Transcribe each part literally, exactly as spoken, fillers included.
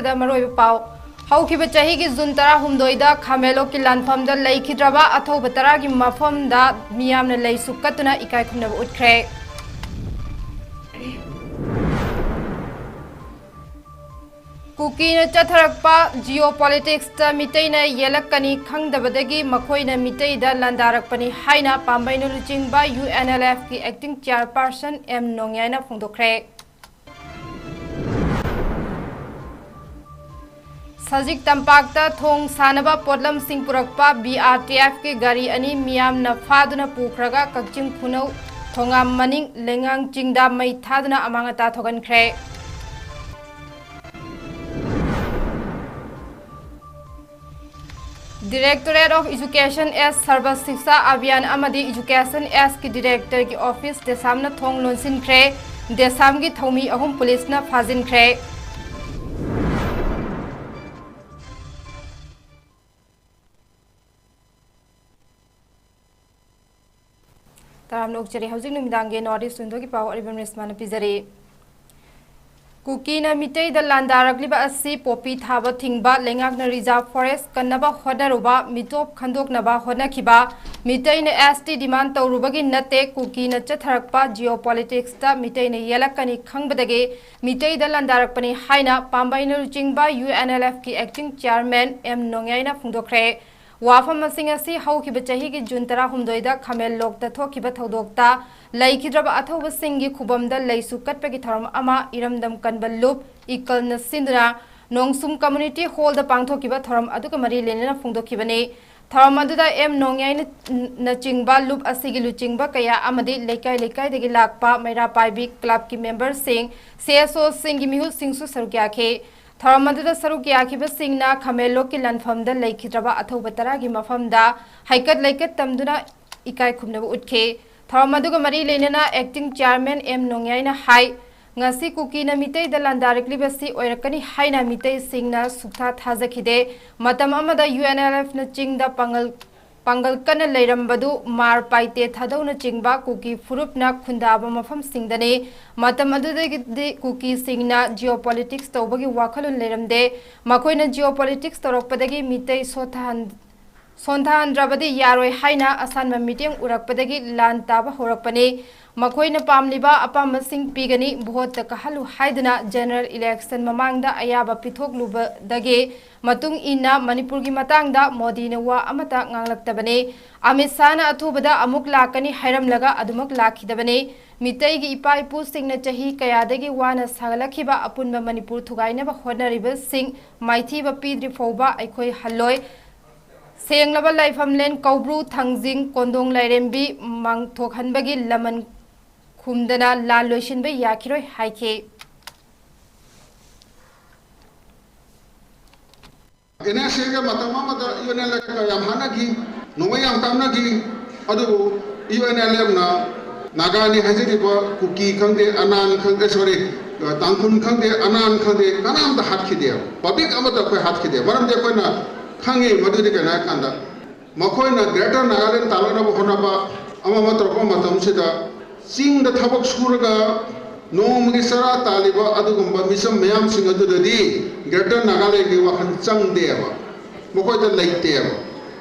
ꯗ ꯃꯔꯨꯑꯣꯏꯕ ꯄꯥꯎ꯫ ꯍꯧꯈꯤꯕ ꯆꯍꯤꯒꯤ ꯖꯨꯟ ꯇꯔꯥꯍꯨꯝꯗꯣꯏꯗ ꯈꯥꯃꯦꯟꯂꯣꯛꯀꯤ ꯂꯥꯟꯐꯝꯗ ꯂꯩꯈꯤꯗ꯭ꯔꯕ ꯑꯊꯧꯕ ꯇꯔꯥꯒꯤ ꯃꯐꯝꯗ ꯃꯤꯌꯥꯝꯅ ꯂꯩꯁꯨ ꯀꯠꯇꯨꯅ ꯏꯀꯥꯏ ꯈꯨꯝꯅꯕ ꯎꯠꯈ꯭ꯔꯦ꯫ ꯀꯨꯀꯤꯅ ꯆꯠꯊꯔꯛꯄ geopolitics ꯇ ꯃꯤꯇꯩꯅ ꯌꯦꯜꯂꯛꯀꯅꯤ ꯈꯪꯗꯕꯗꯒꯤ ꯃꯈꯣꯏꯅ ꯃꯤꯇꯩꯗ ꯂꯥꯟꯗꯥꯔꯛꯄꯅꯤ ꯍꯥꯏꯅ ꯄꯥꯝꯕꯩꯅ ꯂꯨꯆꯤꯡꯕ U N L F ꯀꯤ acting chairperson M ꯅꯣꯡꯌꯥꯏꯅ ꯐꯣꯡꯗꯣꯛꯈ꯭ꯔꯦ꯫ ꯁꯖꯤꯛ ꯇꯝꯄꯥꯛꯇ ꯊꯣꯡ ꯁꯥꯅꯕ ꯄꯣꯠꯂꯝꯁꯤꯡ ꯄꯨꯔꯛꯄ B R T F ꯀꯤ ꯒꯥꯔꯤ ꯑꯅꯤ ꯃꯤꯌꯥꯝꯅ ꯐꯥꯗꯨꯅ ꯄꯨꯈ꯭ꯔꯒ ꯀꯛꯆꯤꯡ ꯈꯨꯅꯧ ꯊꯣꯉꯥꯝ ꯃꯅꯤꯡ ꯂꯩꯉꯥꯡ ꯆꯤꯡꯗ ꯃꯩ ꯊꯥꯗꯨꯅ ꯑꯃꯥꯡ ꯑꯇꯥ ꯊꯣꯛꯍꯟꯈ꯭ꯔꯦ꯫ Directorate of Education S Sarva Shiksha Abhiyan ꯑꯃꯗꯤ Education S ꯀꯤ director ꯒꯤ office ꯗꯦꯁꯥꯝꯅ ꯊꯣꯡ ꯂꯣꯟꯁꯤꯟꯈ꯭ꯔꯦ꯫ ꯗꯦꯁꯥꯝꯒꯤ ꯊꯧꯃꯤ ꯑꯍꯨꯝ ꯄꯨꯂꯤꯁꯅ ꯐꯥꯖꯤꯟꯈ꯭ꯔꯦ꯫ ꯇꯔꯥꯝꯅ ꯑꯣꯛꯆꯔꯤ꯫ ꯍꯧꯖꯤꯛ ꯅꯨꯃꯤꯗꯥꯡꯒꯤ North East Window ꯒꯤ ꯄꯥꯎ ꯑꯔꯤꯕꯝ ꯔꯦꯁꯃꯥꯅ ꯄꯤꯖꯔꯤ꯫ ꯀꯨꯀꯤꯅ ꯃꯤꯇꯩꯗ ꯂꯥꯟꯗꯥꯔꯛꯂꯤꯕ ꯑꯁꯤ ꯄꯣꯄꯤ ꯊꯥꯕ ꯊꯤꯡꯕ, ꯂꯩꯉꯥꯛꯅ reserve forest ꯀꯟꯅꯕ ꯍꯣꯠꯅꯔꯨꯕ, ꯃꯤꯇꯣꯞ ꯈꯟꯗꯣꯛꯅꯕ ꯍꯣꯠꯅꯈꯤꯕ, ꯃꯤꯇꯩꯅ S T demand ꯇꯧꯔꯨꯕꯒꯤ ꯅꯠꯇꯦ, ꯀꯨꯀꯤꯅ ꯆꯠꯊꯔꯛꯄ geopolitics ꯇ ꯃꯤꯇꯩꯅ ꯌꯦꯜꯂꯛꯀꯅꯤ ꯈꯪꯕꯗꯒꯤ ꯃꯤꯇꯩꯗ ꯂꯥꯟꯗꯥꯔꯛꯄꯅꯤ ꯍꯥꯏꯅ ꯄꯥꯝꯕꯩꯅ ꯂꯨꯆꯤꯡꯕ U N L F ꯀꯤ acting chairman M ꯅꯣꯡꯌꯥꯏꯅ ꯐꯣꯡꯗꯣꯛꯈ꯭ꯔꯦ꯫ ꯋꯥꯐꯝꯁꯤꯡ ꯑꯁꯤ ꯍꯧꯈꯤꯕ ꯆꯍꯤꯒꯤ ꯖꯨꯟ ꯇꯔꯥꯍꯨꯝꯗꯣꯏꯗ ꯈꯥꯃꯦꯟꯂꯣꯛꯇ ꯊꯣꯛꯈꯤꯕ ꯊꯧꯗꯣꯛꯇ ꯂꯩꯈꯤꯗ꯭ꯔꯕ ꯑꯊꯧꯕꯁꯤꯡꯒꯤ ꯈꯨꯕꯝꯗ ꯂꯩꯁꯨ ꯀꯠꯄꯒꯤ ꯊꯧꯔꯝ ꯑꯃ ꯏꯔꯝꯗꯝ ꯀꯟꯕ ꯂꯨꯞ ꯏꯀꯜꯅ ꯁꯤꯟꯗꯨꯅ ꯅꯣꯡꯁꯨꯝ community hall ꯗ ꯄꯥꯡꯊꯣꯛꯈꯤꯕ ꯊꯧꯔꯝ ꯑꯗꯨꯒ ꯃꯔꯤ ꯂꯩꯅꯅ ꯐꯣꯡꯗꯣꯛꯈꯤꯕꯅꯤ꯫ ꯊꯧꯔꯝ ꯑꯗꯨꯗ M ꯅꯣꯡꯌꯥꯏꯅ ꯅꯆꯤꯡꯕ ꯂꯨꯞ ꯑꯁꯤꯒꯤ ꯂꯨꯆꯤꯡꯕ ꯀꯌꯥ ꯑꯃꯗꯤ ꯂꯩꯀꯥꯏ ꯂꯩꯀꯥꯏꯗꯒꯤ ꯂꯥꯛꯄ ꯃꯩꯔꯥ ꯄꯥꯏꯕꯤ club ꯀꯤ member ꯁꯤꯡ, C S O ꯁꯤꯡꯒꯤ ꯃꯤꯍꯨꯠꯁꯤꯡꯁꯨ ꯁꯔꯨꯛ ꯌꯥꯈꯤ꯫ ꯊꯧꯔꯝ ꯑꯗꯨꯗ ꯁꯔꯨꯛ ꯌꯥꯈꯤꯕꯁꯤꯡꯅ ꯈꯥꯃꯦꯟꯂꯣꯛꯀꯤ ꯂꯥꯟꯐꯝꯗ ꯂꯩꯈꯤꯗ꯭ꯔꯕ ꯑꯊꯧꯕ ꯇꯔꯥꯒꯤ ꯃꯐꯝꯗ ꯍꯩꯀꯠ ꯂꯩꯀꯠ ꯇꯝꯗꯨꯅ ꯏꯀꯥꯏ ꯈꯨꯝꯅꯕ ꯎꯠꯈꯤ꯫ ꯊꯧꯔꯝ ꯑꯗꯨꯒ ꯃꯔꯤ ꯂꯩꯅꯅ acting chairman M ꯅꯣꯡꯌꯥꯏꯅ ꯍꯥꯏ, ꯉꯁꯤ ꯀꯨꯀꯤꯅ ꯃꯤꯇꯩꯗ ꯂꯥꯟꯗꯥꯔꯛꯂꯤꯕꯁꯤ ꯑꯣꯏꯔꯛꯀꯅꯤ ꯍꯥꯏꯅ ꯃꯤꯇꯩꯁꯤꯡꯅ ꯁꯨꯛꯊꯥ ꯊꯥꯖꯈꯤꯗꯦ꯫ ꯃꯇꯝ ꯑꯃꯗ U N L F ꯅ ꯆꯤꯡꯗ ꯄꯥꯡꯒꯜ ꯄꯥꯡꯒꯜ ꯀꯟꯅ ꯂꯩꯔꯝꯕꯗꯨ ꯃꯥꯔ, ꯄꯥꯏꯇꯦ, ꯊꯥꯗꯧꯅꯆꯤꯡꯕ ꯀꯨꯀꯤ ꯐꯨꯔꯨꯞꯅ ꯈꯨꯟꯗꯥꯕ ꯃꯐꯝꯁꯤꯡꯗꯅꯤ꯫ ꯃꯇꯝ ꯑꯗꯨꯗꯒꯤꯗꯤ ꯀꯨꯀꯤꯁꯤꯡꯅ geopolitics ꯇꯧꯕꯒꯤ ꯋꯥꯈꯜꯂꯣꯟ ꯂꯩꯔꯝꯗꯦ꯫ ꯃꯈꯣꯏꯅ geopolitics ꯇꯧꯔꯛꯄꯗꯒꯤ ꯃꯤꯇꯩ ꯁꯣꯊꯍꯟ-, ꯁꯣꯟꯊꯍꯟꯗ꯭ꯔꯕꯗꯤ ꯌꯥꯔꯣꯏ ꯍꯥꯏꯅ ꯑꯁꯥꯟꯕ ꯃꯤꯠꯌꯦꯡ ꯎꯔꯛꯄꯗꯒꯤ ꯂꯥꯟ ꯇꯥꯕ ꯍꯧꯔꯛꯄꯅꯤ꯫ ꯃꯈꯣꯏꯅ ꯄꯥꯝꯂꯤꯕ ꯑꯄꯥꯝꯕꯁꯤꯡ ꯄꯤꯒꯅꯤ, ꯚꯣꯠꯇ ꯀꯥꯍꯜꯂꯨ ꯍꯥꯏꯗꯨꯅ general election ꯃꯃꯥꯡꯗ ꯑꯌꯥꯕ ꯄꯤꯊꯣꯛꯂꯨꯕꯗꯒꯤ ꯃꯇꯨꯡ ꯏꯟꯅ ꯃꯅꯤꯄꯨꯔꯒꯤ ꯃꯇꯥꯡꯗ ꯃꯣꯗꯤꯅ ꯋꯥ ꯑꯃꯠꯇ ꯉꯥꯡꯂꯛꯇꯕꯅꯤ꯫ ꯑꯃꯤꯠ ꯁꯥꯍꯅ ꯑꯊꯨꯕꯗ ꯑꯃꯨꯛ ꯂꯥꯛꯀꯅꯤ ꯍꯥꯏꯔꯝꯂꯒ ꯑꯗꯨꯃꯛ ꯂꯥꯛꯈꯤꯗꯕꯅꯤ꯫ ꯃꯤꯇꯩꯒꯤ ꯏꯄꯥ ꯏꯄꯨꯁꯤꯡꯅ ꯆꯍꯤ ꯀꯌꯥꯗꯒꯤ ꯋꯥꯅ ꯁꯥꯒꯠꯂꯛꯈꯤꯕ ꯑꯄꯨꯟꯕ ꯃꯅꯤꯄꯨꯔ ꯊꯨꯒꯥꯏꯅꯕ ꯍꯣꯠꯅꯔꯤꯕꯁꯤꯡ ꯃꯥꯏꯊꯤꯕ ꯄꯤꯗ꯭ꯔꯤ ꯐꯥꯎꯕ ꯑꯩꯈꯣꯏ ꯍꯜꯂꯣꯏ꯫ ꯁꯦꯡꯂꯕ ꯂꯥꯏꯐꯝꯂꯦꯟ ꯀꯧꯕ꯭ꯔꯨ, ꯊꯥꯡꯖꯤꯡ, ꯀꯣꯟꯗꯣꯡ ꯂꯥꯏꯔꯦꯝꯕꯤ ꯃꯥꯡꯊꯣꯛꯍꯟꯕꯒꯤ ꯂꯃꯟ ꯈꯨꯝꯗꯅ ꯂꯥꯟ ꯂꯣꯏꯁꯤꯟꯕ ꯌꯥꯈꯤꯔꯣꯏ ꯍꯥꯏꯈꯤ꯫ ꯑꯦꯟ ꯑꯦꯁ ꯑꯦꯒ ꯃꯇꯝ ꯑꯃꯗ ꯌꯨ ꯑꯦꯟ ꯑꯦꯜ ꯑꯦꯐꯀ ꯌꯥꯝ ꯍꯥꯠꯅꯈꯤ, ꯅꯣꯡꯃꯩ ꯌꯥꯝ ꯀꯥꯞꯅꯈꯤ꯫ ꯑꯗꯨꯕꯨ ꯌꯨ ꯑꯦꯟ ꯑꯦꯜ ꯑꯦꯐꯅ ꯅꯥꯒꯥꯅꯤ ꯍꯥꯏꯖꯔꯤꯕ ꯀꯨꯀꯤ ꯈꯪꯗꯦ, ꯑꯅꯥꯟ ꯈꯪꯗꯦ, ꯁꯣꯔꯤ, ꯇꯥꯡꯈꯨꯜ ꯈꯪꯗꯦ, ꯑꯅꯥꯟ ꯈꯪꯗꯦ, ꯀꯅꯥꯝꯇ ꯍꯥꯠꯈꯤꯗꯦꯕ꯫ ꯄꯕ꯭ꯂꯤꯛ ꯑꯃꯠꯇ ꯑꯩꯈꯣꯏ ꯍꯥꯠꯈꯤꯗꯦ꯫ ꯃꯔꯝꯗꯤ ꯑꯩꯈꯣꯏꯅ ꯈꯪꯉꯤ ꯃꯗꯨꯗꯤ ꯀꯩꯅꯣ ꯍꯥꯏ ꯀꯥꯟꯗ ꯃꯈꯣꯏꯅ ꯒ꯭ꯔꯦꯇꯔ ꯅꯥꯒꯥꯂꯦꯟ ꯇꯥꯟꯅꯅꯕ ꯍꯣꯠꯅꯕ ꯑꯃ ꯑꯃ ꯇꯧꯔꯛꯄ ꯃꯇꯝꯁꯤꯗ ꯆꯤꯡꯗ ꯊꯕꯛ ꯁꯨꯔꯒ ꯅꯣꯡꯃꯒꯤ ꯆꯔꯥ ꯇꯥꯜꯂꯤꯕ ꯑꯗꯨꯒꯨꯝꯕ ꯃꯤꯆꯝ ꯃꯌꯥꯝꯁꯤꯡ ꯑꯗꯨꯗꯗꯤ ꯒ꯭ꯔꯦꯇꯔ ꯅꯥꯒꯥꯂꯦꯟꯒꯤ ꯋꯥꯈꯜ ꯆꯪꯗꯦꯕ, ꯃꯈꯣꯏꯗ ꯂꯩꯇꯦꯕ꯫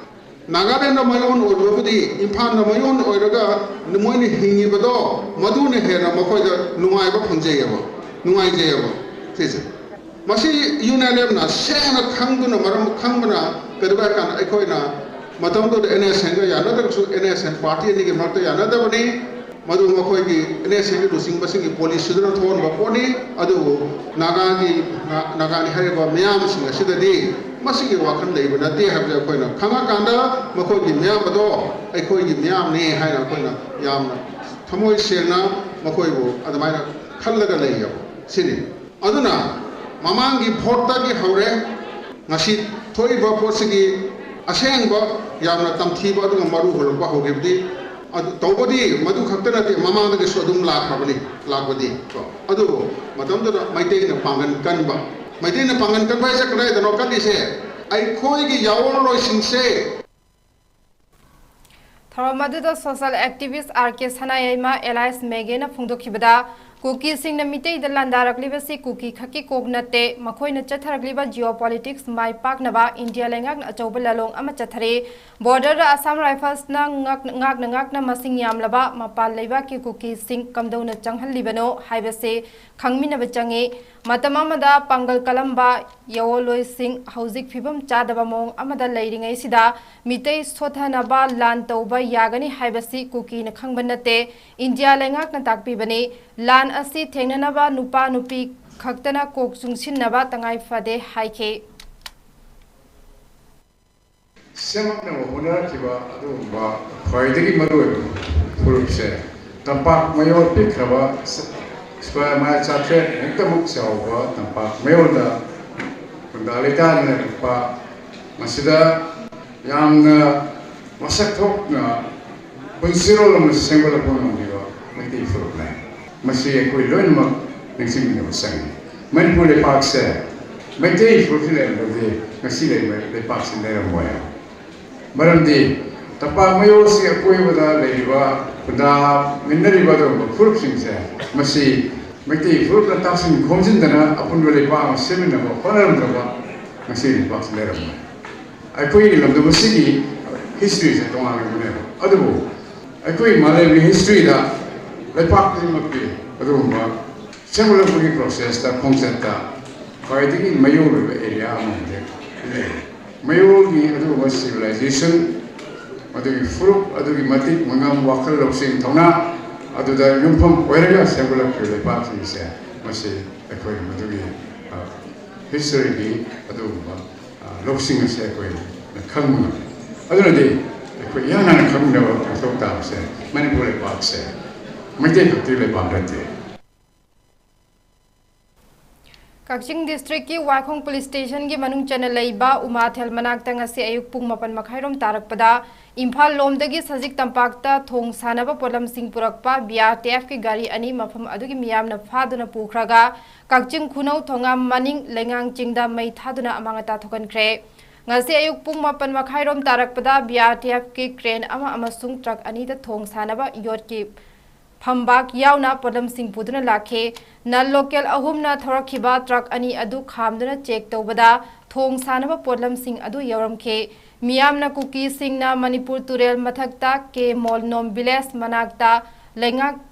ꯅꯥꯒꯥꯂꯦꯟꯗ ꯃꯌꯣꯟ ꯑꯣꯏꯔꯨꯔꯕꯗꯤ ꯏꯝꯐꯥꯜꯗ ꯃꯌꯣꯟ ꯑꯣꯏꯔꯒ ꯃꯣꯏꯅ ꯍꯤꯡꯉꯤꯕꯗꯣ ꯃꯗꯨꯅ ꯍꯦꯟꯅ ꯃꯈꯣꯏꯗ ꯅꯨꯡꯉꯥꯏꯕ ꯐꯪꯖꯩꯑꯕ, ꯅꯨꯡꯉꯥꯏꯖꯩꯑꯕ꯫ ꯁꯤꯁꯦ ꯃꯁꯤ ꯌꯨ ꯑꯦꯟ ꯑꯦꯜ ꯑꯦꯐꯅ ꯁꯦꯡꯅ ꯈꯪꯗꯨꯅ, ꯃꯔꯝ ꯈꯪꯕꯅ ꯀꯩꯗꯧꯒꯦ ꯍꯥꯏ ꯀꯥꯟꯗ ꯑꯩꯈꯣꯏꯅ ꯃꯇꯝꯗꯨꯗ ꯑꯦꯟ ꯑꯦꯁ ꯑꯦꯟꯒ ꯌꯥꯅꯗ꯭ꯔꯒꯁꯨ ꯑꯦꯟ ꯑꯦꯁ ꯑꯦꯟ ꯄꯥꯔꯇꯤ ꯑꯅꯤꯒꯤ ꯃꯔꯛꯇ ꯌꯥꯅꯗꯕꯅꯤ꯫ ꯃꯗꯨ ꯃꯈꯣꯏꯒꯤ ꯑꯦꯟ ꯑꯦꯁ ꯑꯦꯟꯒꯤ ꯂꯨꯆꯤꯡꯕꯁꯤꯡꯒꯤ ꯄꯣꯂꯤꯁꯤꯗꯨꯅ ꯊꯣꯛꯍꯟꯕ ꯄꯣꯠꯅꯤ꯫ ꯑꯗꯨꯕꯨ ꯅꯥꯒꯥꯒꯤ, ꯅꯥ-, ꯅꯥꯒꯥꯅꯤ ꯍꯥꯏꯔꯤꯕ ꯃꯤꯌꯥꯝꯁꯤꯡ ꯑꯁꯤꯗꯗꯤ ꯃꯁꯤꯒꯤ ꯋꯥꯈꯜ ꯂꯩꯕ ꯅꯠꯇꯦ ꯍꯥꯏꯕꯁꯦ ꯑꯩꯈꯣꯏꯅ ꯈꯪꯉꯀꯥꯟꯗ ꯃꯈꯣꯏꯒꯤ ꯃꯤꯌꯥꯝ ꯑꯗꯣ ꯑꯩꯈꯣꯏꯒꯤ ꯃꯤꯌꯥꯝꯅꯤ ꯍꯥꯏꯅ ꯑꯩꯈꯣꯏꯅ ꯌꯥꯝꯅ ꯊꯃꯣꯏ ꯁꯦꯡꯅ ꯃꯈꯣꯏꯕꯨ ꯑꯗꯨꯃꯥꯏꯅ ꯈꯜꯂꯒ ꯂꯩꯌꯦꯕ꯫ ꯁꯤꯅꯤ꯫ ꯑꯗꯨꯅ ꯃꯃꯥꯡꯒꯤ ꯚꯣꯠꯇꯒꯤ ꯍꯧꯔꯦ ꯉꯁꯤ ꯊꯣꯛꯏꯕ ꯄꯣꯠꯁꯤꯒꯤ ꯑꯁꯦꯡꯕ ꯌꯥꯝꯅ ꯇꯝꯊꯤꯕ ꯑꯗꯨꯒ ꯃꯔꯨ ꯍꯨꯜꯂꯛꯄ ꯍꯧꯈꯤꯕꯗꯤ꯫ ꯑꯗꯨ ꯇꯧꯕꯗꯤ ꯃꯗꯨ ꯈꯛꯇ ꯅꯠꯇꯦ, ꯃꯃꯥꯡꯗꯒꯤꯁꯨ ꯑꯗꯨꯝ ꯂꯥꯛꯈ꯭ꯔꯕꯅꯤ, ꯂꯥꯛꯄꯗꯤ꯫ ꯀꯣ꯫ ꯑꯗꯨꯕꯨ ꯃꯇꯝꯗꯨꯗ ꯃꯩꯇꯩꯅ ꯄꯥꯡꯒꯟ ꯀꯟꯕ, ꯃꯩꯇꯩꯅ ꯄꯥꯡꯒꯟ ꯀꯟꯕ ꯍꯥꯏꯁꯦ ꯀꯗꯥꯏꯗꯅꯣ ꯀꯜꯂꯤꯁꯦ? ꯑꯩꯈꯣꯏꯒꯤ ꯌꯥꯑꯣꯟꯂꯣꯏꯁꯤꯡꯁꯦ ꯊꯧꯔꯝ ꯑꯗꯨꯗ social activist ꯑꯥꯔ ꯀꯦ ꯁꯅꯥꯌꯥꯏꯃ alias ꯃꯦꯒꯦꯅ ꯐꯣꯡꯗꯣꯛꯈꯤꯕꯗ, ꯀꯨꯀꯤꯁꯤꯡꯅ ꯃꯤꯇꯩꯗ ꯂꯥꯟꯗꯥꯔꯛꯂꯤꯕꯁꯤ ꯀꯨꯀꯤ ꯈꯛꯀꯤ ꯀꯣꯛ ꯅꯠꯇꯦ, ꯃꯈꯣꯏꯅ ꯆꯠꯊꯔꯛꯂꯤꯕ geopolitics ꯃꯥꯏ ꯄꯥꯛꯅꯕ ꯏꯟꯗꯤꯌꯥ ꯂꯩꯉꯥꯛꯅ ꯑꯆꯧꯕ ꯂꯥꯂꯣꯡ ꯑꯃ ꯆꯠꯊꯔꯤ꯫ Border ꯗ Assam Rifles ꯅ ꯉꯥꯛ-, ꯉꯥꯛꯅ ꯉꯥꯛꯅ ꯃꯁꯤꯡ ꯌꯥꯝꯂꯕ ꯃꯄꯥꯟ ꯂꯩꯕꯥꯛꯀꯤ ꯀꯨꯀꯤꯁꯤꯡ ꯀꯝꯗꯧꯅ ꯆꯪꯍꯜꯂꯤꯕꯅꯣ ꯍꯥꯏꯕꯁꯤ ꯈꯪꯃꯤꯟꯅꯕ ꯆꯪꯏ꯫ ꯃꯇꯝ ꯑꯃꯗ ꯄꯥꯡꯒꯜ ꯀꯜꯂꯝꯕ ꯌꯥꯑꯣꯟꯂꯣꯏꯁꯤꯡ ꯍꯧꯖꯤꯛ ꯐꯤꯕꯝ ꯆꯥꯗꯕ ꯃꯑꯣꯡ ꯑꯃꯗ ꯂꯩꯔꯤꯉꯩꯁꯤꯗ, ꯃꯤꯇꯩ ꯁꯣꯠꯊꯅꯕ ꯂꯥꯟ ꯇꯧꯕ ꯌꯥꯒꯅꯤ ꯍꯥꯏꯕꯁꯤ ꯀꯨꯀꯤꯅ ꯈꯪꯕ ꯅꯠꯇꯦ, ꯏꯟꯗꯤꯌꯥ ꯂꯩꯉꯥꯛꯅ ꯇꯥꯛꯄꯤꯕꯅꯤ꯫ ꯂꯥꯟ ꯑꯁꯤ ꯊꯦꯡꯅꯅꯕ ꯅꯨꯄꯥ ꯅꯨꯄꯤ ꯈꯛꯇꯅ ꯀꯣꯛ ꯆꯨꯡꯁꯤꯟꯅꯕ ꯇꯉꯥꯏ ꯐꯗꯦ ꯍꯥꯏꯈꯤ꯫ ꯁꯦꯝꯃꯛꯅꯕ ꯍꯣꯠꯅꯔꯛꯈꯤꯕ ꯑꯗꯨꯒꯨꯝꯕ ꯈ꯭ꯋꯥꯏꯗꯒꯤ ꯃꯔꯨꯑꯣꯏꯕ ꯐꯨꯔꯨꯞꯁꯦ, ꯇꯝꯄꯥꯛ ꯃꯌꯣꯜ ꯄꯤꯛꯈ꯭ꯔꯕ, square mile ꯆꯥꯇ꯭ꯔꯦꯠ ꯃꯨꯛꯇꯃꯛ ꯆꯥꯎꯕ ꯇꯝꯄꯥꯛ ꯃꯌꯣꯜꯗ ꯈꯨꯟꯗꯥ ꯂꯩꯇꯥꯗꯅ ꯂꯩꯔꯛꯄ, ꯃꯁꯤꯗ ꯌꯥꯝꯅ ꯃꯁꯛ ꯊꯣꯛꯅ ꯄꯨꯟꯁꯤꯔꯣꯜ ꯑꯃ ꯁꯦꯝꯒꯠꯂꯛꯄ ꯉꯝꯂꯤꯕ ꯃꯩꯇꯩ ꯐꯨꯔꯨꯞꯅꯤ꯫ ꯃꯁꯤ ꯑꯩꯈꯣꯏ ꯂꯣꯏꯅꯃꯛ ꯅꯤꯡꯁꯤꯡꯃꯤꯟꯅꯕ ꯆꯪꯏ꯫ ꯃꯅꯤꯄꯨꯔ ꯂꯩꯄꯥꯛꯁꯦ ꯃꯩꯇꯩ ꯐꯨꯔꯨꯞꯁꯤ ꯂꯩꯔꯝꯗ꯭ꯔꯗꯤ ꯉꯁꯤ ꯂꯩꯔꯤꯕ ꯂꯩꯄꯥꯛꯁꯤ ꯂꯩꯔꯝꯃꯣꯏ꯫ ꯃꯔꯝꯗꯤ ꯇꯝꯄꯥꯛ ꯃꯌꯣꯜꯁꯤ ꯑꯀꯣꯏꯕꯗ ꯂꯩꯔꯤꯕ ꯈꯨꯟꯗꯥꯃꯤꯟꯅꯔꯤꯕ ꯑꯗꯨꯒꯨꯝꯕ ꯐꯨꯔꯨꯞꯁꯤꯡꯁꯦ, ꯃꯁꯤ ꯃꯩꯇꯩ ꯐꯨꯔꯨꯞꯅ ꯇꯥꯁꯤꯟ ꯈꯣꯝꯖꯤꯟꯗꯅ ꯑꯄꯨꯟꯕ ꯂꯩꯄꯥꯛ ꯑꯃ ꯁꯦꯝꯃꯤꯟꯅꯕ ꯍꯣꯠꯅꯔꯝꯗ꯭ꯔꯕ ꯉꯁꯤ ꯂꯩꯄꯥꯛꯁꯤ ꯂꯩꯔꯝꯃꯣꯏ꯫ ꯑꯩꯈꯣꯏꯒꯤ ꯂꯝꯗꯝ ꯑꯁꯤꯒꯤ historyꯁꯦ ꯇꯣꯉꯥꯟꯕꯅꯦꯕ꯫ ꯑꯗꯨꯕꯨ ꯑꯩꯈꯣꯏ ꯃꯥꯂꯦꯝꯒꯤ historyꯗ ꯂꯩꯄꯥꯛ ꯈꯨꯗꯤꯡꯃꯛꯀꯤ ꯑꯗꯨꯒꯨꯝꯕ ꯁꯦꯝꯒꯠꯂꯛꯄꯒꯤ processꯇ, ꯈꯣꯡꯆꯠꯇ ꯈ꯭ꯋꯥꯏꯗꯒꯤ ꯃꯌꯣꯜ ꯑꯣꯏꯕ area ꯑꯃ ꯍꯧꯖꯤꯛ ꯂꯩꯔꯦ꯫ ꯃꯌꯣꯜꯒꯤ ꯑꯗꯨꯒꯨꯝꯕ civilization, ꯃꯗꯨꯒꯤ ꯐꯨꯔꯨꯞ, ꯑꯗꯨꯒꯤ ꯃꯇꯤꯛ ꯃꯉꯝ, ꯋꯥꯈꯜ ꯂꯧꯁꯤꯡ ꯊꯧꯅꯥ ꯑꯗꯨꯗ ꯌꯨꯝꯐꯝ ꯑꯣꯏꯔꯒ ꯁꯦꯝꯒꯠꯂꯛꯈꯤꯕ ꯂꯩꯄꯥꯛꯁꯤꯡꯁꯦ, ꯃꯁꯤ ꯑꯩꯈꯣꯏꯅ ꯃꯗꯨꯒꯤ, ꯑ, historyꯒꯤ ꯑꯗꯨꯒꯨꯝꯕ, ꯑ, ꯂꯧꯁꯤꯡ ꯑꯁꯦ ꯑꯩꯈꯣꯏꯅ ꯈꯪꯕ ꯉꯝꯃꯤ꯫ ꯑꯗꯨꯅꯗꯤ ꯑꯩꯈꯣꯏ ꯏꯍꯥꯟ ꯍꯥꯟꯅ ꯈꯪꯃꯤꯟꯅꯕ ꯃꯊꯧ ꯇꯥꯕꯁꯦ, ꯃꯅꯤꯄꯨꯔ ꯂꯩꯄꯥꯛꯁꯦ ꯃꯩꯇꯩ ꯈꯛꯇꯒꯤ ꯂꯩꯄꯥꯛ ꯅꯠꯇꯦ꯫ ꯀꯛꯆꯤꯡ districtꯀꯤ ꯋꯥꯏꯈꯣꯡ police stationꯒꯤ ꯃꯅꯨꯡ ꯆꯟꯅ ꯂꯩꯕ ꯎꯃꯥꯊꯦꯜ ꯃꯅꯥꯛꯇ ꯉꯁꯤ ꯑꯌꯨꯛ ꯄꯨꯡ ꯃꯥꯄꯟ ꯃꯈꯥꯏꯔꯣꯝ ꯇꯥꯔꯛꯄꯗ ꯏꯝꯐꯥꯜ ꯂꯣꯝꯗꯒꯤ ꯁꯖꯤꯛ ꯇꯝꯄꯥꯛꯇ ꯊꯣꯡ ꯁꯥꯟꯅꯕ ꯄꯣꯠꯂꯝꯁꯤꯡ ꯄꯨꯔꯛꯄ BRTFꯀꯤ ꯒꯥꯔꯤ ꯑꯅꯤ ꯃꯐꯝ ꯑꯗꯨꯒꯤ ꯃꯤꯌꯥꯝꯅ ꯐꯥꯗꯨꯅ ꯄꯨꯈ꯭ꯔꯒ ꯀꯛꯆꯤꯡ ꯈꯨꯅꯧ ꯊꯣꯉꯥꯝ ꯃꯅꯤꯡ ꯂꯩꯉꯥꯡ ꯆꯤꯡꯗ ꯃꯩ ꯊꯥꯗꯨꯅ ꯑꯃꯥꯡ ꯑꯇꯥ ꯊꯣꯛꯍꯟꯈ꯭ꯔꯦ꯫ ꯉꯁꯤ ꯑꯌꯨꯛ ꯄꯨꯡ ꯃꯥꯄꯟ ꯃꯈꯥꯏꯔꯣꯝ ꯇꯥꯔꯛꯄꯗ ꯕꯤ ꯑꯥꯔ ꯇꯤ ꯑꯦꯐꯀꯤ ꯀ꯭ꯔꯦꯟ ꯑꯃ ꯑꯃꯁꯨꯡ ꯇ꯭ꯔꯛ ꯑꯅꯤꯗ ꯊꯣꯡ ꯁꯥꯅꯕ ꯌꯣꯠꯀꯤ ꯐꯝꯕꯥꯛ ꯌꯥꯎꯅ ꯄꯣꯠꯂꯝꯁꯤꯡ ꯄꯨꯗꯨꯅ ꯂꯥꯛꯈꯤ꯫ ꯅꯟ ꯂꯣꯀꯦꯜ ꯑꯍꯨꯝꯅ ꯊꯧꯔꯛꯈꯤꯕ ꯇ꯭ꯔꯛ ꯑꯅꯤ ꯑꯗꯨ ꯈꯥꯝꯗꯨꯅ ꯆꯦꯛ ꯇꯧꯕꯗ ꯊꯣꯡ ꯁꯥꯅꯕ ꯄꯣꯠꯂꯝꯁꯤꯡ ꯑꯗꯨ ꯌꯥꯎꯔꯝꯈꯤ꯫ ꯃꯤꯌꯥꯝꯅ ꯀꯨꯀꯤꯁꯤꯡꯅ ꯃꯅꯤꯄꯨꯔ ꯇꯨꯔꯦꯜ ꯃꯊꯛꯇ ꯀꯦ ꯃꯣꯜꯅꯣꯝ ꯚꯤꯂꯦꯖ ꯃꯅꯥꯛꯇ ꯂꯩꯉꯥꯛ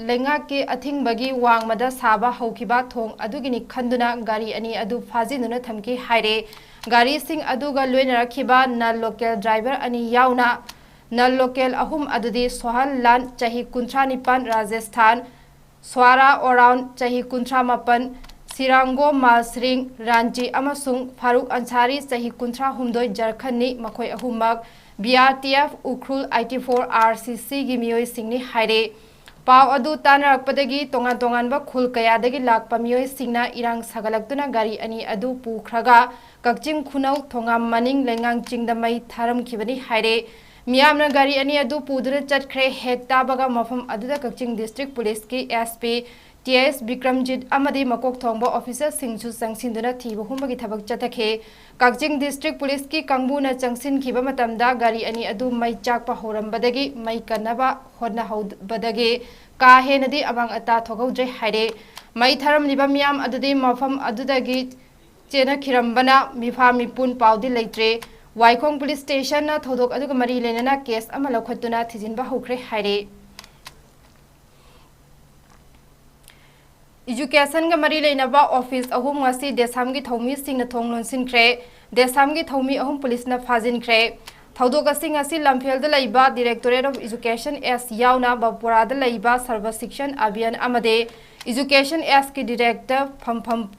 ꯂꯩꯉꯥꯛꯀꯤ ꯑꯊꯤꯡꯕꯒꯤ ꯋꯥꯡꯃꯗ ꯁꯥꯕ ꯍꯧꯈꯤꯕ ꯊꯣꯡ ꯑꯗꯨꯒꯤꯅꯤ ꯈꯟꯗꯨꯅ ꯒꯥꯔꯤ ꯑꯅꯤ ꯑꯗꯨ ꯐꯥꯖꯤꯟꯗꯨꯅ ꯊꯝꯈꯤ ꯍꯥꯏꯔꯦ꯫ ꯒꯥꯔꯤꯁꯤꯡ ꯑꯗꯨꯒ ꯂꯣꯏꯅꯔꯛꯈꯤꯕ ꯅꯟ ꯂꯣꯀꯦꯜ ꯗ꯭ꯔꯥꯏꯚꯔ ꯑꯅꯤ ꯌꯥꯎꯅ ꯅꯟ ꯂꯣꯀꯦꯜ ꯑꯍꯨꯝ ꯑꯗꯨꯗꯤ ꯁꯣꯍꯟ ꯂꯥꯟ, ꯆꯍꯤ ꯀꯨꯟꯊ꯭ꯔꯥ ꯅꯤꯄꯥꯟ, ꯔꯥꯖꯁꯊꯥꯟ, ꯁ꯭ꯋꯥꯔꯥ ꯑꯣꯔꯥꯎꯟ, ꯆꯍꯤ ꯀꯨꯟꯊ꯭ꯔꯥ ꯃꯥꯄꯟ, ꯁꯤꯔꯥꯡꯒꯣ ꯃꯥꯜꯁ꯭ꯔꯤꯡ, ꯔꯥꯟꯆꯤ, ꯑꯃꯁꯨꯡ ꯐꯥꯔꯨꯛ ꯑꯟꯁꯥꯔꯤ, ꯆꯍꯤ ꯀꯨꯟꯊ꯭ꯔꯥ ꯍꯨꯝꯗꯣꯏ, ꯖꯔꯈꯟꯅꯤ꯫ ꯃꯈꯣꯏ ꯑꯍꯨꯝꯃꯛ B R T F Ukhrul I T for R C ꯁꯤꯒꯤ ꯃꯤꯑꯣꯏꯁꯤꯡꯅꯤ ꯍꯥꯏꯔꯦ꯫ ꯄꯥꯎ ꯑꯗꯨ ꯇꯥꯅꯔꯛꯄꯗꯒꯤ ꯇꯣꯉꯥꯟ ꯇꯣꯉꯥꯟꯕ ꯈꯨꯜ ꯀꯌꯥꯗꯒꯤ ꯂꯥꯛꯄ ꯃꯤꯑꯣꯏꯁꯤꯡꯅ ꯏꯔꯥꯡ ꯁꯥꯒꯠꯂꯛꯇꯨꯅ ꯒꯥꯔꯤ ꯑꯅꯤ ꯑꯗꯨ ꯄꯨꯈ꯭ꯔꯒ ꯀꯛꯆꯤꯡ ꯈꯨꯅꯧ ꯊꯣꯉꯥꯝ ꯃꯅꯤꯡ ꯂꯩꯉꯥꯡ ꯆꯤꯡꯗ ꯃꯩ ꯊꯥꯔꯝꯈꯤꯕꯅꯤ ꯍꯥꯏꯔꯦ꯫ ꯃꯤꯌꯥꯝꯅ ꯒꯥꯔꯤ ꯑꯅꯤ ꯑꯗꯨ ꯄꯨꯗꯨꯅ ꯆꯠꯈ꯭ꯔꯦ꯫ ꯍꯦꯛ ꯇꯥꯕꯒ ꯃꯐꯝ ꯑꯗꯨꯗ ꯀꯛꯆꯤꯡ ꯗꯤꯁꯇ꯭ꯔꯤꯛ ꯄꯨꯂꯤꯁꯀꯤ ꯑꯦꯁ ꯄꯤ ꯇꯤ ꯑꯦꯁ ꯕꯤꯀ꯭ꯔꯝꯖꯤꯠ ꯑꯃꯗꯤ ꯃꯀꯣꯛ ꯊꯣꯡꯕ ꯑꯣꯐꯤꯁꯔꯁꯤꯡꯁꯨ ꯆꯪꯁꯤꯟꯗꯨꯅ ꯊꯤꯕ ꯍꯨꯝꯕꯒꯤ ꯊꯕꯛ ꯆꯠꯊꯈꯤ꯫ ꯀꯛꯆꯤꯡ ꯗꯤꯁꯇ꯭ꯔꯤꯛ ꯄꯨꯂꯤꯁꯀꯤ ꯀꯥꯡꯕꯨꯅ ꯆꯪꯁꯤꯟꯈꯤꯕ ꯃꯇꯝꯗ ꯒꯥꯔꯤ ꯑꯅꯤ ꯑꯗꯨ ꯃꯩ ꯆꯥꯛꯄ ꯍꯧꯔꯝꯕꯗꯒꯤ ꯃꯩ ꯀꯟꯅꯕ ꯍꯣꯠꯅꯍꯧꯕꯗꯒꯤ ꯀꯥ ꯍꯦꯟꯅꯗꯤ ꯑꯃꯥꯡ ꯑꯇꯥ ꯊꯣꯛꯍꯧꯗ꯭ꯔꯦ ꯍꯥꯏꯔꯦ꯫ ꯃꯩ ꯊꯥꯔꯝꯂꯤꯕ ꯃꯤꯌꯥꯝ ꯑꯗꯨꯗꯤ ꯃꯐꯝ ꯑꯗꯨꯗꯒꯤ ꯆꯦꯟꯅꯈꯤꯔꯝꯕꯅ ꯃꯤꯐꯥ ꯃꯤꯄꯨꯟ ꯄꯥꯎꯗꯤ ꯂꯩꯇ꯭ꯔꯦ꯫ ꯋꯥꯏꯈꯣꯡ ꯄꯨꯂꯤꯁ ꯁ꯭ꯇꯦꯁꯟꯅ ꯊꯧꯗꯣꯛ ꯑꯗꯨꯒ ꯃꯔꯤ ꯂꯩꯅꯅ ꯀꯦꯁ ꯑꯃ ꯂꯧꯈꯠꯇꯨꯅ ꯊꯤꯖꯤꯟꯕ ꯍꯧꯈ꯭ꯔꯦ ꯍꯥꯏꯔꯦ꯫ ꯏꯖꯨꯀꯦꯁꯟꯒ ꯃꯔꯤ ꯂꯩꯅꯕ ꯑꯣꯐꯤꯁ ꯑꯍꯨꯝ ꯉꯁꯤ ꯗꯦꯁꯥꯝꯒꯤ ꯊꯧꯃꯤꯁꯤꯡꯅ ꯊꯣꯡ ꯂꯣꯟꯁꯤꯟꯈ꯭ꯔꯦ꯫ ꯗꯦꯁꯥꯝꯒꯤ ꯊꯧꯃꯤ ꯑꯍꯨꯝ ꯄꯨꯂꯤꯁꯅ ꯐꯥꯖꯤꯟꯈ꯭ꯔꯦ꯫ ꯊꯧꯗꯣꯛ ꯑꯁꯤ ꯉꯁꯤ ꯂꯝꯐꯦꯜꯗ ꯂꯩꯕ Directorate of Education S ꯌꯥꯎꯅ ꯕꯄꯣꯔꯥꯗ ꯂꯩꯕ ꯁꯔꯕ ꯁꯤꯛꯁꯟ ꯑꯚꯤꯌꯥꯟ ꯑꯃꯗꯤ Education Sꯀꯤ Director ꯐꯝꯐꯝ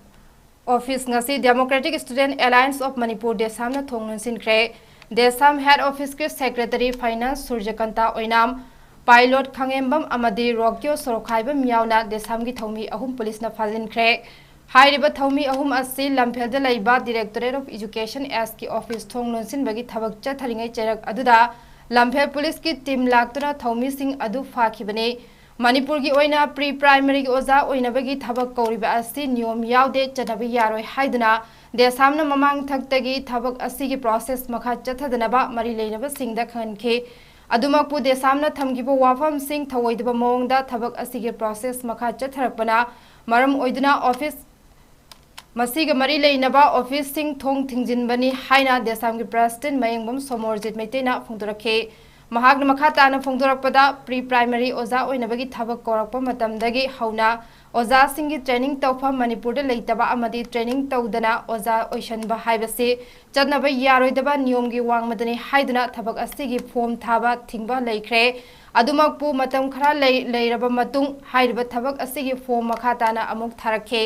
ꯑꯣꯐꯤꯁ ꯉꯁꯤ Democratic Student Alliance of Manipur ꯗꯦꯁꯥꯝꯅ ꯊꯣꯡ ꯂꯣꯟꯁꯤꯟꯈ꯭ꯔꯦ꯫ ꯗꯦꯁꯥꯝ ꯍꯦꯗ ꯑꯣꯐꯤꯁꯀꯤ ꯁꯦꯀ꯭ꯔꯦꯇꯔꯤ ꯐꯥꯏꯅꯥꯟꯁ ꯁꯨꯔꯖꯀꯟꯇ ꯑꯣꯏꯅꯥꯝ, ꯄꯥꯏꯂꯣꯠ ꯈꯥꯉꯦꯝꯕꯝ ꯑꯃꯗꯤ ꯔꯣꯀꯤꯌꯣ ꯁꯣꯔꯣꯈꯥꯏꯕꯝ ꯌꯥꯎꯅ ꯗꯦꯁꯥꯝꯒꯤ ꯊꯧꯃꯤ ꯑꯍꯨꯝ ꯄꯨꯂꯤꯁꯅ ꯐꯥꯖꯤꯟꯈ꯭ꯔꯦ꯫ ꯍꯥꯏꯔꯤꯕ ꯊꯧꯃꯤ ꯑꯍꯨꯝ ꯑꯁꯤ ꯂꯝꯐꯦꯜꯗ ꯂꯩꯕ Directorate of Education Sꯀꯤ ꯑꯣꯐꯤꯁ ꯊꯣꯡ ꯂꯣꯟꯁꯤꯟꯕꯒꯤ ꯊꯕꯛ ꯆꯠꯊꯔꯤꯉꯩ ꯆꯩꯔꯛ ꯑꯗꯨꯗ ꯂꯝꯐꯦꯜ ꯄꯨꯂꯤꯁꯀꯤ ꯇꯤꯝ ꯂꯥꯛꯇꯨꯅ ꯊꯧꯃꯤꯁꯤꯡ ꯑꯗꯨ ꯐꯥꯈꯤꯕꯅꯤ꯫ ꯃꯅꯤꯄꯨꯔꯒꯤ ꯑꯣꯏꯅ ꯄ꯭ꯔꯤ ꯄ꯭ꯔꯥꯏꯃꯔꯤꯒꯤ ꯑꯣꯖꯥ ꯑꯣꯏꯅꯕꯒꯤ ꯊꯕꯛ ꯀꯧꯔꯤꯕ ꯑꯁꯤ ꯅꯤꯌꯣꯝ ꯌꯥꯎꯗꯦ, ꯆꯠꯅꯕ ꯌꯥꯔꯣꯏ ꯍꯥꯏꯗꯨꯅ ꯗꯦꯁꯥꯝꯅ ꯃꯃꯥꯡ ꯊꯛꯇꯒꯤ ꯊꯕꯛ ꯑꯁꯤꯒꯤ process ꯃꯈꯥ ꯆꯠꯊꯗꯅꯕ ꯃꯔꯤ ꯂꯩꯅꯕꯁꯤꯡꯗ ꯈꯪꯍꯟꯈꯤ꯫ ꯑꯗꯨꯃꯛꯄꯨ ꯗꯦꯁꯥꯝꯅ ꯊꯝꯈꯤꯕ ꯋꯥꯐꯝꯁꯤꯡ ꯊꯧꯑꯣꯏꯗꯕ ꯃꯑꯣꯡꯗ ꯊꯕꯛ ꯑꯁꯤꯒꯤ process ꯃꯈꯥ ꯆꯠꯊꯔꯛꯄꯅ ꯃꯔꯝ ꯑꯣꯏꯗꯨꯅ office, ꯃꯁꯤꯒ ꯃꯔꯤ ꯂꯩꯅꯕ officeꯁꯤꯡ ꯊꯣꯡ ꯊꯤꯡꯖꯤꯟꯕꯅꯤ ꯍꯥꯏꯅ ꯗꯦꯁꯥꯝꯒꯤ president ꯃꯌꯦꯡꯕꯝ ꯁꯣꯃꯣꯔꯖꯤꯠ ꯃꯩꯇꯩꯅ ꯐꯣꯡꯗꯣꯔꯛꯈꯤ꯫ ꯃꯍꯥꯛꯅ ꯃꯈꯥ ꯇꯥꯅ ꯐꯣꯡꯗꯣꯔꯛꯄꯗ, pre primary ꯑꯣꯖꯥ ꯑꯣꯏꯅꯕꯒꯤ ꯊꯕꯛ ꯀꯧꯔꯛꯄ ꯃꯇꯝꯗꯒꯤ ꯍꯧꯅ ꯑꯣꯖꯥꯁꯤꯡꯒꯤ training ꯇꯧꯐꯝ ꯃꯅꯤꯄꯨꯔꯗ ꯂꯩꯇꯕ ꯑꯃꯗꯤ training ꯇꯧꯗꯅ ꯑꯣꯖꯥ ꯑꯣꯏꯁꯟꯕ ꯍꯥꯏꯕꯁꯤ ꯆꯠꯅꯕ ꯌꯥꯔꯣꯏꯗꯕ ꯅꯤꯌꯣꯝꯒꯤ ꯋꯥꯡꯃꯗꯅꯤ ꯍꯥꯏꯗꯨꯅ ꯊꯕꯛ ꯑꯁꯤꯒꯤ form ꯊꯥꯕ ꯊꯤꯡꯕ ꯂꯩꯈ꯭ꯔꯦ꯫ ꯑꯗꯨꯃꯛꯄꯨ ꯃꯇꯝ ꯈꯔ ꯂꯩ-, ꯂꯩꯔꯕ ꯃꯇꯨꯡ ꯍꯥꯏꯔꯤꯕ ꯊꯕꯛ ꯑꯁꯤꯒꯤ form ꯃꯈꯥ ꯇꯥꯅ ꯑꯃꯨꯛ ꯊꯥꯔꯛꯈꯤ꯫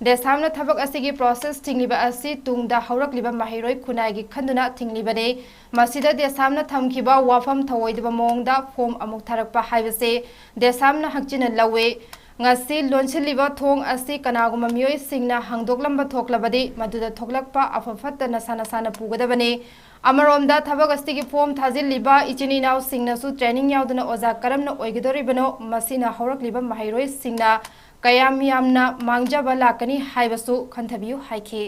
ꯗꯦꯁꯥꯝꯅ ꯊꯕꯛ ꯑꯁꯤꯒꯤ process ꯊꯤꯡꯂꯤꯕ ꯑꯁꯤ ꯇꯨꯡꯗ ꯍꯧꯔꯛꯂꯤꯕ ꯃꯍꯩꯔꯣꯏ ꯈꯨꯟꯅꯥꯏꯒꯤ ꯈꯟꯗꯨꯅ ꯊꯤꯡꯂꯤꯕꯅꯤ꯫ ꯃꯁꯤꯗ ꯗꯦꯁꯥꯝꯅ ꯊꯝꯈꯤꯕ ꯋꯥꯐꯝ ꯊꯧꯑꯣꯏꯗꯕ ꯃꯑꯣꯡꯗ form ꯑꯃꯨꯛ ꯊꯥꯔꯛꯄ ꯍꯥꯏꯕꯁꯤ ꯗꯦꯁꯥꯝꯅ ꯍꯛꯆꯤꯟꯅ ꯂꯧꯏ꯫ ꯉꯁꯤ ꯂꯣꯟꯁꯤꯜꯂꯤꯕ ꯊꯣꯡ ꯑꯁꯤ ꯀꯅꯥꯒꯨꯝꯕ ꯃꯤꯑꯣꯏꯁꯤꯡꯅ ꯍꯥꯡꯗꯣꯛꯂꯝꯕ ꯊꯣꯛꯂꯕꯗꯤ ꯃꯗꯨꯗ ꯊꯣꯛꯂꯛꯄ ꯑꯐ ꯐꯠꯇ ꯅꯁꯥ ꯅꯁꯥꯅ ꯄꯨꯒꯗꯕꯅꯤ꯫ ꯑꯃꯔꯣꯝꯗ ꯊꯕꯛ ꯑꯁꯤꯒꯤ form ꯊꯥꯖꯤꯜꯂꯤꯕ ꯏꯆꯤꯟ ꯏꯅꯥꯎꯁꯤꯡꯅꯁꯨ training ꯌꯥꯎꯗꯅ ꯑꯣꯖꯥ ꯀꯔꯝꯅ ꯑꯣꯏꯒꯗꯧꯔꯤꯕꯅꯣ? ꯃꯁꯤꯅ ꯍꯧꯔꯛꯂꯤꯕ ꯃꯍꯩꯔꯣꯏꯁꯤꯡꯅ ꯀꯌꯥꯝ ꯌꯥꯝꯅ ꯃꯥꯡꯖꯕ ꯂꯥꯛꯀꯅꯤ ꯍꯥꯏꯕꯁꯨ ꯈꯟꯊꯕꯤꯌꯨ ꯍꯥꯏꯈꯤ꯫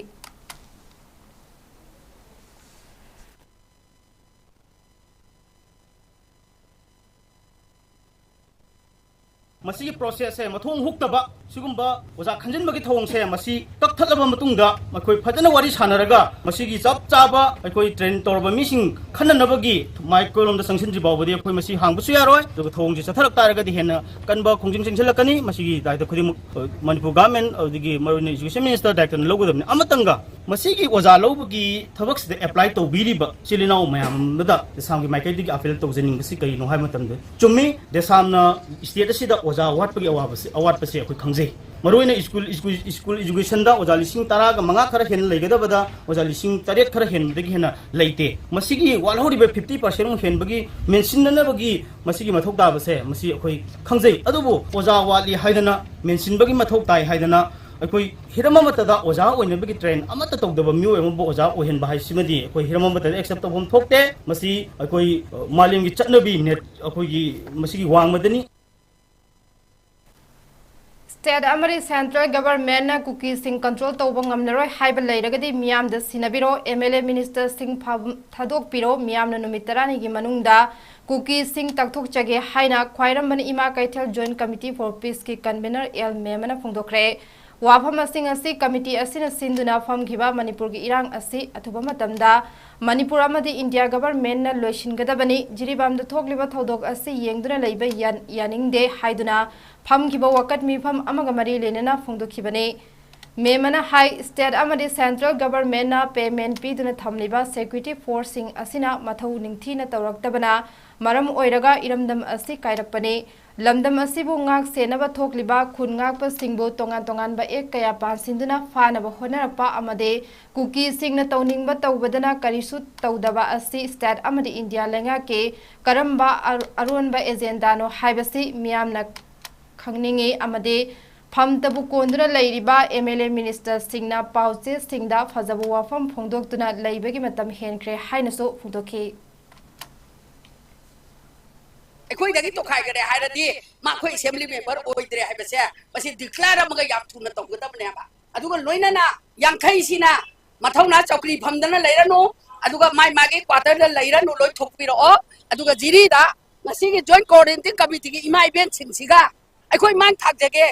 ꯃꯁꯤꯒꯤ process ꯁꯦ ꯃꯊꯣꯡ ꯍꯨꯛꯇꯕ ꯁꯤꯒꯨꯝꯕ ꯑꯣꯖꯥ ꯈꯟꯖꯤꯟꯕꯒꯤ ꯊꯧꯑꯣꯡꯁꯦ ꯃꯁꯤ ꯀꯛꯊꯠꯂꯕ ꯃꯇꯨꯡꯗ ꯑꯩꯈꯣꯏ ꯐꯖꯅ ꯋꯥꯔꯤ ꯁꯥꯟꯅꯔꯒ ꯃꯁꯤꯒꯤ ꯆꯞ ꯆꯥꯕ ꯑꯩꯈꯣꯏ train ꯇꯧꯔꯕ ꯃꯤꯁꯤꯡ ꯈꯟꯅꯅꯕꯒꯤ ꯃꯥꯏꯀꯩꯔꯣꯝꯗ ꯆꯪꯁꯤꯟꯗ꯭ꯔꯤ ꯐꯥꯎꯕꯗꯤ ꯑꯩꯈꯣꯏ ꯃꯁꯤ ꯍꯥꯡꯕꯁꯨ ꯌꯥꯔꯣꯏ꯫ ꯑꯗꯨꯒ ꯊꯧꯑꯣꯡꯁꯤ ꯆꯠꯊꯔꯛ ꯇꯥꯔꯒꯗꯤ ꯍꯦꯟꯅ ꯀꯟꯕ ꯈꯣꯡꯖꯪ ꯆꯪꯁꯤꯜꯂꯛꯀꯅꯤ꯫ ꯃꯁꯤꯒꯤ ꯗꯥꯏꯇ ꯈꯨꯗꯤꯡꯃꯛ, ꯑ, ꯃꯅꯤꯄꯨꯔ government ꯑꯗꯒꯤ ꯃꯔꯨꯑꯣꯏꯅ education minister ꯗꯥꯏꯇꯅ ꯂꯧꯒꯗꯕꯅꯤ꯫ ꯑꯃꯇꯪꯒ ꯃꯁꯤꯒꯤ ꯑꯣꯖꯥ ꯂꯧꯕꯒꯤ ꯊꯕꯛꯁꯤꯗ apply ꯇꯧꯕꯤꯔꯤꯕ ꯏꯆꯤꯜ ꯏꯅꯥꯎ ꯃꯌꯥꯝ ꯑꯃꯗ ꯗꯦꯁꯥꯝꯒꯤ ꯃꯥꯏꯀꯩꯗꯒꯤ appeal ꯇꯧꯖꯅꯤꯡꯕꯁꯤ ꯀꯔꯤꯅꯣ ꯍꯥꯏꯕ ꯃꯇꯝꯗ, ꯆꯨꯝꯃꯤ, ꯗꯦꯁꯥꯝꯅ state ꯑꯁꯤꯗ ꯑꯣꯖꯥ ꯋꯥꯠꯄꯒꯤ ꯑꯋꯥꯕꯁꯤ, ꯑꯋꯥꯠꯄꯁꯦ ꯑꯩꯈꯣꯏ ꯈꯪꯖꯩ꯫ ꯃꯔꯨꯑꯣꯏꯅ school, school, school education ꯗ ꯑꯣꯖꯥ ꯂꯤꯁꯤꯡ ꯇꯔꯥꯒ ꯃꯉꯥ ꯈꯔ ꯍꯦꯟꯅ ꯂꯩꯒꯗꯕꯗ ꯑꯣꯖꯥ ꯂꯤꯁꯤꯡ ꯇꯔꯦꯠ ꯈꯔ ꯍꯦꯟꯕꯗꯒꯤ ꯍꯦꯟꯅ ꯂꯩꯇꯦ꯫ ꯃꯁꯤꯒꯤ ꯋꯥꯠꯍꯧꯔꯤꯕ fifty percent ꯃꯨꯛ ꯍꯦꯟꯕꯒꯤ ꯃꯦꯟꯁꯤꯟꯅꯅꯕꯒꯤ ꯃꯁꯤꯒꯤ ꯃꯊꯧ ꯇꯥꯕꯁꯦ ꯃꯁꯤ ꯑꯩꯈꯣꯏ ꯈꯪꯖꯩ꯫ ꯑꯗꯨꯕꯨ ꯑꯣꯖꯥ ꯋꯥꯠꯂꯤ ꯍꯥꯏꯗꯅ, ꯃꯦꯟꯁꯤꯟꯕꯒꯤ ꯃꯊꯧ ꯇꯥꯏ ꯍꯥꯏꯗꯅ ꯑꯩꯈꯣꯏ ꯍꯤꯔꯝ ꯑꯃꯠꯇꯗ ꯑꯣꯖꯥ ꯑꯣꯏꯅꯕꯒꯤ train ꯑꯃꯠꯇ ꯇꯧꯗꯕ ꯃꯤꯑꯣꯏ ꯑꯃꯕꯨ ꯑꯣꯖꯥ ꯑꯣꯏꯍꯟꯕ ꯍꯥꯏꯁꯤꯃꯗꯤ ꯑꯩꯈꯣꯏ ꯍꯤꯔꯝ ꯑꯃꯠꯇꯗ accept ꯇꯧꯐꯝ ꯊꯣꯛꯇꯦ꯫ ꯃꯁꯤ ꯑꯩꯈꯣꯏ, ꯑ, ꯃꯥꯂꯦꯝꯒꯤ ꯆꯠꯅꯕꯤ net ꯑꯩꯈꯣꯏꯒꯤ ꯃꯁꯤꯒꯤ ꯋꯥꯡꯃꯗꯅꯤ꯫ State ꯑꯃꯗꯤ central governmentꯅ ꯀꯨꯀꯤꯁꯤꯡ control ꯇꯧꯕ ꯉꯝꯂꯔꯣꯏ ꯍꯥꯏꯕ ꯂꯩꯔꯒꯗꯤ ꯃꯤꯌꯥꯝꯗ ꯁꯤꯟꯅꯕꯤꯔꯣ, MLA ministerꯁꯤꯡ ꯐꯥꯕ-, ꯊꯥꯗꯣꯛꯄꯤꯔꯣ, ꯃꯤꯌꯥꯝꯅ ꯅꯨꯃꯤꯠ ꯇꯔꯥꯅꯤꯒꯤ ꯃꯅꯨꯡꯗ ꯀꯨꯀꯤꯁꯤꯡ ꯇꯛꯊꯣꯛꯆꯒꯦ ꯍꯥꯏꯅ ꯈ꯭ꯋꯥꯏꯔꯝꯕꯟ ꯏꯃꯥ ꯀꯩꯊꯦꯜ Joint Committee for Peaceꯀꯤ convener ꯑꯦꯜ ꯃꯦꯃꯅ ꯐꯣꯡꯗꯣꯛꯈ꯭ꯔꯦ꯫ ꯋꯥꯐꯝ ꯑꯁꯤꯡ ꯑꯁꯤ committee ꯑꯁꯤꯅ ꯁꯤꯟꯗꯨꯅ ꯐꯝꯈꯤꯕ ꯃꯅꯤꯄꯨꯔꯒꯤ ꯏꯔꯥꯡ ꯑꯁꯤ ꯑꯊꯨꯕ ꯃꯇꯝꯗ ꯃꯅꯤꯄꯨꯔ ꯑꯃꯗꯤ ꯏꯟꯗꯤꯌꯥ governmentꯅ ꯂꯣꯏꯁꯤꯟꯒꯗꯕꯅꯤ꯫ ꯖꯤꯔꯤꯕꯥꯝꯗ ꯊꯣꯛꯂꯤꯕ ꯊꯧꯗꯣꯛ ꯑꯁꯤ ꯌꯦꯡꯗꯨꯅ ꯂꯩꯕ ꯌꯥꯟ-, ꯌꯥꯅꯤꯡꯗꯦ ꯍꯥꯏꯗꯨꯅ ꯐꯝꯈꯤꯕ ꯋꯥꯀꯠ ꯃꯤꯐꯝ ꯑꯃꯒ ꯃꯔꯤ ꯂꯩꯅꯅ ꯐꯣꯡꯗꯣꯛꯈꯤꯕꯅꯤ꯫ ꯃꯦꯃꯅ ꯍꯥꯏ, state ꯑꯃꯗꯤ central governmentꯅ payment ꯄꯤꯗꯨꯅ ꯊꯝꯂꯤꯕ security forceꯁꯤꯡ ꯑꯁꯤꯅ ꯃꯊꯧ ꯅꯤꯡꯊꯤꯅ ꯇꯧꯔꯛꯇꯕꯅ ꯃꯔꯝ ꯑꯣꯏꯔꯒ ꯏꯔꯝꯗꯝ ꯑꯁꯤ ꯀꯥꯏꯔꯛꯄꯅꯤ꯫ ꯂꯝꯗꯝ ꯑꯁꯤꯕꯨ ꯉꯥꯛ ꯁꯦꯟꯅꯕ ꯊꯣꯛꯂꯤꯕ ꯈꯨꯟ ꯉꯥꯛꯄꯁꯤꯡꯕꯨ ꯇꯣꯉꯥꯟ ꯇꯣꯉꯥꯟꯕ act ꯀꯌꯥ ꯄꯥꯟꯁꯤꯟꯗꯨꯅ ꯐꯥꯅꯕ ꯍꯣꯠꯅꯔꯛꯄ ꯑꯃꯗꯤ ꯀꯨꯀꯤꯁꯤꯡꯅ ꯇꯧꯅꯤꯡꯕ ꯇꯧꯕꯗꯅ ꯀꯔꯤꯁꯨ ꯇꯧꯗꯕ ꯑꯁꯤ state ꯑꯃꯗꯤ ꯏꯟꯗꯤꯌꯥ ꯂꯩꯉꯥꯛꯀꯤ ꯀꯔꯝꯕ ꯑꯔ-, ꯑꯔꯣꯟꯕ agendaꯅꯣ ꯍꯥꯏꯕꯁꯤ ꯃꯤꯌꯥꯝꯅ ꯈꯪꯅꯤꯡꯏ ꯑꯃꯗꯤ ꯐꯝꯇꯕꯨ ꯀꯣꯟꯗꯨꯅ ꯂꯩꯔꯤꯕ MLA ministerꯁꯤꯡꯅ ꯄꯥꯎꯆꯦꯁꯤꯡꯗ ꯐꯖꯕ ꯋꯥꯐꯝ ꯐꯣꯡꯗꯣꯛꯇꯨꯅ ꯂꯩꯕꯒꯤ ꯃꯇꯝ ꯍꯦꯟꯈ꯭ꯔꯦ ꯍꯥꯏꯅꯁꯨ ꯐꯣꯡꯗꯣꯛꯈꯤ꯫ ꯑꯩꯈꯣꯏꯗꯒꯤ ꯇꯣꯈꯥꯏꯈꯔꯦ ꯍꯥꯏꯔꯗꯤ ꯃꯥ ꯑꯩꯈꯣꯏ assembly member ꯑꯣꯏꯗ꯭ꯔꯦ ꯍꯥꯏꯕꯁꯦ ꯃꯁꯤ declare ꯑꯃꯒ ꯌꯥꯝ ꯊꯨꯅ ꯇꯧꯒꯗꯕꯅꯦꯕ꯫ ꯑꯗꯨꯒ ꯂꯣꯏꯅꯅ ꯌꯥꯡꯈꯩꯁꯤꯅ ꯃꯊꯧꯅꯥ ꯆꯧꯀ꯭ꯔꯤ ꯐꯝꯗꯅ ꯂꯩꯔꯅꯨ, ꯑꯗꯨꯒ ꯃꯥꯏ ꯃꯥꯒꯤ quarterꯗ ꯂꯩꯔꯅꯨ, ꯂꯣꯏ ꯊꯣꯛꯄꯤꯔꯛꯑꯣ꯫ ꯑꯗꯨꯒ ꯖꯤꯔꯤꯗ ꯉꯁꯤꯒꯤ Joint Coordinating Committeeꯒꯤ ꯏꯃꯥ ꯏꯕꯦꯟꯁꯤꯡꯁꯤꯒ ꯑꯩꯈꯣꯏ ꯃꯥꯡ ꯊꯥꯛꯆꯒꯦ꯫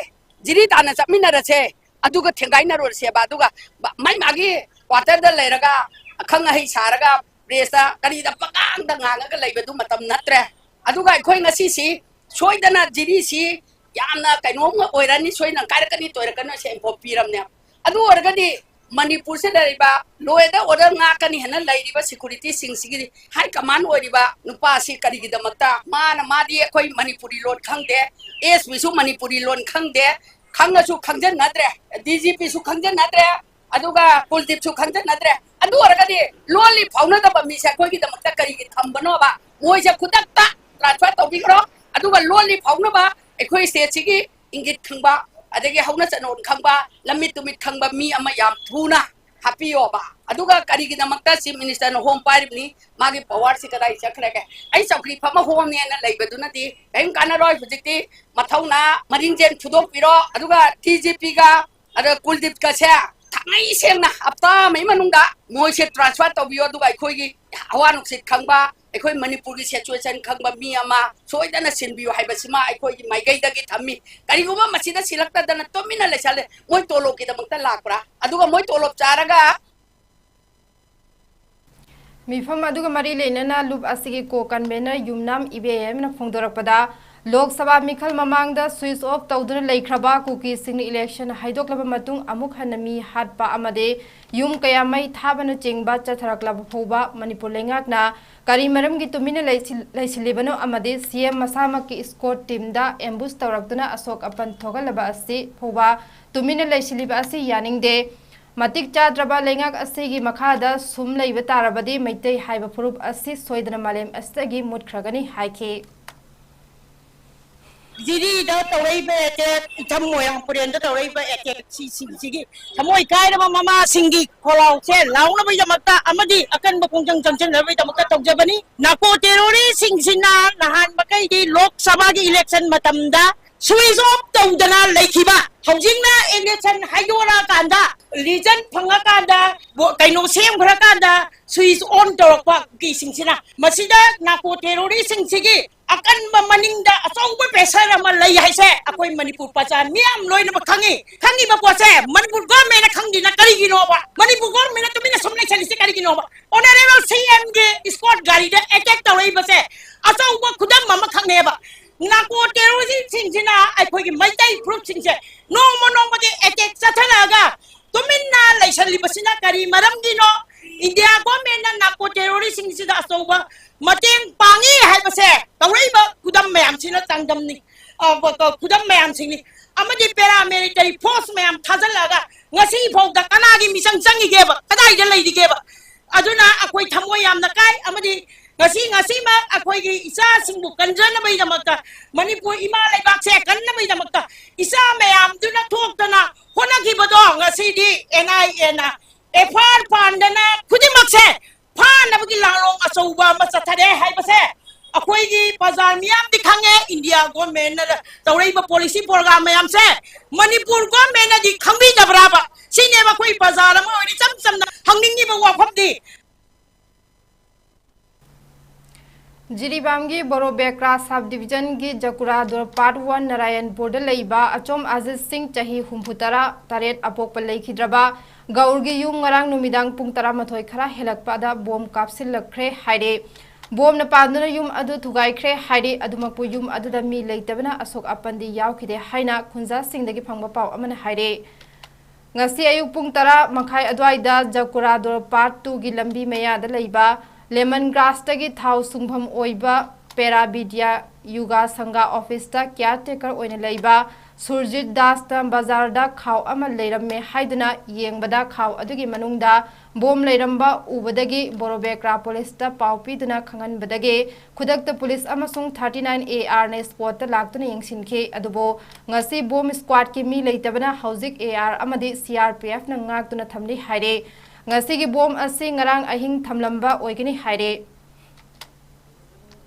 ꯖꯤꯔꯤ ꯇꯥꯟꯅ ꯆꯠꯃꯤꯟꯅꯔꯁꯦ꯫ ꯑꯗꯨꯒ ꯊꯦꯡꯒꯥꯏꯅꯔꯨꯔꯁꯦꯕ꯫ ꯑꯗꯨꯒ ꯃ-, ꯃꯥꯏ ꯃꯥꯒꯤ quarterꯗ ꯂꯩꯔꯒ ꯑꯈꯪ ꯑꯍꯩ ꯁꯥꯔꯒ pressꯇ ꯀꯔꯤꯗ ꯄꯉꯥꯡꯗ ꯉꯥꯡꯉꯒ ꯂꯩꯕꯗꯨ ꯃꯇꯝ ꯅꯠꯇ꯭ꯔꯦ꯫ ꯑꯗꯨꯒ ꯑꯩꯈꯣꯏ ꯉꯁꯤꯁꯤ ꯁꯣꯏꯗꯅ ꯖꯤꯔꯤꯁꯤ ꯌꯥꯝꯅ ꯀꯩꯅꯣꯝ ꯑꯣꯏꯔꯅꯤ, ꯁꯣꯏꯗꯅ ꯀꯥꯏꯔꯛꯀꯅꯤ, ꯇꯣꯏꯔꯛꯀꯅꯤ, ꯁꯦ ꯏꯟꯐꯣ ꯄꯤꯔꯝꯅꯦ꯫ ꯑꯗꯨ ꯑꯣꯏꯔꯒꯗꯤ ꯃꯅꯤꯄꯨꯔꯁꯤꯗ ꯂꯩꯔꯤꯕ law and order ꯉꯥꯛꯀꯅꯤ ꯍꯥꯏꯅ ꯂꯩꯔꯤꯕ securityꯁꯤꯡꯁꯤꯒꯤ high command ꯑꯣꯏꯔꯤꯕ ꯅꯨꯄꯥꯁꯤ ꯀꯔꯤꯒꯤꯗꯃꯛꯇ ꯃꯥꯅ, ꯃꯥꯗꯤ ꯑꯩꯈꯣꯏ ꯃꯅꯤꯄꯨꯔꯤ ꯂꯣꯟ ꯈꯪꯗꯦ, SPꯁꯨ ꯃꯅꯤꯄꯨꯔꯤ ꯂꯣꯟ ꯈꯪꯗꯦ, ꯈꯪꯉꯁꯨ ꯈꯪꯖꯟꯅꯗ꯭ꯔꯦ, DGPꯁꯨ ꯈꯪꯖꯟꯅꯗ꯭ꯔꯦ, ꯑꯗꯨꯒ ꯀꯨꯜꯗꯤꯞꯁꯨ ꯈꯪꯖꯟꯅꯗ꯭ꯔꯦ꯫ ꯑꯗꯨ ꯑꯣꯏꯔꯒꯗꯤ ꯂꯣꯜꯂꯤ ꯐꯥꯎꯅꯗꯕ ꯃꯤꯁꯦ ꯑꯩꯈꯣꯏꯒꯤꯗꯃꯛꯇ ꯀꯔꯤꯒꯤ ꯊꯝꯕꯅꯣꯕ? ꯃꯣꯏꯁꯦ ꯈꯨꯗꯛꯇ transfer ꯇꯧꯕꯤꯈ꯭ꯔꯣ꯫ ꯑꯗꯨꯒ ꯂꯣꯜꯂꯤ ꯐꯥꯎꯅꯕ ꯑꯩꯈꯣꯏ stateꯁꯤꯒꯤ ꯏꯪꯒꯤꯠ ꯈꯪꯕ, ꯑꯗꯒꯤ ꯍꯧꯅ ꯆꯠꯅꯣꯟ ꯈꯪꯕ, ꯂꯝꯃꯤꯠ ꯇꯨꯃꯤꯠ ꯈꯪꯕ ꯃꯤ ꯑꯃ ꯌꯥꯝ ꯊꯨꯅ ꯍꯥꯞꯄꯤꯌꯣꯕ꯫ ꯑꯗꯨꯒ ꯀꯔꯤꯒꯤꯗꯃꯛꯇ ꯆꯤꯐ ꯃꯤꯅꯤꯁꯇꯔꯅ ꯍꯣꯝ ꯄꯥꯏꯔꯤꯕꯅꯤ? ꯃꯥꯒꯤ ꯄꯋꯥꯔꯁꯤ ꯀꯗꯥꯏ ꯆꯠꯈ꯭ꯔꯒꯦ? ꯑꯩ ꯆꯧꯀ꯭ꯔꯤ ꯐꯝꯃ ꯍꯣꯝꯅꯦꯅ ꯂꯩꯕꯗꯨꯅꯗꯤ ꯀꯔꯤꯝ ꯀꯥꯟꯅꯔꯣꯏ꯫ ꯍꯧꯖꯤꯛꯇꯤ ꯃꯊꯧꯅꯥ ꯃꯔꯤꯡꯖꯦꯜ ꯐꯨꯗꯣꯛꯄꯤꯔꯣ꯫ ꯑꯗꯨꯒ ꯗꯤ ꯖꯤ ꯄꯤꯒ ꯑꯗ ꯀꯨꯜꯗꯤꯞꯀꯁꯦ ꯊꯥꯡꯉꯩ ꯁꯦꯡꯅ ꯍꯞꯇꯥ ꯑꯃꯒꯤ ꯃꯅꯨꯡꯗ ꯃꯣꯏꯁꯦ ꯇ꯭ꯔꯥꯟꯁꯐꯔ ꯇꯧꯕꯤꯌꯣ꯫ ꯑꯗꯨꯒ ꯑꯩꯈꯣꯏꯒꯤ ꯍꯋꯥ ꯅꯨꯡꯁꯤꯠ ꯈꯪꯕ, ꯑꯩꯈꯣꯏ ꯃꯅꯤꯄꯨꯔꯒꯤ ꯁꯤꯆꯨꯋꯦꯁꯟ ꯈꯪꯕ ꯃꯤ ꯑꯃ ꯁꯣꯏꯗꯅ ꯁꯤꯟꯕꯤꯌꯨ ꯍꯥꯏꯕꯁꯤꯃ ꯑꯩꯈꯣꯏꯒꯤ ꯃꯥꯏꯀꯩꯗꯒꯤ ꯊꯝꯃꯤ꯫ ꯀꯔꯤꯒꯨꯝꯕ ꯃꯁꯤꯗ ꯁꯤꯜꯂꯛꯇꯗꯅ ꯇꯨꯃꯤꯟꯅ ꯂꯩꯁꯜꯂꯦ, ꯃꯣꯏ ꯇꯣꯂꯣꯞꯀꯤꯗꯃꯛꯇ ꯂꯥꯛꯄ꯭ꯔꯥ? ꯑꯗꯨꯒ ꯃꯣꯏ ꯇꯣꯂꯣꯞ ꯆꯥꯔꯒ ꯃꯤꯐꯝ ꯑꯗꯨꯒ ꯃꯔꯤ ꯂꯩꯅꯅ ꯂꯨꯞ ꯑꯁꯤꯒꯤ ꯀꯣ ꯀꯟꯚꯦꯅꯔ ꯌꯨꯝꯅꯥꯝ ꯏꯕꯦꯝꯅ ꯐꯣꯡꯗꯣꯔꯛꯄꯗ, ꯂꯣꯛ ꯁꯚꯥ ꯃꯤꯈꯜ ꯃꯃꯥꯡꯗ ꯁ꯭ꯋꯤꯆ ꯑꯣꯐ ꯇꯧꯗꯨꯅ ꯂꯩꯈ꯭ꯔꯕ ꯀꯨꯀꯤꯁꯤꯡꯅ ꯏꯂꯦꯛꯁꯟ ꯍꯥꯏꯗꯣꯛꯂꯕ ꯃꯇꯨꯡ ꯑꯃꯨꯛ ꯍꯟꯅ ꯃꯤ ꯍꯥꯠꯄ ꯑꯃꯗꯤ ꯌꯨꯝ ꯀꯌꯥ ꯃꯩ ꯊꯥꯕꯅꯆꯤꯡꯕ ꯆꯠꯊꯔꯛꯂꯕ ꯐꯥꯎꯕ ꯃꯅꯤꯄꯨꯔ ꯂꯩꯉꯥꯛꯅ ꯀꯔꯤ ꯃꯔꯝꯒꯤ ꯇꯨꯃꯤꯟꯅ ꯂꯩꯁꯤꯜ-, ꯂꯩꯁꯤꯜꯂꯤꯕꯅꯣ ꯑꯃꯗꯤ ꯁꯤ ꯑꯦꯝ ꯃꯁꯥꯃꯛꯀꯤ ꯏꯁꯀꯣꯔꯠ ꯇꯤꯝꯗ ꯑꯦꯝꯕꯨꯁ ꯇꯧꯔꯛꯇꯨꯅ ꯑꯁꯣꯛ ꯑꯄꯟ ꯊꯣꯛꯍꯜꯂꯕ ꯑꯁꯤ ꯐꯥꯎꯕ ꯇꯨꯃꯤꯟꯅ ꯂꯩꯁꯤꯜꯂꯤꯕ ꯑꯁꯤ ꯌꯥꯅꯤꯡꯗꯦ꯫ ꯃꯇꯤꯛ ꯆꯥꯗ꯭ꯔꯕ ꯂꯩꯉꯥꯛ ꯑꯁꯤꯒꯤ ꯃꯈꯥꯗ ꯁꯨꯝ ꯂꯩꯕ ꯇꯥꯔꯕꯗꯤ ꯃꯩꯇꯩ ꯍꯥꯏꯕ ꯐꯨꯔꯨꯞ ꯑꯁꯤ ꯁꯣꯏꯗꯅ ꯃꯥꯂꯦꯝ ꯑꯁꯤꯗꯒꯤ ꯃꯨꯠꯈ꯭ꯔꯒꯅꯤ ꯍꯥꯏꯈꯤ꯫ ꯖꯤꯔꯤꯗ ꯇꯧꯔꯛꯏꯕ ꯑꯦꯇꯦꯛ, ꯏꯊꯝ ꯃꯣꯏꯔꯥꯡ ꯄꯨꯔꯦꯟꯗ ꯇꯧꯔꯛꯏꯕ ꯑꯦꯇꯦꯛꯁꯤꯡꯁꯤꯒꯤ ꯊꯃꯣꯏ ꯀꯥꯏꯔꯕ ꯃꯃꯥꯁꯤꯡꯒꯤ ꯈꯣꯜꯂꯥꯎꯁꯦ ꯂꯥꯎꯅꯕꯒꯤꯗꯃꯛꯇ ꯑꯃꯗꯤ ꯑꯀꯟꯕ ꯈꯣꯡꯖꯪ ꯆꯪꯁꯤꯟꯅꯕꯒꯤꯗꯃꯛꯇ ꯇꯧꯖꯕꯅꯤ꯫ ꯅꯥꯔꯀꯣ ꯇꯦꯔꯣꯔꯤꯁꯁꯤꯡꯁꯤꯅ ꯅꯍꯥꯟ ꯃꯈꯩꯗꯤ ꯂꯣꯛ ꯁꯚꯥꯒꯤ ꯏꯂꯦꯛꯁꯟ ꯃꯇꯝꯗ ꯁ꯭ꯋꯤꯆ ꯑꯣꯐ ꯇꯧꯗꯅ ꯂꯩꯈꯤꯕ, ꯍꯧꯖꯤꯛꯅ ꯏꯂꯦꯛꯁꯟ ꯍꯥꯏꯗꯣꯔꯛꯑꯀꯥꯟꯗ, ꯔꯤꯖꯜ ꯐꯪꯉꯀꯥꯟꯗ, ꯕꯣ-, ꯀꯩꯅꯣ ꯁꯦꯝꯈ꯭ꯔꯀꯥꯟꯗ ꯁ꯭ꯋꯤꯆ ꯑꯣꯟ ꯇꯧꯔꯛꯄ ꯀꯨꯀꯤꯁꯤꯡꯁꯤꯅ꯫ ꯃꯁꯤꯗ ꯅꯥꯔꯀꯣ ꯇꯦꯔꯣꯔꯤꯁꯁꯤꯡꯁꯤꯒꯤ ꯑꯀꯟꯕ ꯃꯅꯤꯡꯗ ꯑꯆꯧꯕ ꯄ꯭ꯔꯦꯁꯔ ꯑꯃ ꯂꯩ ꯍꯥꯏꯁꯦ ꯑꯩꯈꯣꯏ ꯃꯅꯤꯄꯨꯔ ꯄ꯭ꯔꯖꯥ ꯃꯤꯌꯥꯝ ꯂꯣꯏꯅꯃꯛ ꯈꯪꯉꯤ꯫ ꯈꯪꯉꯤꯕ ꯄꯣꯠꯁꯦ ꯃꯅꯤꯄꯨꯔ ꯒꯣꯔꯃꯦꯟꯅ ꯈꯪꯗ꯭ꯔꯤꯅ ꯀꯔꯤꯒꯤꯅꯣꯕ? ꯃꯅꯤꯄꯨꯔ ꯒꯣꯔꯃꯦꯟꯅ ꯇꯨꯃꯤꯟꯅ ꯁꯨꯝ ꯂꯩꯁꯜꯂꯤꯁꯦ ꯀꯔꯤꯒꯤꯅꯣꯕ? ꯑꯣꯅꯔꯦꯕꯜ ꯁꯤ ꯑꯦꯝꯒꯤ ꯏꯁꯀꯣꯔꯠ ꯒꯥꯔꯤꯗ ꯑꯦꯇꯦꯛ ꯇꯧꯔꯛꯏꯕꯁꯦ ꯑꯆꯧꯕ ꯈꯨꯗꯝ ꯑꯃꯈꯛꯅꯦꯕ꯫ ꯅꯥꯔꯀꯣ ꯇꯦꯔꯣꯔꯤꯁꯁꯤꯡꯁꯤꯅ ꯑꯩꯈꯣꯏꯒꯤ ꯃꯩꯇꯩ ꯐꯨꯔꯨꯞꯁꯤꯡꯁꯦ ꯅꯣꯡꯃ ꯅꯣꯡꯃꯒꯤ ꯑꯦꯇꯦꯛ ꯆꯠꯊꯔꯛꯑꯒ ꯇꯨꯃꯤꯟꯅ ꯂꯩꯁꯜꯂꯤꯕꯁꯤꯅ ꯀꯔꯤ ꯃꯔꯝꯒꯤꯅꯣ? ꯏꯟꯗꯤꯌꯥ ꯒꯣꯔꯃꯦꯟꯅ ꯅꯥꯔꯀꯣ ꯇꯦꯔꯣꯔꯤꯁꯁꯤꯡꯁꯤꯗ ꯑꯆꯧꯕ ꯃꯇꯦꯡ ꯄꯥꯡꯉꯤ ꯍꯥꯏꯕꯁꯦ ꯇꯧꯔꯛꯏꯕ ꯈꯨꯗꯝ ꯃꯌꯥꯝꯁꯤꯅ ꯆꯥꯡꯗꯝꯅꯤ꯫ ꯑ, ꯕ-, ꯀ-, ꯈꯨꯗꯝ ꯃꯌꯥꯝꯁꯤꯡꯅꯤ꯫ ꯑꯃꯗꯤ ꯄꯦꯔꯥꯃꯤꯂꯤꯇꯔꯤ ꯐꯣꯔꯁ ꯃꯌꯥꯝ ꯊꯥꯖꯤꯜꯂꯛꯑꯒ ꯉꯁꯤ ꯐꯥꯎꯗ ꯀꯅꯥꯒꯤ ꯃꯤꯆꯪ ꯆꯪꯉꯤꯒꯦꯕ? ꯀꯗꯥꯏꯗ ꯂꯩꯔꯤꯒꯦꯕ? ꯑꯗꯨꯅ ꯑꯩꯈꯣꯏ ꯊꯃꯣꯏ ꯌꯥꯝꯅ ꯀꯥꯏ꯫ ꯑꯃꯗꯤ ꯉꯁꯤ, ꯉꯁꯤꯃꯛ ꯑꯩꯈꯣꯏꯒꯤ ꯏꯆꯥꯁꯤꯡꯕꯨ ꯀꯟꯖꯅꯕꯒꯤꯗꯃꯛꯇ, ꯃꯅꯤꯄꯨꯔ ꯏꯃꯥ ꯂꯩꯕꯥꯛꯁꯦ ꯀꯟꯅꯕꯒꯤꯗꯃꯛꯇ ꯏꯆꯥ ꯃꯌꯥꯝꯗꯨꯅ ꯊꯣꯛꯇꯅ ꯍꯣꯠꯅꯈꯤꯕꯗꯣ ꯉꯁꯤꯗꯤ ꯑꯦꯟ ꯑꯥꯏ ꯑꯦꯅ ꯑꯦꯐ ꯑꯥꯏ ꯑꯥꯔ ꯄꯥꯟꯗꯅ ꯈꯨꯗꯤꯡꯃꯛꯁꯦ ꯐꯥꯅꯕꯒꯤ ꯂꯥꯡꯂꯣꯡ ꯑꯆꯧꯕ ꯑꯃ ꯆꯠꯊꯔꯦ ꯍꯥꯏꯕꯁꯦ ꯑꯩꯈꯣꯏꯒꯤ ꯕꯖꯥꯔ ꯃꯤꯌꯥꯝꯗꯤ ꯈꯪꯉꯦ꯫ ꯏꯟꯗꯤꯌꯥ ꯒꯣꯔꯃꯦꯟꯅ ꯇꯧꯔꯛꯏꯕ ꯄꯣꯂꯤꯁꯤ ꯄ꯭ꯔꯣꯒ꯭ꯔꯥꯝ ꯃꯌꯥꯝꯁꯦ ꯃꯅꯤꯄꯨꯔ ꯒꯣꯔꯃꯦꯟꯅꯗꯤ ꯈꯪꯕꯤꯗꯕ꯭ꯔꯥꯕ? ꯁꯤꯅꯦꯕ ꯑꯩꯈꯣꯏ ꯕꯖꯥꯔ ꯑꯃ ꯑꯣꯏꯅ ꯏꯆꯝ ꯆꯝꯅ ꯍꯪꯅꯤꯡꯉꯤꯕ ꯋꯥꯐꯝꯗꯤ꯫ ꯖꯤꯔꯤꯕꯥꯝꯒꯤ ꯕꯣꯔꯣꯕꯦꯀ꯭ꯔꯥ ꯁꯕ ꯗꯤꯕꯤꯖꯟꯒꯤ ꯖꯀꯨꯔꯥꯗꯣꯔ ꯄꯥꯔꯠ ꯋꯥꯟ ꯅꯥꯔꯥꯌꯟꯄꯨꯔꯗ ꯂꯩꯕ ꯑꯆꯣꯝ ꯑꯖꯤꯠ ꯁꯤꯡ, ꯆꯍꯤ ꯍꯨꯝꯐꯨ ꯇꯔꯥ ꯇꯔꯦꯠ, ꯑꯄꯣꯛꯄ ꯂꯩꯈꯤꯗ꯭ꯔꯕ ꯒꯧꯔꯒꯤ ꯌꯨꯝ ꯉꯔꯥꯡ ꯅꯨꯃꯤꯗꯥꯡ ꯄꯨꯡ ꯇꯔꯥꯃꯥꯊꯣꯏ ꯈꯔ ꯍꯦꯜꯂꯛꯄꯗ ꯕꯣꯝ ꯀꯥꯞꯁꯤꯜꯂꯛꯈ꯭ꯔꯦ ꯍꯥꯏꯔꯦ꯫ ꯕꯣꯝꯅ ꯄꯥꯟꯗꯨꯅ ꯌꯨꯝ ꯑꯗꯨ ꯊꯨꯒꯥꯏꯈ꯭ꯔꯦ ꯍꯥꯏꯔꯦ꯫ ꯑꯗꯨꯃꯛꯄꯨ ꯌꯨꯝ ꯑꯗꯨꯗ ꯃꯤ ꯂꯩꯇꯕꯅ ꯑꯁꯣꯛ ꯑꯄꯟꯗꯤ ꯌꯥꯎꯈꯤꯗꯦ ꯍꯥꯏꯅ ꯈꯨꯟꯖꯥꯁꯤꯡꯗꯒꯤ ꯐꯪꯕ ꯄꯥꯎ ꯑꯃꯅ ꯍꯥꯏꯔꯦ꯫ ꯉꯁꯤ ꯑꯌꯨꯛ ꯄꯨꯡ ꯇꯔꯥ ꯃꯈꯥꯏ ꯑꯗꯨꯋꯥꯏꯗ ꯖꯀꯨꯔꯥꯗꯣꯔ ꯄꯥꯔꯠ ꯇꯨꯒꯤ ꯂꯝꯕꯤ ꯃꯌꯥꯗ ꯂꯩꯕ ꯂꯦꯃꯟ ꯒ꯭ꯔꯥꯁꯇꯒꯤ ꯊꯥꯎ ꯁꯨꯡꯐꯝ ꯑꯣꯏꯕ ꯄꯦꯔꯥꯕꯤꯗ꯭ꯌꯥ ꯌꯨꯒꯥ ꯁꯪꯒꯥ ꯑꯣꯐꯤꯁꯇ ꯀꯤꯌꯥꯔ ꯇꯦꯀꯔ ꯑꯣꯏꯅ ꯂꯩꯕ ꯁꯨꯔꯖꯤꯠ ꯗꯥꯁꯇ ꯕꯖꯥꯔꯗ ꯈꯥꯎ ꯑꯃ ꯂꯩꯔꯝꯃꯦ ꯍꯥꯏꯗꯨꯅ ꯌꯦꯡꯕꯗ ꯈꯥꯎ ꯑꯗꯨꯒꯤ ꯃꯅꯨꯡꯗ ꯕꯣꯝ ꯂꯩꯔꯝꯕ ꯎꯕꯗꯒꯤ ꯕꯣꯔꯣꯕꯦꯀ꯭ꯔꯥ ꯄꯨꯂꯤꯁꯇ ꯄꯥꯎ ꯄꯤꯗꯨꯅ ꯈꯪꯍꯟꯕꯗꯒꯤ ꯈꯨꯗꯛꯇ ꯄꯨꯂꯤꯁ ꯑꯃꯁꯨꯡ ꯊꯥꯔꯇꯤ ꯅꯥꯏꯟ ꯑꯦ ꯑꯥꯔꯅ ꯁ꯭ꯄꯣꯠꯇ ꯂꯥꯛꯇꯨꯅ ꯌꯦꯡꯁꯤꯟꯈꯤ꯫ ꯑꯗꯨꯕꯨ ꯉꯁꯤ ꯕꯣꯝ ꯁ꯭ꯀ꯭ꯋꯥꯗꯀꯤ ꯃꯤ ꯂꯩꯇꯕꯅ ꯍꯧꯖꯤꯛ ꯑꯦ ꯑꯥꯔ ꯑꯃꯗꯤ ꯁꯤ ꯑꯥꯔ ꯄꯤ ꯑꯦꯐꯅ ꯉꯥꯛꯇꯨꯅ ꯊꯝꯂꯤ ꯍꯥꯏꯔꯦ꯫ ꯉꯁꯤꯒꯤ ꯕꯣꯝ ꯑꯁꯤ ꯉꯔꯥꯡ ꯑꯍꯤꯡ ꯊꯝꯂꯝꯕ ꯑꯣꯏꯒꯅꯤ ꯍꯥꯏꯔꯦ꯫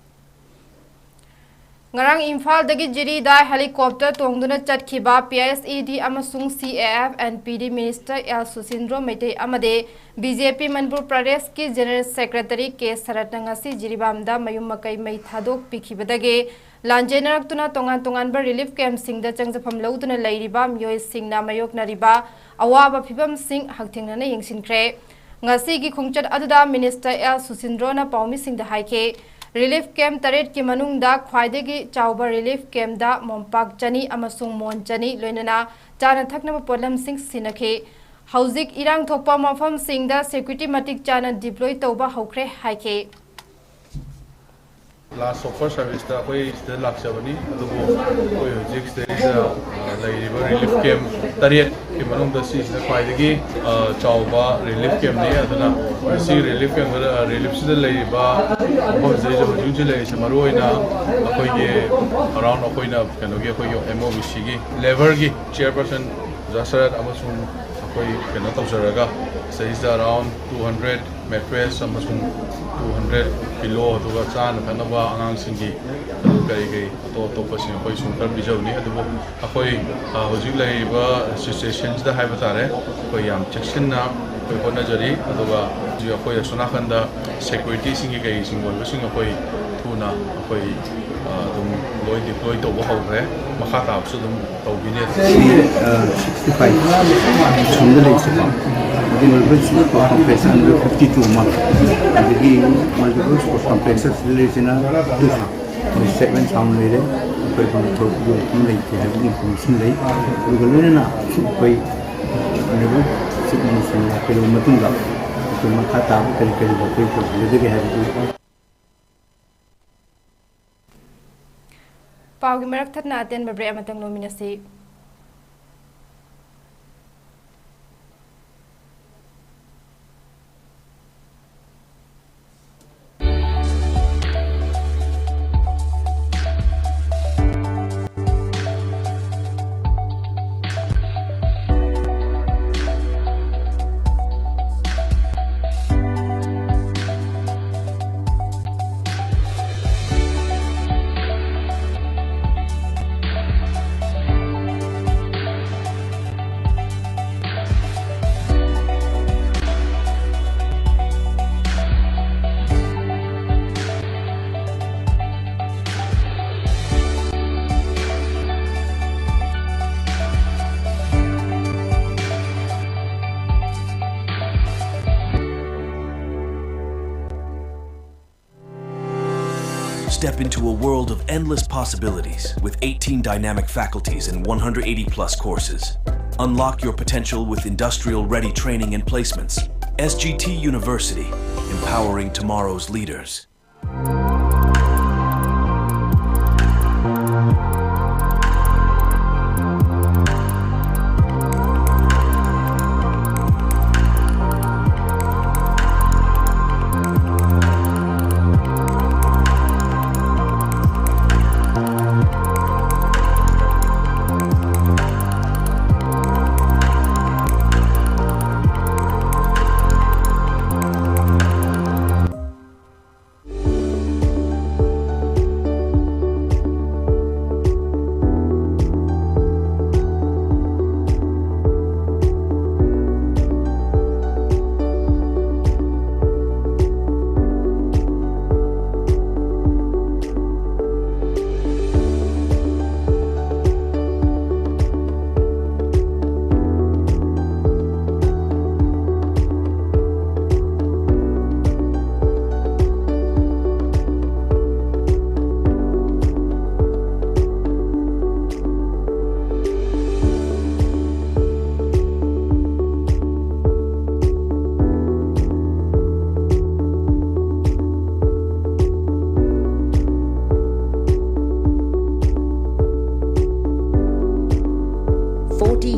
ꯉꯔꯥꯡ ꯏꯝꯐꯥꯜꯗꯒꯤ ꯖꯤꯔꯤꯗ ꯍꯦꯂꯤꯀꯣꯞꯇꯔ ꯇꯣꯡꯗꯨꯅ ꯆꯠꯈꯤꯕ ꯄꯤ ꯑꯦꯁ ꯏ ꯗꯤ ꯑꯃꯁꯨꯡ ꯁꯤ A F N P D minister L ꯁꯨꯁꯤꯟꯗ꯭ꯔꯣ Meitei ꯑꯃꯗꯤ ꯕꯤ ꯖꯦ ꯄꯤ ꯃꯅꯤꯄꯨꯔ ꯄ꯭ꯔꯗꯦꯁꯀꯤ ꯖꯦꯅꯔꯦꯜ ꯁꯦꯀ꯭ꯔꯦꯇꯔꯤ ꯀꯦ ꯁꯔꯠꯅ ꯉꯁꯤ ꯖꯤꯔꯤꯕꯥꯝꯗ ꯃꯌꯨꯝ ꯃꯀꯩ ꯃꯩ ꯊꯥꯗꯣꯛꯄꯤꯈꯤꯕꯗꯒꯤ ꯂꯥꯟꯖꯦꯟꯅꯔꯛꯇꯨꯅ ꯇꯣꯉꯥꯟ ꯇꯣꯉꯥꯟꯕ ꯔꯤꯂꯤꯐ ꯀꯦꯝꯞꯁꯤꯡꯗ ꯆꯪꯖꯐꯝ ꯂꯧꯗꯨꯅ ꯂꯩꯔꯤꯕ ꯃꯤꯑꯣꯏꯁꯤꯡꯅ ꯃꯥꯌꯣꯛꯅꯔꯤꯕ ꯑꯋꯥꯕ ꯐꯤꯚꯝꯁꯤꯡ ꯍꯛꯊꯦꯡꯅꯅ ꯌꯦꯡꯁꯤꯟꯈ꯭ꯔꯦ꯫ ꯉꯁꯤꯒꯤ ꯈꯣꯡꯆꯠ ꯑꯗꯨꯗ ꯃꯤꯅꯤꯁꯇꯔ ꯑꯦꯜ ꯁꯨꯁꯤꯟꯗ꯭ꯔꯣꯅ ꯄꯥꯎꯃꯤꯁꯤꯡꯗ ꯍꯥꯏꯈꯤ, ꯔꯤꯂꯤꯐ ꯀꯦꯝꯞ ꯇꯔꯦꯠꯀꯤ ꯃꯅꯨꯡꯗ ꯈ꯭ꯋꯥꯏꯗꯒꯤ ꯆꯥꯎꯕ ꯔꯤꯂꯤꯐ ꯀꯦꯝꯞꯇ ꯃꯣꯝꯄꯥꯛ ꯆꯅꯤ ꯑꯃꯁꯨꯡ ꯃꯣꯟ ꯆꯅꯤ, ꯂꯣꯏꯅꯅ ꯆꯥꯅ ꯊꯛꯅꯕ ꯄꯣꯠꯂꯝꯁꯤꯡ ꯁꯤꯟꯅꯈꯤ꯫ ꯍꯧꯖꯤꯛ ꯏꯔꯥꯡ ꯊꯣꯛꯄ ꯃꯐꯝꯁꯤꯡꯗ ꯁꯦꯀ꯭ꯌꯨꯔꯤꯇꯤ ꯃꯇꯤꯛ ꯆꯥꯅ ꯗꯤꯄ꯭ꯂꯣꯏ ꯇꯧꯕ ꯍꯧꯈ꯭ꯔꯦ ꯍꯥꯏꯈꯤ꯫ ꯂꯥꯁ ꯁꯣꯐꯔ ꯁꯥꯔꯚꯤꯁꯇ ꯑꯩꯈꯣꯏ ꯁꯤꯗ ꯂꯥꯛꯆꯕꯅꯤ, ꯑꯗꯨꯕꯨ ꯑꯩꯈꯣꯏ ꯍꯧꯖꯤꯛ ꯁꯤꯗꯩꯁꯤꯗ, ꯑ, ꯂꯩꯔꯤꯕ ꯔꯤꯂꯤꯐ ꯀꯦꯝꯞ ꯇꯔꯦꯠꯀꯤ ꯃꯅꯨꯡꯗ ꯁꯤꯁꯤꯅ ꯈ꯭ꯋꯥꯏꯗꯒꯤ, ꯑ, ꯆꯥꯎꯕ ꯔꯤꯂꯤꯐ ꯀꯦꯝꯞꯅꯤ꯫ ꯑꯗꯨꯅ ꯃꯁꯤ ꯔꯤꯂꯤꯐ ꯀꯦꯝꯞꯇ, ꯑ, ꯔꯤꯂꯤꯐꯁꯤꯗ ꯂꯩꯔꯤꯕ ꯃꯐꯝꯁꯤꯗꯩꯁꯤꯗ ꯍꯧꯖꯤꯛ ꯍꯧꯖꯤꯛ ꯂꯩꯔꯤꯁꯦ ꯃꯔꯨꯑꯣꯏꯅ ꯑꯩꯈꯣꯏꯒꯤ ꯑꯔꯥꯎꯟ ꯑꯩꯈꯣꯏꯅ ꯀꯩꯅꯣꯒꯤ ꯑꯩꯈꯣꯏꯒꯤ ꯑꯦꯝ ꯑꯣ ꯕꯤ ꯁꯤꯒꯤ ꯂꯦꯕꯔꯒꯤ ꯆꯤꯌꯔꯄꯔꯁꯟ ꯑꯣꯖꯥ ꯁꯔꯠ ꯑꯃꯁꯨꯡ ꯑꯩꯈꯣꯏ ꯀꯩꯅꯣ ꯇꯧꯖꯔꯒ ꯁꯤꯗꯩꯁꯤꯗ around two hundred mattress ꯑꯃꯁꯨꯡ two hundred pillow, ꯑꯗꯨꯒ ꯆꯥꯅ ꯊꯛꯅꯕ ꯑꯉꯥꯡꯁꯤꯡꯒꯤ ꯑꯗꯨ ꯀꯔꯤ ꯀꯔꯤ ꯑꯇꯣꯞ ꯑꯇꯣꯞꯄꯁꯤꯡ ꯑꯩꯈꯣꯏ ꯁꯨꯝ ꯈꯔ ꯄꯤꯖꯕꯅꯤ꯫ ꯑꯗꯨꯕꯨ ꯑꯩꯈꯣꯏ, ꯑ, ꯍꯧꯖꯤꯛ ꯂꯩꯔꯤꯕ ꯁꯤꯆꯨꯋꯦꯁꯟꯁꯤꯗ ꯍꯥꯏꯕ ꯇꯥꯔꯦ, ꯑꯩꯈꯣꯏ ꯌꯥꯝ ꯆꯦꯛꯁꯤꯟꯅ ꯑꯩꯈꯣꯏ ꯍꯣꯠꯅꯖꯔꯤ꯫ ꯑꯗꯨꯒ ꯍꯧꯖꯤꯛ ꯑꯩꯈꯣꯏ ꯑꯁꯣꯝ ꯅꯥꯀꯟꯗ ꯁꯦꯀ꯭ꯌꯨꯔꯤꯇꯤꯁꯤꯡꯒꯤ ꯀꯩꯁꯤꯡ ꯑꯣꯏꯕꯁꯤꯡ ꯑꯩꯈꯣꯏ ꯊꯨꯅ ꯑꯩꯈꯣꯏ, ꯑ, ꯑꯗꯨꯝ ꯂꯣꯏ deploy ꯇꯧꯕ ꯍꯧꯈ꯭ꯔꯦ꯫ ꯃꯈꯥ ꯇꯥꯕꯁꯨ ꯑꯗꯨꯝ ꯇꯧꯕꯤꯅꯦ꯫ ꯁꯤ, ꯑ, sixty five ꯁꯣꯝꯗ ꯂꯩꯔꯤꯁꯦꯀꯣ, ꯑꯗꯨꯒꯤ multiple sound complexꯁꯦ fifty two ꯑꯃ, ꯑꯗꯒꯤ multiple sound complexꯁꯤꯗ ꯂꯩꯔꯤꯁꯤꯅ two sound, ꯃꯣꯏ seven sound ꯂꯩꯔꯦ꯫ ꯑꯩꯈꯣꯏ ꯄꯨꯡ ꯇꯔꯨꯛ ꯑꯗꯨꯝ ꯂꯩꯇꯦ ꯍꯥꯏꯕꯒꯤ information ꯂꯩ꯫ ꯑꯗꯨꯒ ꯂꯣꯏꯅꯅ ꯑꯩꯈꯣꯏ honourable chief minister ꯂꯥꯛꯄꯤꯔꯕ ꯃꯇꯨꯡꯗ ꯑꯩꯈꯣꯏ ꯃꯈꯥ ꯇꯥꯕ ꯀꯔꯤ ꯀꯔꯤ ꯑꯩꯈꯣꯏ ꯇꯧꯕꯤꯒꯗꯒꯦ ꯍꯥꯏꯕꯗꯨ꯫ ꯄꯥꯎꯒꯤ ꯃꯔꯛ ꯊꯠꯅ ꯑꯇꯦꯟꯕ break ꯑꯃꯇꯪ ꯂꯧꯃꯤꯟꯅꯁꯤ꯫ Step into a world of endless possibilities with eighteen dynamic faculties and one hundred eighty plus courses. Unlock your potential with industrial ready training and placements. S G T University, empowering tomorrow's leaders.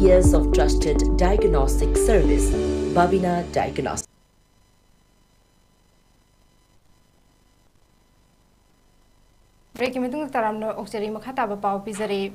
Years of trusted diagnostic service, Babina Diagnostics. Breakꯀꯤ ꯃꯇꯨꯡꯗ ꯇꯔꯥꯝꯅ ꯑꯣꯛꯆꯔꯤ꯫ ꯃꯈꯥ ꯇꯥꯕ ꯄꯥꯎ ꯄꯤꯖꯔꯤ꯫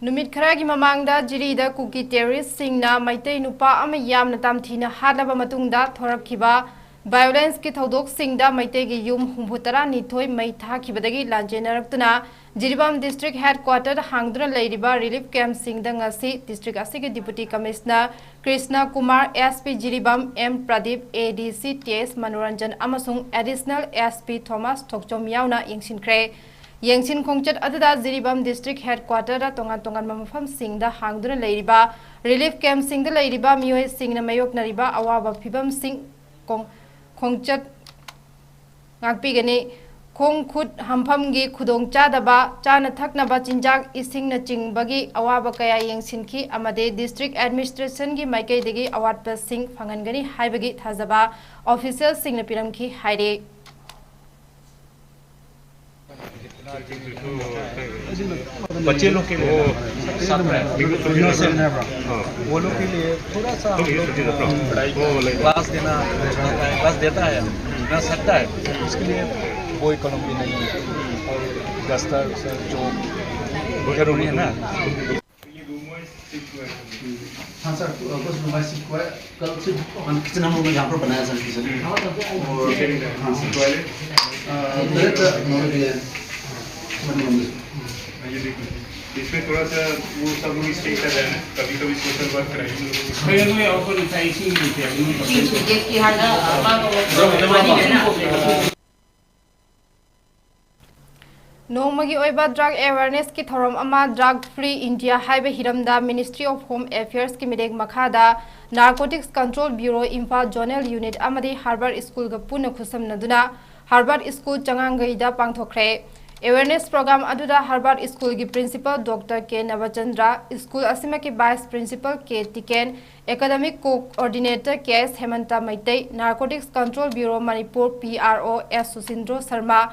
ꯅꯨꯃꯤꯠ ꯈꯔꯒꯤ ꯃꯃꯥꯡꯗ ꯖꯤꯔꯤꯗ ꯀꯨꯀꯤ terroristꯁꯤꯡꯅ ꯃꯩꯇꯩ ꯅꯨꯄꯥ ꯑꯃ ꯌꯥꯝꯅ ꯇꯝꯊꯤꯅ ꯍꯥꯠꯂꯕ ꯃꯇꯨꯡꯗ ꯊꯣꯔꯛꯈꯤꯕ violenceꯀꯤ ꯊꯧꯗꯣꯛꯁꯤꯡꯗ ꯃꯩꯇꯩꯒꯤ ꯌꯨꯝ ꯍꯨꯝꯐꯨ ꯇꯔꯥꯅꯤꯊꯣꯏ ꯃꯩ ꯊꯥꯈꯤꯕꯗꯒꯤ ꯂꯥꯟꯖꯦꯟꯅꯔꯛꯇꯨꯅ ꯖꯤꯔꯤꯕꯥꯝ district headquarter ꯍꯥꯡꯗꯨꯅ ꯂꯩꯔꯤꯕ relief campꯁꯤꯡꯗ ꯉꯁꯤ district ꯑꯁꯤꯒꯤ Deputy Commissioner Krishna Kumar, SP Jiribam M Pradeep, ADC T S Manoranjan ꯑꯃꯁꯨꯡ Additional SP ꯊꯣꯃꯥꯁ ꯊꯣꯛꯆꯣꯝ ꯌꯥꯎꯅ ꯌꯦꯡꯁꯤꯟꯈ꯭ꯔꯦ꯫ ꯌꯦꯡꯁꯤꯟ ꯈꯣꯡꯆꯠ ꯑꯗꯨꯗ ꯖꯤꯔꯤꯕꯥꯝ district headquarterꯗ ꯇꯣꯉꯥꯟ ꯇꯣꯉꯥꯟꯕ ꯃꯐꯝꯁꯤꯡꯗ ꯍꯥꯡꯗꯨꯅ ꯂꯩꯔꯤꯕ relief campꯁꯤꯡꯗ ꯂꯩꯔꯤꯕ ꯃꯤꯑꯣꯏꯁꯤꯡꯅ ꯃꯥꯌꯣꯛꯅꯔꯤꯕ ꯑꯋꯥꯕ ꯐꯤꯚꯝꯁꯤꯡ ꯈꯣꯡ-, ꯈꯣꯡꯆꯠ ꯉꯥꯛꯄꯤꯒꯅꯤ꯫ ꯈꯣꯡ ꯈꯨꯠ ꯍꯥꯝꯐꯝꯒꯤ ꯈꯨꯗꯣꯡꯆꯥꯗꯕ, ꯆꯥꯅ ꯊꯛꯅꯕ ꯆꯤꯟꯖꯥꯛ, ꯏꯁꯤꯡꯅꯆꯤꯡꯕꯒꯤ ꯑꯋꯥꯕ ꯀꯌꯥ ꯌꯦꯡꯁꯤꯟꯈꯤ ꯑꯃꯗꯤ district administrationꯒꯤ ꯃꯥꯏꯀꯩꯗꯒꯤ ꯑꯋꯥꯠꯄꯁꯤꯡ ꯐꯪꯍꯟꯒꯅꯤ ꯍꯥꯏꯕꯒꯤ ꯊꯥꯖꯕ officialꯁꯤꯡꯅ ꯄꯤꯔꯝꯈꯤ ꯍꯥꯏꯔꯤ꯫ बच्चे लोग के लिए ना, साथ में। हाँ। वो लोग के लिए थोड़ा सा हम लोग, अ, क्लास देना, क्लास देता है, ना सकता है, उसके लिए कोई कलम भी नहीं है। और दस्तर, सर, चौक जरूरी है ना। हाँ सर, कुछ रूम शिफ्ट हुआ है। कल से हम किचन हम लोग ने यहाँ पर बनाया सर, किचन। और हाँ सर। टॉयलेट? अ, टॉयलेट तो हम लोग भी है। बने होंगे। ये देखो, इसमें थोड़ा सा वो सब लोग स्टे कर रहे हैं, कभी-कभी सोशल वर्क कराइए। भैया, कोई और कोई ऐसा इशू नहीं थे, अभी नहीं पकड़े। गेट की हालत, पानी है ना। ꯅꯣꯡꯃꯒꯤ ꯑꯣꯏꯕ drug awarenessꯀꯤ ꯊꯧꯔꯝ ꯑꯃ, Drug Free India ꯍꯥꯏꯕ ꯍꯤꯔꯝꯗ Ministry of Home Affairsꯀꯤ ꯃꯤꯠꯌꯦꯡ ꯃꯈꯥꯗ Narcotics Control Bureau Imphal Zonal Unit ꯑꯃꯗꯤ Harvard Schoolꯒ ꯄꯨꯟꯅ ꯈꯨꯠꯁꯝꯅꯗꯨꯅ Harvard School ꯆꯉꯥꯡꯒꯩꯗ ꯄꯥꯡꯊꯣꯛꯈ꯭ꯔꯦ꯫ Awareness program ꯑꯗꯨꯗ Harvard Schoolꯒꯤ Principal Doctor ꯀꯦ ꯅꯕꯆꯟꯗ꯭ꯔ, school ꯑꯁꯤꯃꯛꯀꯤ Vice Principal ꯀꯦ ꯇꯤꯀꯦꯟ, Academic Coordinator ꯀꯦ ꯑꯦꯁ ꯍꯦꯃꯟꯇ Meitei, Narcotics Control Bureau Manipur P R O ꯑꯦꯁ ꯁꯨꯁꯤꯟꯗ꯭ꯔꯣ Sharma,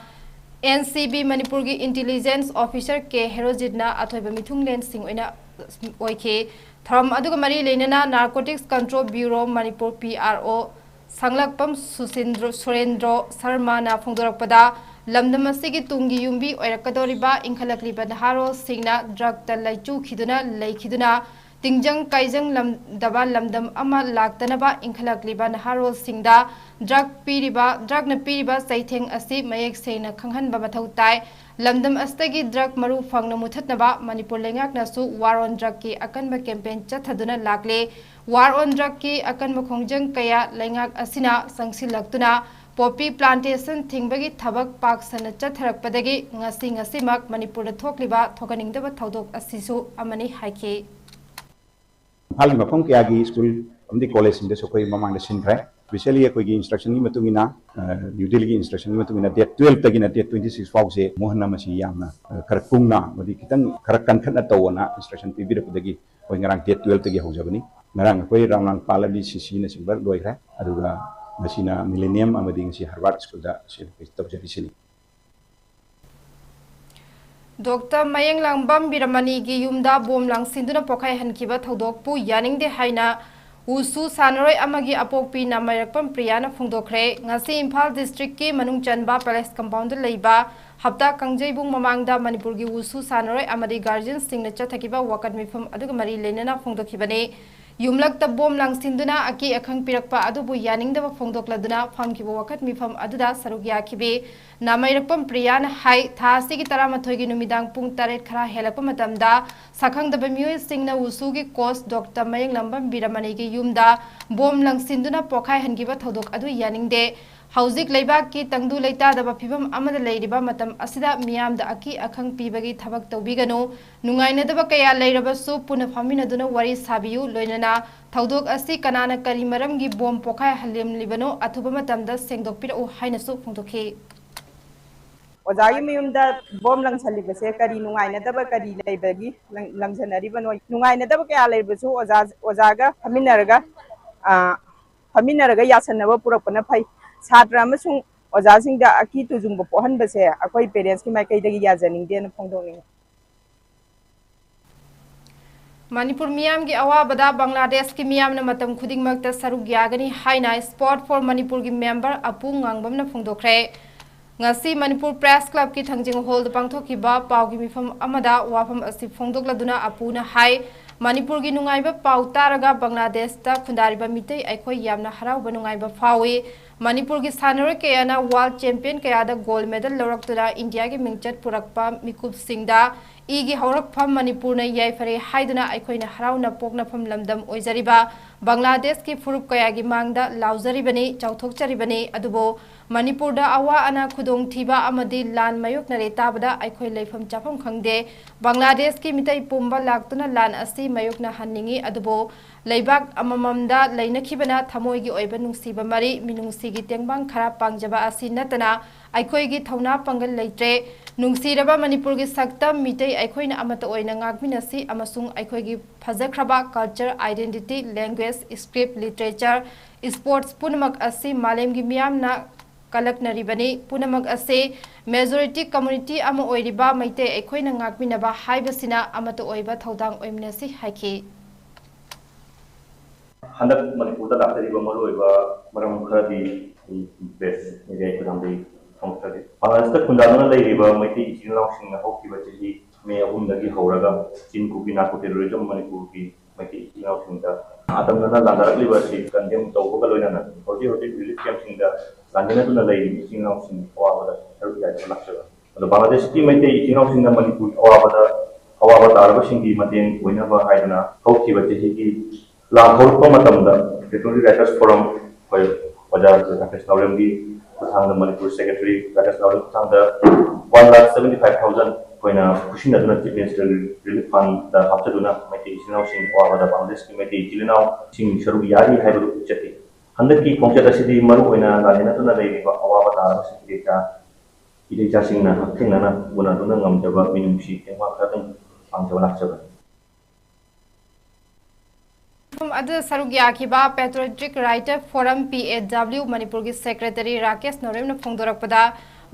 N C B ꯃꯅꯤꯄꯨꯔꯒꯤ Intelligence Officer ꯀꯦ ꯍꯦꯔꯣꯖꯤꯠꯅ ꯑꯊꯣꯏꯕ ꯃꯤꯊꯨꯡꯂꯦꯟꯁꯤꯡ ꯑꯣꯏꯅ ꯑꯣꯏꯈꯤ꯫ ꯊꯧꯔꯝ ꯑꯗꯨꯒ ꯃꯔꯤ ꯂꯩꯅꯅ Narcotics Control Bureau Manipur, P R O, ꯁꯪꯂꯛꯄꯝ ꯁꯨꯁꯤꯟꯗ꯭ꯔ-, ꯁꯨꯔꯦꯟꯗ꯭ꯔꯣ ꯁꯔꯃꯅ ꯐꯣꯡꯗꯣꯔꯛꯄꯗ, ꯂꯝꯗꯝ ꯑꯁꯤꯒꯤ ꯇꯨꯡꯒꯤ ꯌꯨꯝꯕꯤ ꯑꯣꯏꯔꯛꯀꯗꯧꯔꯤꯕ ꯏꯟꯈꯠꯂꯛꯂꯤꯕ ꯅꯍꯥꯔꯣꯜꯁꯤꯡꯅ drugꯇ ꯂꯩꯆꯨꯈꯤꯗꯨꯅ ꯂꯩꯈꯤꯗꯨꯅ, ꯇꯤꯡꯖꯪ ꯀꯥꯏꯖꯪ ꯂꯝꯗꯕ ꯂꯝꯗꯝ ꯑꯃ ꯂꯥꯛꯇꯅꯕ ꯏꯟꯈꯠꯂꯛꯂꯤꯕ ꯅꯍꯥꯔꯣꯜꯁꯤꯡꯗ drug ꯄꯤꯔꯤꯕ, drugꯅ ꯄꯤꯔꯤꯕ ꯆꯩꯊꯦꯡ ꯑꯁꯤ ꯃꯌꯦꯛ ꯁꯦꯡꯅ ꯈꯪꯍꯟꯕ ꯃꯊꯧ ꯇꯥꯏ꯫ ꯂꯝꯗꯝ ꯑꯁꯤꯗꯒꯤ drug ꯃꯔꯨ ꯐꯪꯅ ꯃꯨꯊꯠꯅꯕ ꯃꯅꯤꯄꯨꯔ ꯂꯩꯉꯥꯛꯅꯁꯨ War on Drugꯀꯤ ꯑꯀꯟꯕ campaign ꯆꯠꯊꯗꯨꯅ ꯂꯥꯛꯂꯦ꯫ War on Drugꯀꯤ ꯑꯀꯟꯕ ꯈꯣꯡꯖꯪ ꯀꯌꯥ ꯂꯩꯉꯥꯛ ꯑꯁꯤꯅ ꯆꯪꯁꯤꯜꯂꯛꯇꯨꯅ poppy plantation ꯊꯤꯡꯕꯒꯤ ꯊꯕꯛ ꯄꯥꯛ ꯁꯟꯅ ꯆꯠꯊꯔꯛꯄꯗꯒꯤ ꯉꯁꯤ ꯉꯁꯤꯃꯛ ꯃꯅꯤꯄꯨꯔꯗ ꯊꯣꯛꯂꯤꯕ ꯊꯣꯛꯍꯟꯅꯤꯡꯗꯕ ꯊꯧꯗꯣꯛ ꯑꯁꯤꯁꯨ ꯑꯃꯅꯤ ꯍꯥꯏꯈꯤ꯫ ꯏꯝꯐꯥꯜꯒꯤ ꯃꯐꯝ ꯀꯌꯥꯒꯤ ꯁ꯭ꯀꯨꯜ ꯑꯃꯗꯤ ꯀꯣꯂꯦꯖꯁꯤꯡꯗꯁꯨ ꯑꯩꯈꯣꯏ ꯃꯃꯥꯡꯗ ꯁꯤꯟꯈ꯭ꯔꯦ꯫ Specially ꯑꯩꯈꯣꯏꯒꯤ instructionꯒꯤ ꯃꯇꯨꯡ ꯏꯟꯅ, ꯑ, ꯅ꯭ꯌꯨ ꯗꯦꯜꯂꯤꯒꯤ instructionꯒꯤ ꯃꯇꯨꯡ ꯏꯟꯅ date twelveꯇꯒꯤꯅ date twenty six ꯐꯥꯎꯁꯦ Mohan ꯑꯃꯁꯤ ꯌꯥꯝꯅ, ꯑ, ꯈꯔ ꯀꯨꯡꯅ ꯑꯃꯗꯤ ꯈꯤꯇꯪ ꯈꯔ ꯀꯟꯈꯠꯅ ꯇꯧꯑꯣꯅ instruction ꯄꯤꯕꯤꯔꯛꯄꯗꯒꯤ ꯑꯩꯈꯣꯏ ꯉꯔꯥꯡ date twelveꯇꯒꯤ ꯍꯧꯖꯕꯅꯤ꯫ ꯉꯔꯥꯡ ꯑꯩꯈꯣꯏ ꯔꯥꯝꯂꯥꯡ ꯄꯥꯜꯂꯝꯕꯤ ꯁꯤꯁꯤꯅꯆꯤꯡꯕ ꯂꯣꯏꯈ꯭ꯔꯦ꯫ ꯑꯗꯨꯒ ꯉꯁꯤꯅ ꯃꯤꯂꯦꯅꯤꯌꯝ ꯑꯃꯗꯤ ꯉꯁꯤ ꯍꯔꯕꯥꯔꯠ ꯁ꯭ꯀꯨꯜꯗ ꯑꯁꯤ ꯑꯩꯈꯣꯏ ꯇꯧꯖꯔꯤꯁꯤꯅꯤ꯫ ꯗꯣꯛꯇꯔ ꯃꯌꯦꯡꯂꯥꯡꯕꯝ ꯕꯤꯔꯃꯅꯤꯒꯤ ꯌꯨꯝꯗ ꯕꯣꯝ ꯂꯪꯁꯤꯟꯗꯨꯅ ꯄꯣꯈꯥꯏꯍꯟꯈꯤꯕ ꯊꯧꯗꯣꯛꯄꯨ ꯌꯥꯅꯤꯡꯗꯦ ꯍꯥꯏꯅ ꯋꯨꯁꯨ ꯁꯥꯟꯅꯔꯣꯏ ꯑꯃꯒꯤ ꯑꯄꯣꯛꯄꯤ ꯅꯥꯃꯩꯔꯛꯄꯝ ꯄ꯭ꯔꯤꯌꯥꯅ ꯐꯣꯡꯗꯣꯛꯈ꯭ꯔꯦ꯫ ꯉꯁꯤ ꯏꯝꯐꯥꯜ districtꯀꯤ ꯃꯅꯨꯡ ꯆꯟꯕ ꯄꯦꯂꯦꯁ compoundꯗ ꯂꯩꯕ ꯍꯞꯇꯥ ꯀꯥꯡꯖꯩꯕꯨꯡ ꯃꯃꯥꯡꯗ ꯃꯅꯤꯄꯨꯔꯒꯤ ꯋꯨꯁꯨ ꯁꯥꯟꯅꯔꯣꯏ ꯑꯃꯗꯤ guardianꯁꯤꯡꯅ ꯆꯠꯊꯈꯤꯕ ꯋꯥꯀꯠ ꯃꯤꯐꯝ ꯑꯗꯨꯒ ꯃꯔꯤ ꯂꯩꯅꯅ ꯐꯣꯡꯗꯣꯛꯈꯤꯕꯅꯤ꯫ ꯌꯨꯝꯂꯛꯇ ꯕꯣꯝ ꯂꯪꯁꯤꯟꯗꯨꯅ ꯑꯀꯤ ꯑꯈꯪ ꯄꯤꯔꯛꯄ ꯑꯗꯨꯕꯨ ꯌꯥꯅꯤꯡꯗꯕ ꯐꯣꯡꯗꯣꯛꯂꯗꯨꯅ ꯐꯝꯈꯤꯕ ꯋꯥꯀꯠ ꯃꯤꯐꯝ ꯑꯗꯨꯗ ꯁꯔꯨꯛ ꯌꯥꯈꯤꯕꯤ ꯅꯥꯃꯩꯔꯛꯄꯝ ꯄ꯭ꯔꯤꯌꯥꯅ ꯍꯥꯏ, ꯊꯥ ꯑꯁꯤꯒꯤ ꯇꯔꯥꯃꯥꯊꯣꯏꯒꯤ ꯅꯨꯃꯤꯗꯥꯡ ꯄꯨꯡ ꯇꯔꯦꯠ ꯈꯔ ꯍꯦꯜꯂꯛꯄ ꯃꯇꯝꯗ ꯁꯛꯈꯪꯗꯕ ꯃꯤꯑꯣꯏꯁꯤꯡꯅ ꯋꯨꯁꯨꯒꯤ coach ꯗꯣꯛꯇꯔ ꯃꯌꯦꯡꯂꯥꯡꯕꯝ ꯕꯤꯔꯃꯅꯤꯒꯤ ꯌꯨꯝꯗ ꯕꯣꯝ ꯂꯪꯁꯤꯟꯗꯨꯅ ꯄꯣꯈꯥꯏꯍꯟꯈꯤꯕ ꯊꯧꯗꯣꯛ ꯑꯗꯨ ꯌꯥꯅꯤꯡꯗꯦ꯫ ꯍꯧꯖꯤꯛ ꯂꯩꯕꯥꯛꯀꯤ ꯇꯪꯗꯨ ꯂꯩꯇꯥꯗꯕ ꯐꯤꯕꯝ ꯑꯃꯗ ꯂꯩꯔꯤꯕ ꯃꯇꯝ ꯑꯁꯤꯗ ꯃꯤꯌꯥꯝꯗ ꯑꯀꯤ ꯑꯈꯪ ꯄꯤꯕꯒꯤ ꯊꯕꯛ ꯇꯧꯕꯤꯒꯅꯨ꯫ ꯅꯨꯡꯉꯥꯏꯅꯗꯕ ꯀꯌꯥ ꯂꯩꯔꯕꯁꯨ ꯄꯨꯟꯅ ꯐꯝꯃꯤꯟꯅꯗꯨꯅ ꯋꯥꯔꯤ ꯁꯥꯕꯤꯌꯨ, ꯂꯣꯏꯅꯅ ꯊꯧꯗꯣꯛ ꯑꯁꯤ ꯀꯅꯥꯅ ꯀꯔꯤ ꯃꯔꯝꯒꯤ ꯕꯣꯝ ꯄꯣꯈꯥꯏꯍꯜꯂꯝꯂꯤꯕꯅꯣ ꯑꯊꯨꯕ ꯃꯇꯝꯗ ꯁꯦꯡꯗꯣꯛꯄꯤꯔꯛꯎ ꯍꯥꯏꯅꯁꯨ ꯐꯣꯡꯗꯣꯛꯈꯤ꯫ ꯑꯣꯖꯥꯒꯤ ꯃꯌꯨꯝꯗ ꯕꯣꯝ ꯂꯪꯁꯜꯂꯤꯕꯁꯦ ꯀꯔꯤ ꯅꯨꯡꯉꯥꯏꯅꯗꯕ ꯀꯔꯤ ꯂꯩꯕꯒꯤ ꯂꯪ-, ꯂꯪꯁꯟꯅꯔꯤꯕꯅꯣ? ꯅꯨꯡꯉꯥꯏꯅꯗꯕ ꯀꯌꯥ ꯂꯩꯔꯕꯁꯨ ꯑꯣꯖꯥ, ꯑꯣꯖꯥꯒ ꯐꯝꯃꯤꯟꯅꯔꯒ, ꯑ, ꯐꯝꯃꯤꯟꯅꯔꯒ ꯌꯥꯁꯟꯅꯕ ꯄꯨꯔꯛꯄꯅ ꯐꯩ꯫ ꯁꯥꯇ꯭ꯔ ꯑꯃꯁꯨꯡ ꯑꯣꯖꯥꯁꯤꯡꯗ ꯑꯀꯤ ꯇꯨꯖꯨꯡꯕ ꯄꯣꯛꯍꯟꯕꯁꯦ ꯑꯩꯈꯣꯏ parents ꯀꯤ ꯃꯥꯏꯀꯩꯗꯒꯤ ꯌꯥꯖꯅꯤꯡꯗꯦꯅ ꯐꯣꯡꯗꯣꯛꯅꯤꯡꯏ꯫ ꯃꯅꯤꯄꯨꯔ ꯃꯤꯌꯥꯝꯒꯤ ꯑꯋꯥꯕꯗ ꯕꯪꯒ꯭ꯂꯥꯗꯦꯁꯀꯤ ꯃꯤꯌꯥꯝꯅ ꯃꯇꯝ ꯈꯨꯗꯤꯡꯃꯛꯇ ꯁꯔꯨꯛ ꯌꯥꯒꯅꯤ ꯍꯥꯏꯅ Sport for ꯃꯅꯤꯄꯨꯔꯒꯤ ꯃꯦꯝꯕꯔ ꯑꯄꯨ ꯉꯥꯡꯕꯝꯅ ꯐꯣꯡꯗꯣꯛꯈ꯭ꯔꯦ꯫ ꯉꯁꯤ ꯃꯅꯤꯄꯨꯔ ꯄ꯭ꯔꯦꯁ ꯀ꯭ꯂꯕꯀꯤ ꯊꯥꯡꯖꯤꯡ ꯍꯣꯜꯗ ꯄꯥꯡꯊꯣꯛꯈꯤꯕ ꯄꯥꯎꯒꯤ ꯃꯤꯐꯝ ꯑꯃꯗ ꯋꯥꯐꯝ ꯑꯁꯤ ꯐꯣꯡꯗꯣꯛꯂꯗꯨꯅ ꯑꯄꯨꯅ ꯍꯥꯏ, ꯃꯅꯤꯄꯨꯔꯒꯤ ꯅꯨꯡꯉꯥꯏꯕ ꯄꯥꯎ ꯇꯥꯔꯒ ꯕꯪꯒ꯭ꯂꯥꯗꯦꯁꯇ ꯈꯨꯟꯗꯥꯔꯤꯕ ꯃꯤꯇꯩ ꯑꯩꯈꯣꯏ ꯌꯥꯝꯅ ꯍꯔꯥꯎꯕ ꯅꯨꯡꯉꯥꯏꯕ ꯐꯥꯎꯏ꯫ ꯃꯅꯤꯄꯨꯔꯒꯤ ꯁꯥꯟꯅꯔꯣꯏ ꯀꯌꯥꯅ ꯋꯥꯔꯜꯗ ꯆꯦꯝꯄꯤꯌꯟ ꯀꯌꯥꯗ ꯒꯣꯜꯗ ꯃꯦꯗꯜ ꯂꯧꯔꯛꯇꯨꯅ ꯏꯟꯗꯤꯌꯥꯒꯤ ꯃꯤꯡꯆꯠ ꯄꯨꯔꯛꯄ ꯃꯤꯀꯨꯞꯁꯤꯡꯗ ꯏꯒꯤ ꯍꯧꯔꯛꯐꯝ ꯃꯅꯤꯄꯨꯔꯅ ꯌꯥꯏꯐꯔꯦ ꯍꯥꯏꯗꯨꯅ ꯑꯩꯈꯣꯏꯅ ꯍꯔꯥꯎꯅ ꯄꯣꯛꯅꯐꯝ ꯂꯝꯗꯝ ꯑꯣꯏꯖꯔꯤꯕ ꯕꯪꯒ꯭ꯂꯥꯗꯦꯁꯀꯤ ꯐꯨꯔꯨꯞ ꯀꯌꯥꯒꯤ ꯃꯥꯡꯗ ꯂꯥꯎꯖꯔꯤꯕꯅꯤ, ꯆꯥꯎꯊꯣꯛꯆꯔꯤꯕꯅꯤ꯫ ꯑꯗꯨꯕꯨ ꯃꯅꯤꯄꯨꯔꯗ ꯑꯋꯥ ꯑꯅꯥ ꯈꯨꯗꯣꯡꯊꯤꯕ ꯑꯃꯗꯤ ꯂꯥꯟ ꯃꯥꯌꯣꯛꯅꯔꯦ ꯇꯥꯕꯗ ꯑꯩꯈꯣꯏ ꯂꯩꯐꯝ ꯆꯥꯐꯝ ꯈꯪꯗꯦ꯫ ꯕꯪꯒ꯭ꯂꯥꯗꯦꯁꯀꯤ ꯃꯤꯇꯩ ꯄꯨꯝꯕ ꯂꯥꯛꯇꯨꯅ ꯂꯥꯟ ꯑꯁꯤ ꯃꯥꯌꯣꯛꯅꯍꯟꯅꯤꯡꯏ, ꯑꯗꯨꯕꯨ ꯂꯩꯕꯥꯛ ꯑꯃꯃꯝꯗ ꯂꯩꯅꯈꯤꯕꯅ ꯊꯃꯣꯏꯒꯤ ꯑꯣꯏꯕ ꯅꯨꯡꯁꯤꯕ ꯃꯔꯤ, ꯃꯤꯅꯨꯡꯁꯤꯒꯤ ꯇꯦꯡꯕꯥꯡ ꯈꯔ ꯄꯥꯡꯖꯕ ꯑꯁꯤ ꯅꯠꯇꯅ ꯑꯩꯈꯣꯏꯒꯤ ꯊꯧꯅꯥ ꯄꯥꯡꯒꯜ ꯂꯩꯇ꯭ꯔꯦ꯫ ꯅꯨꯡꯁꯤꯔꯕ ꯃꯅꯤꯄꯨꯔꯒꯤ ꯁꯛꯇꯝ ꯃꯤꯇꯩ ꯑꯩꯈꯣꯏꯅ ꯑꯃꯠꯇ ꯑꯣꯏꯅ ꯉꯥꯛꯃꯤꯟꯅꯁꯤ ꯑꯃꯁꯨꯡ ꯑꯩꯈꯣꯏꯒꯤ ꯐꯖꯈ꯭ꯔꯕ culture, identity, language, script, literature, sports ꯄꯨꯝꯅꯃꯛ ꯑꯁꯤ ꯃꯥꯂꯦꯝꯒꯤ ꯃꯤꯌꯥꯝꯅ ꯀꯂꯛꯅꯔꯤꯕꯅꯤ꯫ ꯄꯨꯝꯅꯃꯛ ꯑꯁꯤ majority community ꯑꯃ ꯑꯣꯏꯔꯤꯕ ꯃꯩꯇꯩ ꯑꯩꯈꯣꯏꯅ ꯉꯥꯛꯃꯤꯟꯅꯕ ꯍꯥꯏꯕꯁꯤꯅ ꯑꯃꯠꯇ ꯑꯣꯏꯕ ꯊꯧꯗꯥꯡ ꯑꯣꯏꯃꯤꯟꯅꯁꯤ ꯍꯥꯏꯈꯤ꯫ ꯍꯟꯗꯛ ꯃꯅꯤꯄꯨꯔꯗ ꯂꯥꯛꯆꯔꯤꯕ ꯃꯔꯨꯑꯣꯏꯕ ꯃꯔꯝ ꯈꯔꯗꯤ ꯑꯩ ꯄ꯭ꯔꯦꯁ ꯃꯤꯗꯤꯌꯥꯒꯤ ꯈꯨꯠꯊꯥꯡꯗꯒꯤ ꯐꯣꯡꯗꯣꯛꯆꯒꯦ꯫ ꯕꯪꯒ꯭ꯂꯥꯗꯦꯁꯇ ꯈꯨꯟꯗꯥꯗꯨꯅ ꯂꯩꯔꯤꯕ ꯃꯩꯇꯩ ꯏꯆꯤꯜ ꯏꯅꯥꯎꯁꯤꯡꯅ ꯍꯧꯈꯤꯕ ꯆꯍꯤ ꯃꯦ ꯑꯍꯨꯝꯗꯒꯤ ꯍꯧꯔꯒ ꯆꯤꯟ ꯀꯨꯀꯤ ꯅꯥꯔꯀꯣ ꯇꯦꯔꯣꯔꯤꯖꯝ ꯃꯅꯤꯄꯨꯔꯒꯤ ꯃꯩꯇꯩ ꯏꯆꯤꯜ ꯏꯅꯥꯎꯁꯤꯡꯗ ꯑꯇꯝꯅꯅ ꯂꯥꯟꯗꯥꯔꯛꯂꯤꯕ ꯑꯁꯤ ꯀꯟꯗꯦꯝ ꯇꯧꯕꯒ ꯂꯣꯏꯅꯅ ꯍꯧꯖꯤꯛ ꯍꯧꯖꯤꯛ ꯔꯤꯂꯤꯐ ꯀꯦꯝꯞꯁꯤꯡꯗ ꯂꯥꯟꯃꯤꯟꯅꯗꯨꯅ ꯂꯩꯔꯤꯕ ꯏꯆꯤꯜ ꯏꯅꯥꯎꯁꯤꯡꯒꯤ ꯑꯋꯥꯕꯗ ꯁꯔꯨꯛ ꯌꯥꯏꯗꯨꯅ ꯂꯥꯛꯆꯕꯅꯤ꯫ ꯑꯗꯣ ꯕꯪꯒ꯭ꯂꯥꯗꯦꯁꯀꯤ ꯃꯩꯇꯩ ꯏꯆꯤꯜ ꯏꯅꯥꯎꯁꯤꯡꯅ ꯃꯅꯤꯄꯨꯔꯒꯤ ꯑꯋꯥꯕꯗ ꯑꯋꯥꯕ ꯇꯥꯔꯕꯁꯤꯡꯒꯤ ꯃꯇꯦꯡ ꯑꯣꯏꯅꯕ ꯍꯥꯏꯗꯨꯅ ꯍꯧꯈꯤꯕ ꯆꯍꯤꯒꯤ ꯂꯥꯟ ꯍꯧꯔꯛꯄ ꯃꯇꯝꯗ Patriotic Writers Forum ꯑꯩꯈꯣꯏ ꯑꯣꯖꯥ ꯔꯥꯀꯦꯁ ꯅꯥꯎꯔꯦꯝꯒꯤ ꯈꯨꯠꯊꯥꯡꯗ, ꯃꯅꯤꯄꯨꯔ ꯁꯦꯀ꯭ꯔꯦꯇꯔꯤ ꯔꯥꯀꯦꯁ ꯅꯥꯎꯔꯦꯝꯒꯤ ꯈꯨꯠꯊꯥꯡꯗ one lakh seventy five thousand ꯑꯩꯈꯣꯏꯅ ꯈꯨꯠꯁꯤꯟꯅꯗꯨꯅ Chief Minister Relief Fundꯗ ꯍꯥꯞꯆꯗꯨꯅ ꯃꯩꯇꯩ ꯏꯆꯤꯜ ꯏꯅꯥꯎꯁꯤꯡꯒꯤ ꯑꯋꯥꯕꯗ ꯕꯪꯒ꯭ꯂꯥꯗꯦꯁꯀꯤ ꯃꯩꯇꯩ ꯏꯆꯤꯜ ꯏꯅꯥꯎꯁꯤꯡ ꯁꯔꯨꯛ ꯌꯥꯔꯤ ꯍꯥꯏꯕꯗꯨ ꯎꯠꯆꯈꯤ꯫ ꯍꯟꯗꯛꯀꯤ ꯈꯣꯡꯆꯠ ꯑꯁꯤꯗꯤ ꯃꯔꯨꯑꯣꯏꯅ ꯂꯥꯟꯃꯤꯟꯅꯗꯨꯅ ꯂꯩꯔꯤꯕ ꯑꯋꯥꯕ ꯇꯥꯔꯕꯁꯤꯡ ꯏꯔꯩꯆꯥ ꯏꯔꯩꯆꯥꯁꯤꯡꯅ ꯍꯛꯊꯦꯡꯅꯅ ꯎꯅꯗꯨꯅ ꯉꯝꯖꯕ ꯃꯤꯅꯨꯡꯁꯤ ꯇꯦꯡꯕꯥꯡ ꯈꯔꯗꯪ ꯄꯥꯡꯖꯕ ꯂꯥꯛꯆꯕꯅꯤ꯫ ꯃꯤꯐꯝ ꯑꯗꯨꯗ ꯁꯔꯨꯛ ꯌꯥꯈꯤꯕ Patriotic Writers Forum, P A W, ꯃꯅꯤꯄꯨꯔꯒꯤ ꯁꯦꯀ꯭ꯔꯦꯇꯔꯤ ꯔꯥꯀꯦꯁ ꯅꯣꯔꯦꯝꯅ ꯐꯣꯡꯗꯣꯔꯛꯄꯗ,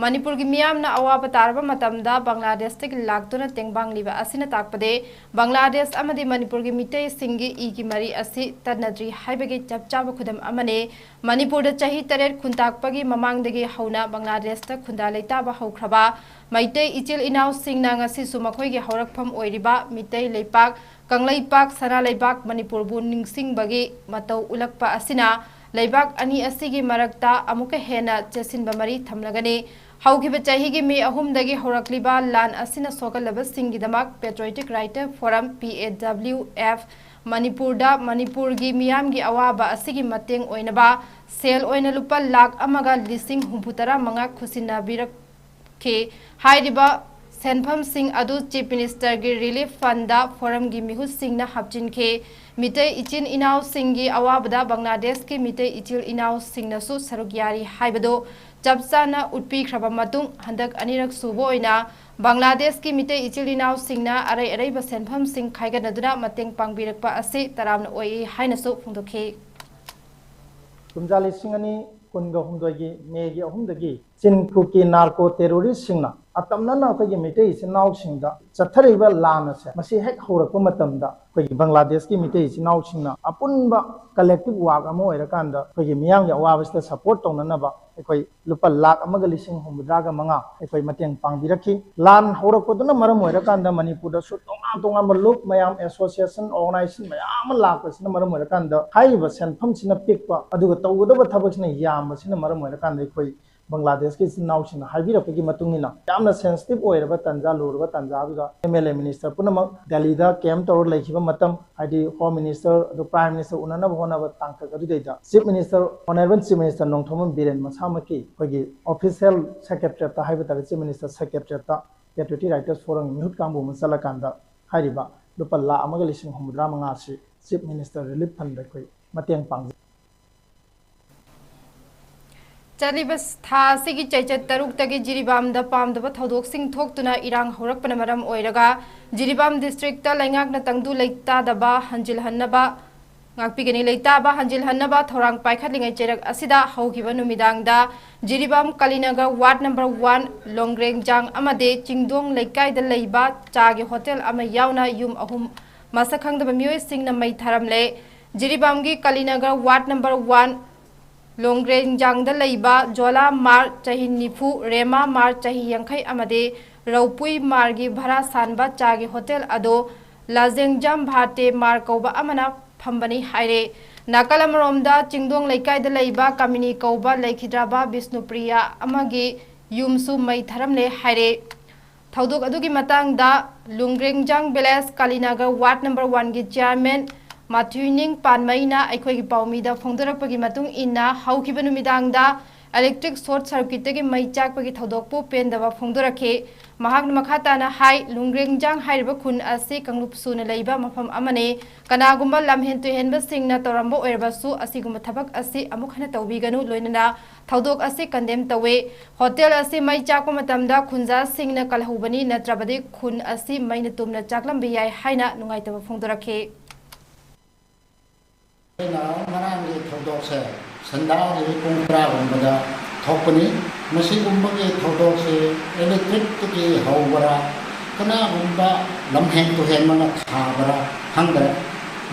ꯃꯅꯤꯄꯨꯔꯒꯤ ꯃꯤꯌꯥꯝꯅ ꯑꯋꯥꯕ ꯇꯥꯔꯕ ꯃꯇꯝꯗ ꯕꯪꯒ꯭ꯂꯥꯗꯦꯁꯇꯒꯤ ꯂꯥꯛꯇꯨꯅ ꯇꯦꯡꯕꯥꯡꯂꯤꯕ ꯑꯁꯤꯅ ꯇꯥꯛꯄꯗꯤ ꯕꯪꯒ꯭ꯂꯥꯗꯦꯁ ꯑꯃꯗꯤ ꯃꯅꯤꯄꯨꯔꯒꯤ ꯃꯤꯇꯩꯁꯤꯡꯒꯤ ꯏꯒꯤ ꯃꯔꯤ ꯑꯁꯤ ꯇꯠꯅꯗ꯭ꯔꯤ ꯍꯥꯏꯕꯒꯤ ꯆꯞ ꯆꯥꯕ ꯈꯨꯗꯝ ꯑꯃꯅꯤ꯫ ꯃꯅꯤꯄꯨꯔꯗ ꯆꯍꯤ ꯇꯔꯦꯠ ꯈꯨꯟꯇꯥꯛꯄꯒꯤ ꯃꯃꯥꯡꯗꯒꯤ ꯍꯧꯅ ꯕꯪꯒ꯭ꯂꯥꯗꯦꯁꯇ ꯈꯨꯟꯗꯥ ꯂꯩꯇꯥꯕ ꯍꯧꯈ꯭ꯔꯕ ꯃꯩꯇꯩ ꯏꯆꯤꯜ ꯏꯅꯥꯎꯁꯤꯡꯅ ꯉꯁꯤꯁꯨ ꯃꯈꯣꯏꯒꯤ ꯍꯧꯔꯛꯐꯝ ꯑꯣꯏꯔꯤꯕ ꯃꯤꯇꯩ ꯂꯩꯄꯥꯛ ꯀꯪꯂꯩꯄꯥꯛ ꯁꯅꯥ ꯂꯩꯕꯥꯛ ꯃꯅꯤꯄꯨꯔꯕꯨ ꯅꯤꯡꯁꯤꯡꯕꯒꯤ ꯃꯇꯧ ꯎꯠꯂꯛꯄ ꯑꯁꯤꯅ ꯂꯩꯕꯥꯛ ꯑꯅꯤ ꯑꯁꯤꯒꯤ ꯃꯔꯛꯇ ꯑꯃꯨꯛꯀ ꯍꯦꯟꯅ ꯆꯦꯠꯁꯤꯟꯕ ꯃꯔꯤ ꯊꯝꯂꯒꯅꯤ꯫ ꯍꯧꯈꯤꯕ ꯆꯍꯤꯒꯤ ꯃꯦ ꯑꯍꯨꯝꯗꯒꯤ ꯍꯧꯔꯛꯂꯤꯕ ꯂꯥꯟ ꯑꯁꯤꯅ ꯁꯣꯛꯍꯜꯂꯕꯁꯤꯡꯒꯤꯗꯃꯛ Patriotic Writer Forum, P A W F, ꯃꯅꯤꯄꯨꯔꯗ ꯃꯅꯤꯄꯨꯔꯒꯤ ꯃꯤꯌꯥꯝꯒꯤ ꯑꯋꯥꯕ ꯑꯁꯤꯒꯤ ꯃꯇꯦꯡ ꯑꯣꯏꯅꯕ ꯁꯦꯜ ꯑꯣꯏꯅ ꯂꯨꯄꯥ ꯂꯥꯈ ꯑꯃꯒ ꯂꯤꯁꯤꯡ ꯍꯨꯝꯐꯨ ꯇꯔꯥ ꯃꯉꯥ ꯈꯨꯠꯁꯤꯟꯅꯕꯤꯔꯛꯈꯤ꯫ ꯍꯥꯏꯔꯤꯕ ꯁꯦꯟꯐꯝꯁꯤꯡ ꯑꯗꯨ Chief Ministerꯒꯤ Relief Fundꯗ Forumꯒꯤ ꯃꯤꯍꯨꯠꯁꯤꯡꯅ ꯍꯥꯞꯆꯤꯟꯈꯤ꯫ ꯃꯤꯇꯩ ꯏꯆꯤꯟ ꯏꯅꯥꯎꯁꯤꯡꯒꯤ ꯑꯋꯥꯕꯗ ꯕꯪꯒ꯭ꯂꯥꯗꯦꯁꯀꯤ ꯃꯤꯇꯩ ꯏꯆꯤꯜ ꯏꯅꯥꯎꯁꯤꯡꯅꯁꯨ ꯁꯔꯨꯛ ꯌꯥꯔꯤ ꯍꯥꯏꯕꯗꯨ ꯆꯞ ꯆꯥꯅ ꯎꯠꯄꯤꯈ꯭ꯔꯕ ꯃꯇꯨꯡ, ꯍꯟꯗꯛ ꯑꯅꯤꯔꯛ ꯁꯨꯕ ꯑꯣꯏꯅ ꯕꯪꯒ꯭ꯂꯥꯗꯦꯁꯀꯤ ꯃꯤꯇꯩ ꯏꯆꯤꯜ ꯏꯅꯥꯎꯁꯤꯡꯅ ꯑꯔꯩ ꯑꯔꯩꯕ ꯁꯦꯟꯐꯝꯁꯤꯡ ꯈꯥꯏꯒꯠꯅꯗꯨꯅ ꯃꯇꯦꯡ ꯄꯥꯡꯕꯤꯔꯛꯄ ꯑꯁꯤ ꯇꯔꯥꯝꯅ ꯑꯣꯏ ꯍꯥꯏꯅꯁꯨ ꯐꯣꯡꯗꯣꯛꯈꯤ꯫ ꯀꯨꯝꯖꯥ ꯂꯤꯁꯤꯡ ꯑꯅꯤ ꯀꯨꯟꯒ ꯍꯨꯝꯗꯣꯏꯒꯤ ꯃꯦꯒꯤ ꯑꯍꯨꯝꯗꯒꯤ ꯆꯤꯟ ꯀꯨꯀꯤ ꯅꯥꯔꯀꯣ ꯇꯦꯔꯣꯔꯤꯁꯁꯤꯡꯅ ꯑꯇꯝꯅꯅ ꯑꯩꯈꯣꯏꯒꯤ ꯃꯩꯇꯩ ꯏꯆꯤꯟ ꯏꯅꯥꯎꯁꯤꯡꯗ ꯆꯠꯊꯔꯤꯕ ꯂꯥꯟ ꯑꯁꯦ, ꯃꯁꯤ ꯍꯦꯛ ꯍꯧꯔꯛꯄ ꯃꯇꯝꯗ ꯑꯩꯈꯣꯏꯒꯤ ꯕꯪꯒ꯭ꯂꯥꯗꯦꯁꯀꯤ ꯃꯩꯇꯩ ꯏꯆꯤꯟ ꯏꯅꯥꯎꯁꯤꯡꯅ ꯑꯄꯨꯟꯕ collective work ꯑꯃ ꯑꯣꯏꯔꯀꯥꯟꯗ ꯑꯩꯈꯣꯏꯒꯤ ꯃꯤꯌꯥꯝꯒꯤ ꯑꯋꯥꯕꯁꯤꯗ support ꯇꯧꯅꯅꯕ ꯑꯩꯈꯣꯏ ꯂꯨꯄꯥ ꯂꯥꯈ ꯑꯃꯒ ꯂꯤꯁꯤꯡ ꯍꯨꯝꯐꯨꯇꯔꯥꯒ ꯃꯉꯥ ꯑꯩꯈꯣꯏ ꯃꯇꯦꯡ ꯄꯥꯡꯕꯤꯔꯛꯈꯤ꯫ ꯂꯥꯟ ꯍꯧꯔꯛꯄꯗꯨꯅ ꯃꯔꯝ ꯑꯣꯏꯔꯀꯥꯟꯗ ꯃꯅꯤꯄꯨꯔꯗꯁꯨ ꯇꯣꯉꯥꯟ ꯇꯣꯉꯥꯟꯕ ꯂꯨꯞ ꯃꯌꯥꯝ, association, organization ꯃꯌꯥꯝ ꯑꯃ ꯂꯥꯛꯄꯁꯤꯅ ꯃꯔꯝ ꯑꯣꯏꯔꯀꯥꯟꯗ ꯍꯥꯏꯔꯤꯕ ꯁꯦꯟꯐꯝꯁꯤꯅ ꯄꯤꯛꯄ, ꯑꯗꯨꯒ ꯇꯧꯒꯗꯕ ꯊꯕꯛꯁꯤꯅ ꯌꯥꯝꯕꯁꯤꯅ ꯃꯔꯝ ꯑꯣꯏꯔꯀꯥꯟꯗ ꯑꯩꯈꯣꯏ ꯕꯪꯒ꯭ꯂꯥꯗꯦꯁꯀꯤ ꯏꯆꯤꯟ ꯏꯅꯥꯎꯁꯤꯡꯅ ꯍꯥꯏꯕꯤꯔꯛꯄꯒꯤ ꯃꯇꯨꯡ ꯏꯟꯅ ꯌꯥꯝꯅ sensitive ꯑꯣꯏꯔꯕ ꯇꯥꯟꯖꯥ, ꯂꯨꯔꯕ ꯇꯥꯟꯖꯥ ꯑꯗꯨꯗ M L A minister ꯄꯨꯝꯅꯃꯛ ꯗꯦꯜꯂꯤꯗ camp ꯇꯧꯔ ꯂꯩꯈꯤꯕ ꯃꯇꯝ, ꯍꯥꯏꯗꯤ Home Minister ꯑꯗꯨ Prime Minister ꯎꯅꯅꯕ ꯍꯣꯠꯅꯕ ꯇꯥꯡꯀꯛ ꯑꯗꯨꯗꯩꯗ Chief Minister, Honourable Chief Minister Nongthombam Biren ꯃꯁꯥꯃꯛꯀꯤ ꯑꯩꯈꯣꯏꯒꯤ official secretariat ꯍꯥꯏꯕ ꯇꯥꯔꯦ, Chief Minister secretariat Patriotic Writers Forumꯒꯤ ꯃꯤꯍꯨꯠ ꯀꯥꯡꯕꯨ ꯑꯃ ꯆꯠꯂꯀꯥꯟꯗ ꯍꯥꯏꯔꯤꯕ ꯂꯨꯄꯥ ꯂꯥꯈ ꯑꯃꯒ ꯂꯤꯁꯤꯡ ꯍꯨꯝꯐꯨꯇꯔꯥ ꯃꯉꯥ ꯑꯁꯤ Chief Minister Relief Fundꯗ ꯑꯩꯈꯣꯏ ꯃꯇꯦꯡ ꯄꯥꯡꯖꯩ꯫ ꯆꯠꯂꯤꯕ ꯊꯥ ꯑꯁꯤꯒꯤ ꯆꯩꯆꯠ ꯇꯔꯨꯛꯇꯒꯤ ꯖꯤꯔꯤꯕꯥꯝꯗ ꯄꯥꯝꯗꯕ ꯊꯧꯗꯣꯛꯁꯤꯡ ꯊꯣꯛꯇꯨꯅ ꯏꯔꯥꯡ ꯍꯧꯔꯛꯄꯅ ꯃꯔꯝ ꯑꯣꯏꯔꯒ ꯖꯤꯔꯤꯕꯥꯝ districtꯇ ꯂꯩꯉꯥꯛꯅ ꯇꯪꯗꯨ ꯂꯩꯇꯥꯗꯕ ꯍꯟꯖꯤꯜꯍꯟꯅꯕ ꯉꯥꯛꯄꯤꯒꯅꯤ꯫ ꯂꯩꯇꯥꯕ ꯍꯟꯖꯤꯜꯍꯟꯅꯕ ꯊꯧꯔꯥꯡ ꯄꯥꯏꯈꯠꯂꯤꯉꯩ ꯆꯩꯔꯛ ꯑꯁꯤꯗ ꯍꯧꯈꯤꯕ ꯅꯨꯃꯤꯗꯥꯡꯗ ꯖꯤꯔꯤꯕꯥꯝ ꯀꯥꯂꯤꯅꯒꯔ ꯋꯥꯔꯗ ꯅꯝꯕꯔ ꯋꯥꯟ ꯂꯣꯡꯒ꯭ꯔꯦꯡꯖꯥꯡ ꯑꯃꯗꯤ ꯆꯤꯡꯗꯣꯡ ꯂꯩꯀꯥꯏꯗ ꯂꯩꯕ ꯆꯥꯒꯤ ꯍꯣꯇꯦꯜ ꯑꯃ ꯌꯥꯎꯅ ꯌꯨꯝ ꯑꯍꯨꯝ ꯃꯁꯛ ꯈꯪꯗꯕ ꯃꯤꯑꯣꯏꯁꯤꯡꯅ ꯃꯩ ꯊꯥꯔꯝꯂꯦ꯫ ꯖꯤꯔꯤꯕꯥꯝꯒꯤ ꯀꯥꯂꯤꯅꯒꯔ ꯋꯥꯔꯗ ꯅꯝꯕꯔ ꯋꯥꯟ ꯂꯣꯡꯒ꯭ꯔꯦꯡꯖꯥꯡꯗ ꯂꯩꯕ ꯖꯣꯂꯥ ꯃꯥꯔ ꯆꯍꯤ ꯅꯤꯐꯨ, ꯔꯦꯃꯥ ꯃꯥꯔ ꯆꯍꯤ ꯌꯥꯡꯈꯩ ꯑꯃꯗꯤ ꯔꯧꯄꯨꯏ ꯃꯥꯔꯒꯤ ꯚꯔꯥ ꯁꯥꯟꯕ ꯆꯥꯒꯤ ꯍꯣꯇꯦꯜ ꯑꯗꯣ ꯂꯥꯖꯦꯡꯖꯥꯝ ꯚꯥꯇꯦ ꯃꯥꯔ ꯀꯧꯕ ꯑꯃꯅ ꯐꯝꯕꯅꯤ ꯍꯥꯏꯔꯦ꯫ ꯅꯥꯀꯜ ꯑꯃꯔꯣꯝꯗ ꯆꯤꯡꯗꯣꯡ ꯂꯩꯀꯥꯏꯗ ꯂꯩꯕ ꯀꯥꯃꯤꯅꯤ ꯀꯧꯕ ꯂꯩꯈꯤꯗ꯭ꯔꯕ ꯕꯤꯁꯅꯨꯄ꯭ꯔꯤꯌꯥ ꯑꯃꯒꯤ ꯌꯨꯝꯁꯨ ꯃꯩ ꯊꯥꯔꯝꯂꯦ ꯍꯥꯏꯔꯦ꯫ ꯊꯧꯗꯣꯛ ꯑꯗꯨꯒꯤ ꯃꯇꯥꯡꯗ ꯂꯨꯡꯒ꯭ꯔꯦꯡꯖꯥꯡ ꯚꯤꯂꯦꯖ ꯀꯥꯂꯤꯅꯒꯔ ꯋꯥꯔꯗ ꯅꯝꯕꯔ ꯋꯥꯟꯒꯤ ꯆꯤꯌꯥꯔꯃꯦꯟ ꯃꯥꯊ꯭ꯌꯨꯏꯅꯤꯡ ꯄꯥꯟꯃꯩꯅ ꯑꯩꯈꯣꯏꯒꯤ ꯄꯥꯎꯃꯤꯗ ꯐꯣꯡꯗꯣꯔꯛꯄꯒꯤ ꯃꯇꯨꯡ ꯏꯟꯅ, ꯍꯧꯈꯤꯕ ꯅꯨꯃꯤꯗꯥꯡꯗ ꯏꯂꯦꯛꯇ꯭ꯔꯤꯛ ꯁꯣꯔꯠ ꯁꯔꯀ꯭ꯌꯨꯠꯇꯒꯤ ꯃꯩ ꯆꯥꯛꯄꯒꯤ ꯊꯧꯗꯣꯛꯄꯨ ꯄꯦꯟꯗꯕ ꯐꯣꯡꯗꯣꯔꯛꯈꯤ꯫ ꯃꯍꯥꯛꯅ ꯃꯈꯥ ꯇꯥꯅ ꯍꯥꯏ, ꯂꯨꯡꯒ꯭ꯔꯦꯡꯖꯥꯡ ꯍꯥꯏꯔꯤꯕ ꯈꯨꯟ ꯑꯁꯤ ꯀꯥꯡꯂꯨꯞ ꯁꯨꯅ ꯂꯩꯕ ꯃꯐꯝ ꯑꯃꯅꯤ꯫ ꯀꯅꯥꯒꯨꯝꯕ ꯂꯝꯍꯦꯟ ꯇꯨꯍꯦꯟꯕꯁꯤꯡꯅ ꯇꯧꯔꯝꯕ ꯑꯣꯏꯔꯕꯁꯨ, ꯑꯁꯤꯒꯨꯝꯕ ꯊꯕꯛ ꯑꯁꯤ ꯑꯃꯨꯛ ꯍꯟꯅ ꯇꯧꯕꯤꯒꯅꯨ, ꯂꯣꯏꯅꯅ ꯊꯧꯗꯣꯛ ꯑꯁꯤ ꯀꯟꯗꯦꯝ ꯇꯧꯏ꯫ ꯍꯣꯇꯦꯜ ꯑꯁꯤ ꯃꯩ ꯆꯥꯛꯄ ꯃꯇꯝꯗ ꯈꯨꯟꯖꯥꯁꯤꯡꯅ ꯀꯜꯍꯧꯕꯅꯤ, ꯅꯠꯇ꯭ꯔꯕꯗꯤ ꯈꯨꯟ ꯑꯁꯤ ꯃꯩꯅ ꯇꯨꯝꯅ ꯆꯥꯛꯂꯝꯕ ꯌꯥꯏ ꯍꯥꯏꯅ ꯅꯨꯡꯉꯥꯏꯇꯕ ꯐꯣꯡꯗꯣꯔꯛꯈꯤ꯫ ꯑꯩꯅ ꯉꯔꯥꯡꯒꯤ ꯊꯧꯗꯣꯛꯁꯦ ꯁꯟꯗꯥꯒꯤ ꯄꯨꯡ ꯇꯔꯥꯒꯨꯝꯕꯗ ꯊꯣꯛꯄꯅꯤ꯫ ꯃꯁꯤꯒꯨꯝꯕꯒꯤ ꯊꯧꯗꯣꯛꯁꯦ ꯏꯂꯦꯛꯇ꯭ꯔꯤꯛꯇꯒꯤ ꯍꯧꯕ꯭ꯔꯥ, ꯀꯅꯥꯒꯨꯝꯕ ꯂꯝꯍꯦꯟ ꯇꯨꯍꯦꯟꯕꯅ ꯊꯥꯕ꯭ꯔꯥ ꯈꯪꯗ꯭ꯔꯦ꯫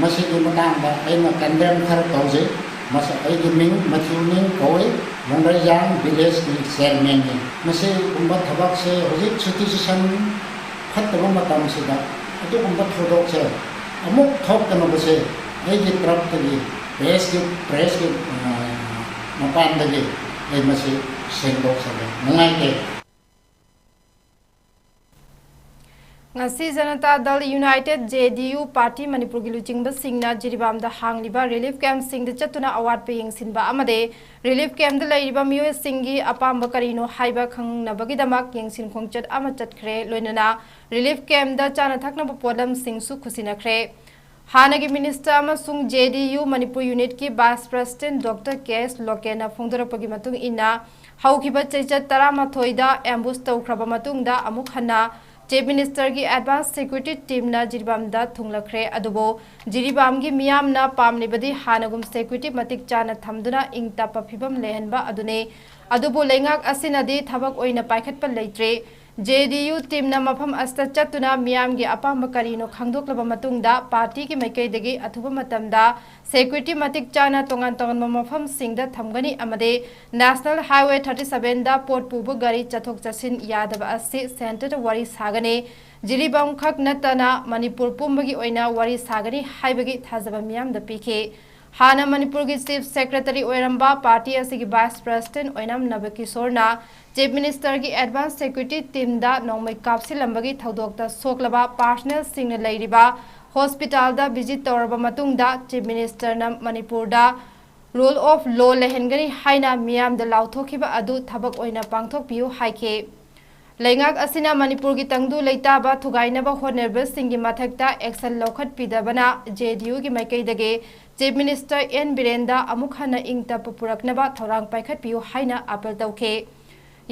ꯃꯁꯤꯒꯤ ꯃꯇꯥꯡꯗ ꯑꯩꯅ ꯀꯟꯗꯦꯝ ꯈꯔ ꯇꯧꯖꯩ꯫ ꯃꯁꯤ ꯑꯩꯒꯤ ꯃꯤꯡ ꯃꯊꯤꯎꯅꯤꯡ ꯀꯧꯏ, ꯂꯣꯡꯒ꯭ꯔꯦꯡꯖꯥꯡ ꯚꯤꯂꯦꯖꯀꯤ ꯆꯤꯌꯥꯔꯃꯦꯟꯅꯤ꯫ ꯃꯁꯤꯒꯨꯝꯕ ꯊꯕꯛꯁꯦ ꯍꯧꯖꯤꯛ ꯁꯤꯆꯨꯋꯦꯁꯟ ꯐꯠꯇꯕ ꯃꯇꯝꯁꯤꯗ ꯑꯗꯨꯒꯨꯝꯕ ꯊꯧꯗꯣꯛꯁꯦ ꯑꯃꯨꯛ ꯊꯣꯛꯇꯅꯕꯁꯦ ꯑꯩꯒꯤ ꯇꯔꯞꯇꯒꯤ, ꯄ꯭ꯔꯦꯁꯀꯤ, ꯄ꯭ꯔꯦꯁꯀꯤ, ꯑ, ꯃꯄꯥꯟꯗꯒꯤ ꯑꯩ ꯃꯁꯤ ꯁꯦꯡꯗꯣꯛꯆꯒꯦ꯫ ꯅꯨꯡꯉꯥꯏꯇꯦ꯫ ꯉꯁꯤ ꯖꯅꯇꯥ ꯗꯜ United, J D U, party ꯃꯅꯤꯄꯨꯔꯒꯤ ꯂꯨꯆꯤꯡꯕꯁꯤꯡꯅ ꯖꯤꯔꯤꯕꯥꯝꯗ ꯍꯥꯡꯂꯤꯕ ꯔꯤꯂꯤꯐ ꯀꯦꯝꯞꯁꯤꯡꯗ ꯆꯠꯇꯨꯅ ꯑꯋꯥꯠꯄ ꯌꯦꯡꯁꯤꯟꯕ ꯑꯃꯗꯤ ꯔꯤꯂꯤꯐ ꯀꯦꯝꯞꯇ ꯂꯩꯔꯤꯕ ꯃꯤꯑꯣꯏꯁꯤꯡꯒꯤ ꯑꯄꯥꯝꯕ ꯀꯔꯤꯅꯣ ꯍꯥꯏꯕ ꯈꯪꯅꯕꯒꯤꯗꯃꯛ ꯌꯦꯡꯁꯤꯟ ꯈꯣꯡꯆꯠ ꯑꯃ ꯆꯠꯈ꯭ꯔꯦ꯫ ꯂꯣꯏꯅꯅ ꯔꯤꯂꯤꯐ ꯀꯦꯝꯞꯇ ꯆꯥꯅ ꯊꯛꯅꯕ ꯄꯣꯠꯂꯝꯁꯤꯡꯁꯨ ꯈꯨꯠꯁꯤꯟꯅꯈ꯭ꯔꯦ꯫ ꯍꯥꯟꯅꯒꯤ ꯃꯤꯅꯤꯁꯇꯔ ꯑꯃꯁꯨꯡ ꯖꯦ ꯗꯤ ꯌꯨ ꯃꯅꯤꯄꯨꯔ ꯌꯨꯅꯤꯠꯀꯤ vice president doctor K S ꯂꯣꯀꯦꯟꯅ ꯐꯣꯡꯗꯣꯔꯛꯄꯒꯤ ꯃꯇꯨꯡ ꯏꯟꯅ, ꯍꯧꯈꯤꯕ ꯆꯩꯆꯠ ꯇꯔꯥꯃꯥꯊꯣꯏꯗ ꯑꯦꯝꯕꯨꯁ ꯇꯧꯈ꯭ꯔꯕ ꯃꯇꯨꯡꯗ ꯑꯃꯨꯛ ꯍꯟꯅ Chief Minister ꯒꯤ advance security team ꯅ ꯖꯤꯔꯤꯕꯥꯝꯗ ꯊꯨꯡꯂꯈ꯭ꯔꯦ꯫ ꯑꯗꯨꯕꯨ ꯖꯤꯔꯤꯕꯥꯝꯒꯤ ꯃꯤꯌꯥꯝꯅ ꯄꯥꯝꯂꯤꯕꯗꯤ ꯍꯥꯟꯅꯒꯨꯝ security ꯃꯇꯤꯛ ꯆꯥꯅ ꯊꯝꯗꯨꯅ ꯏꯪ ꯇꯞꯄ ꯐꯤꯕꯝ ꯂꯩꯍꯟꯕ ꯑꯗꯨꯅꯤ꯫ ꯑꯗꯨꯕꯨ ꯂꯩꯉꯥꯛ ꯑꯁꯤꯅꯗꯤ ꯊꯕꯛ ꯑꯣꯏꯅ ꯄꯥꯏꯈꯠꯄ ꯂꯩꯇ꯭ꯔꯦ꯫ J D U team ꯅ ꯃꯐꯝ ꯑꯁꯤꯗ ꯆꯠꯇꯨꯅ ꯃꯤꯌꯥꯝꯒꯤ ꯑꯄꯥꯝꯕ ꯀꯔꯤꯅꯣ ꯈꯪꯗꯣꯛꯂꯕ ꯃꯇꯨꯡꯗ party ꯒꯤ ꯃꯥꯏꯀꯩꯗꯒꯤ ꯑꯊꯨꯕ ꯃꯇꯝꯗ security ꯃꯇꯤꯛ ꯆꯥꯅ ꯇꯣꯉꯥꯟ ꯇꯣꯉꯥꯟꯕ ꯃꯐꯝꯁꯤꯡꯗ ꯊꯝꯒꯅꯤ ꯑꯃꯗꯤ National Highway thirty seven ꯗ ꯄꯣꯠ ꯄꯨꯕ ꯒꯥꯔꯤ ꯆꯠꯊꯣꯛ ꯆꯠꯁꯤꯟ ꯌꯥꯗꯕ ꯑꯁꯤ centre ꯗ ꯋꯥꯔꯤ ꯁꯥꯒꯅꯤ꯫ ꯖꯤꯔꯤꯕꯥꯝ ꯈꯛ ꯅꯠꯇꯅ ꯃꯅꯤꯄꯨꯔ ꯄꯨꯝꯕꯒꯤ ꯑꯣꯏꯅ ꯋꯥꯔꯤ ꯁꯥꯒꯅꯤ ꯍꯥꯏꯕꯒꯤ ꯊꯥꯖꯕ ꯃꯤꯌꯥꯝꯗ ꯄꯤꯈꯤ꯫ ꯍꯥꯟꯅ ꯃꯅꯤꯄꯨꯔꯒꯤ Chief Secretary ꯑꯣꯏꯔꯝꯕ party ꯑꯁꯤꯒꯤ Vice President ꯑꯣꯏꯅꯝ ꯅꯕꯀꯤꯁꯣꯔꯅ Chief Minister ꯒꯤ advance security team ꯗ ꯅꯣꯡꯃꯩ ꯀꯥꯞꯁꯤꯜꯂꯝꯕꯒꯤ ꯊꯧꯗꯣꯛꯇ ꯁꯣꯛꯂꯕ personnel ꯁꯤꯡꯅ ꯂꯩꯔꯤꯕ hospital ꯗ visit ꯇꯧꯔꯕ ꯃꯇꯨꯡꯗ Chief Minister ꯅ ꯃꯅꯤꯄꯨꯔꯗ rule of law ꯂꯩꯍꯟꯒꯅꯤ ꯍꯥꯏꯅ ꯃꯤꯌꯥꯝꯗ ꯂꯥꯎꯊꯣꯛꯈꯤꯕ ꯑꯗꯨ ꯊꯕꯛ ꯑꯣꯏꯅ ꯄꯥꯡꯊꯣꯛꯄꯤꯌꯨ ꯍꯥꯏꯈꯤ꯫ ꯂꯩꯉꯥꯛ ꯑꯁꯤꯅ ꯃꯅꯤꯄꯨꯔꯒꯤ ꯇꯪꯗꯨ ꯂꯩꯇꯥꯕ ꯊꯨꯒꯥꯏꯅꯕ ꯍꯣꯠꯅꯔꯤꯕꯁꯤꯡꯒꯤ ꯃꯊꯛꯇ action ꯂꯧꯈꯠꯄꯤꯗꯕꯅ J D U ꯒꯤ ꯃꯥꯏꯀꯩꯗꯒꯤ Chief Minister N ꯕꯤꯔꯦꯟꯗ ꯑꯃꯨꯛ ꯍꯟꯅ ꯏꯪ ꯇꯞꯄ ꯄꯨꯔꯛꯅꯕ ꯊꯧꯔꯥꯡ ꯄꯥꯏꯈꯠꯄꯤꯌꯨ ꯍꯥꯏꯅ appeal ꯇꯧꯈꯤ꯫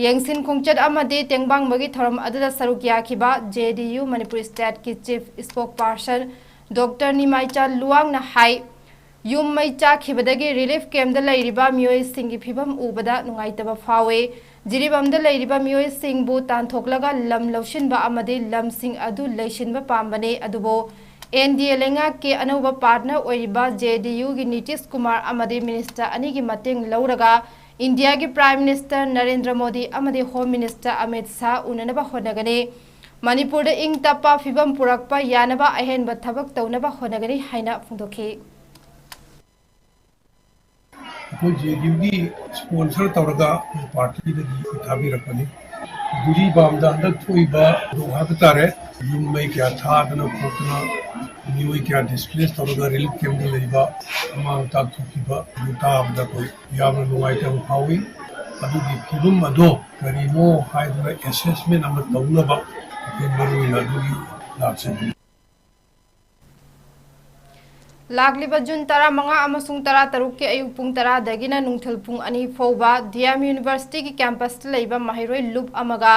ꯌꯦꯡꯁꯤꯟ ꯈꯣꯡꯆꯠ ꯑꯃꯗꯤ ꯇꯦꯡꯕꯥꯡꯕꯒꯤ ꯊꯧꯔꯝ ꯑꯗꯨꯗ ꯁꯔꯨꯛ ꯌꯥꯈꯤꯕ J D U Manipur state ꯀꯤ chief spokesperson Doctor ꯅꯤꯃꯥꯏꯆꯥ ꯂꯨꯋꯥꯡꯅ ꯍꯥꯏ, ꯌꯨꯝ ꯃꯩ ꯆꯥꯛꯈꯤꯕꯗꯒꯤ relief camp ꯗ ꯂꯩꯔꯤꯕ ꯃꯤꯑꯣꯏꯁꯤꯡꯒꯤ ꯐꯤꯚꯝ ꯎꯕꯗ ꯅꯨꯡꯉꯥꯏꯇꯕ ꯐꯥꯎꯏ꯫ ꯖꯤꯔꯤꯕꯥꯝꯗ ꯂꯩꯔꯤꯕ ꯃꯤꯑꯣꯏꯁꯤꯡꯕꯨ ꯇꯥꯟꯊꯣꯛꯂꯒ ꯂꯝ ꯂꯧꯁꯤꯟꯕ ꯑꯃꯗꯤ ꯂꯝꯁꯤꯡ ꯑꯗꯨ ꯂꯩꯁꯤꯟꯕ ꯄꯥꯝꯕꯅꯤ, ꯑꯗꯨꯕꯨ N D A ꯂꯩꯉꯥꯛꯀꯤ ꯑꯅꯧꯕ partner ꯑꯣꯏꯔꯤꯕ J D U ꯒꯤ ꯅꯤꯇꯤꯁ ꯀꯨꯃꯥꯔ ꯑꯃꯗꯤ minister ꯑꯅꯤꯒꯤ ꯃꯇꯦꯡ ꯂꯧꯔꯒ ꯏꯟꯗꯤꯌꯥꯒꯤ Prime Minister ꯅꯔꯦꯟꯗ꯭ꯔ ꯃꯣꯗꯤ ꯑꯃꯗꯤ Home Minister ꯑꯃꯤꯠ ꯁꯥꯍ ꯎꯅꯅꯕ ꯍꯣꯠꯅꯒꯅꯤ꯫ ꯃꯅꯤꯄꯨꯔꯗ ꯏꯪ ꯇꯞꯄ ꯐꯤꯚꯝ ꯄꯨꯔꯛꯄ ꯌꯥꯅꯕ ꯑꯍꯦꯟꯕ ꯊꯕꯛ ꯇꯧꯅꯕ ꯍꯣꯠꯅꯒꯅꯤ ꯍꯥꯏꯅ ꯐꯣꯡꯗꯣꯛꯈꯤ꯫ ꯑꯩꯈꯣꯏ J D U ꯒꯤ sponsor ꯇꯧꯔꯒ ꯑꯩꯈꯣꯏ party ꯗꯒꯤ ꯊꯥꯕꯤꯔꯛꯄꯅꯤ꯫ ꯖꯤꯔꯤꯕꯥꯝꯗ ꯍꯟꯗꯛ ꯊꯣꯛꯏꯕ ꯊꯧꯗꯣꯛ ꯍꯥꯏꯕ ꯇꯥꯔꯦ, ꯌꯨꯝ ꯃꯩ ꯀꯌꯥ ꯊꯥꯗꯅ ꯈꯣꯠꯇꯅ, ꯃꯤꯑꯣꯏ ꯀꯌꯥ displace ꯇꯧꯔꯒ relief camp ꯇ ꯂꯩꯕ, ꯑꯃꯥꯡ ꯑꯇꯥ ꯊꯣꯛꯈꯤꯕ ꯑꯗꯨ ꯇꯥꯕꯗ ꯑꯩꯈꯣꯏ ꯌꯥꯝꯅ ꯅꯨꯡꯉꯥꯏꯇꯕ ꯐꯥꯎꯏ꯫ ꯑꯗꯨꯒꯤ ꯐꯤꯕꯝ ꯑꯗꯣ ꯀꯔꯤꯅꯣ ꯍꯥꯏꯗꯅ assessment ꯑꯃ ꯇꯧꯅꯕ ꯑꯩꯈꯣꯏ ꯃꯔꯨ ꯑꯣꯏꯅ ꯑꯗꯨꯒꯤ ꯂꯥꯛꯆꯕꯅꯤ꯫ ꯂꯥꯛꯂꯤꯕ ꯖꯨꯟ ꯇꯔꯥꯃꯉꯥ ꯑꯃꯁꯨꯡ ꯇꯔꯥꯇꯔꯨꯛꯀꯤ ꯑꯌꯨꯛ ꯄꯨꯡ ꯇꯔꯥꯗꯒꯤꯅ ꯅꯨꯡꯊꯤꯜ ꯄꯨꯡ ꯑꯅꯤ ꯐꯥꯎꯕ D M University ꯒꯤ campus ꯇ ꯂꯩꯕ ꯃꯍꯩꯔꯣꯏ ꯂꯨꯞ ꯑꯃꯒ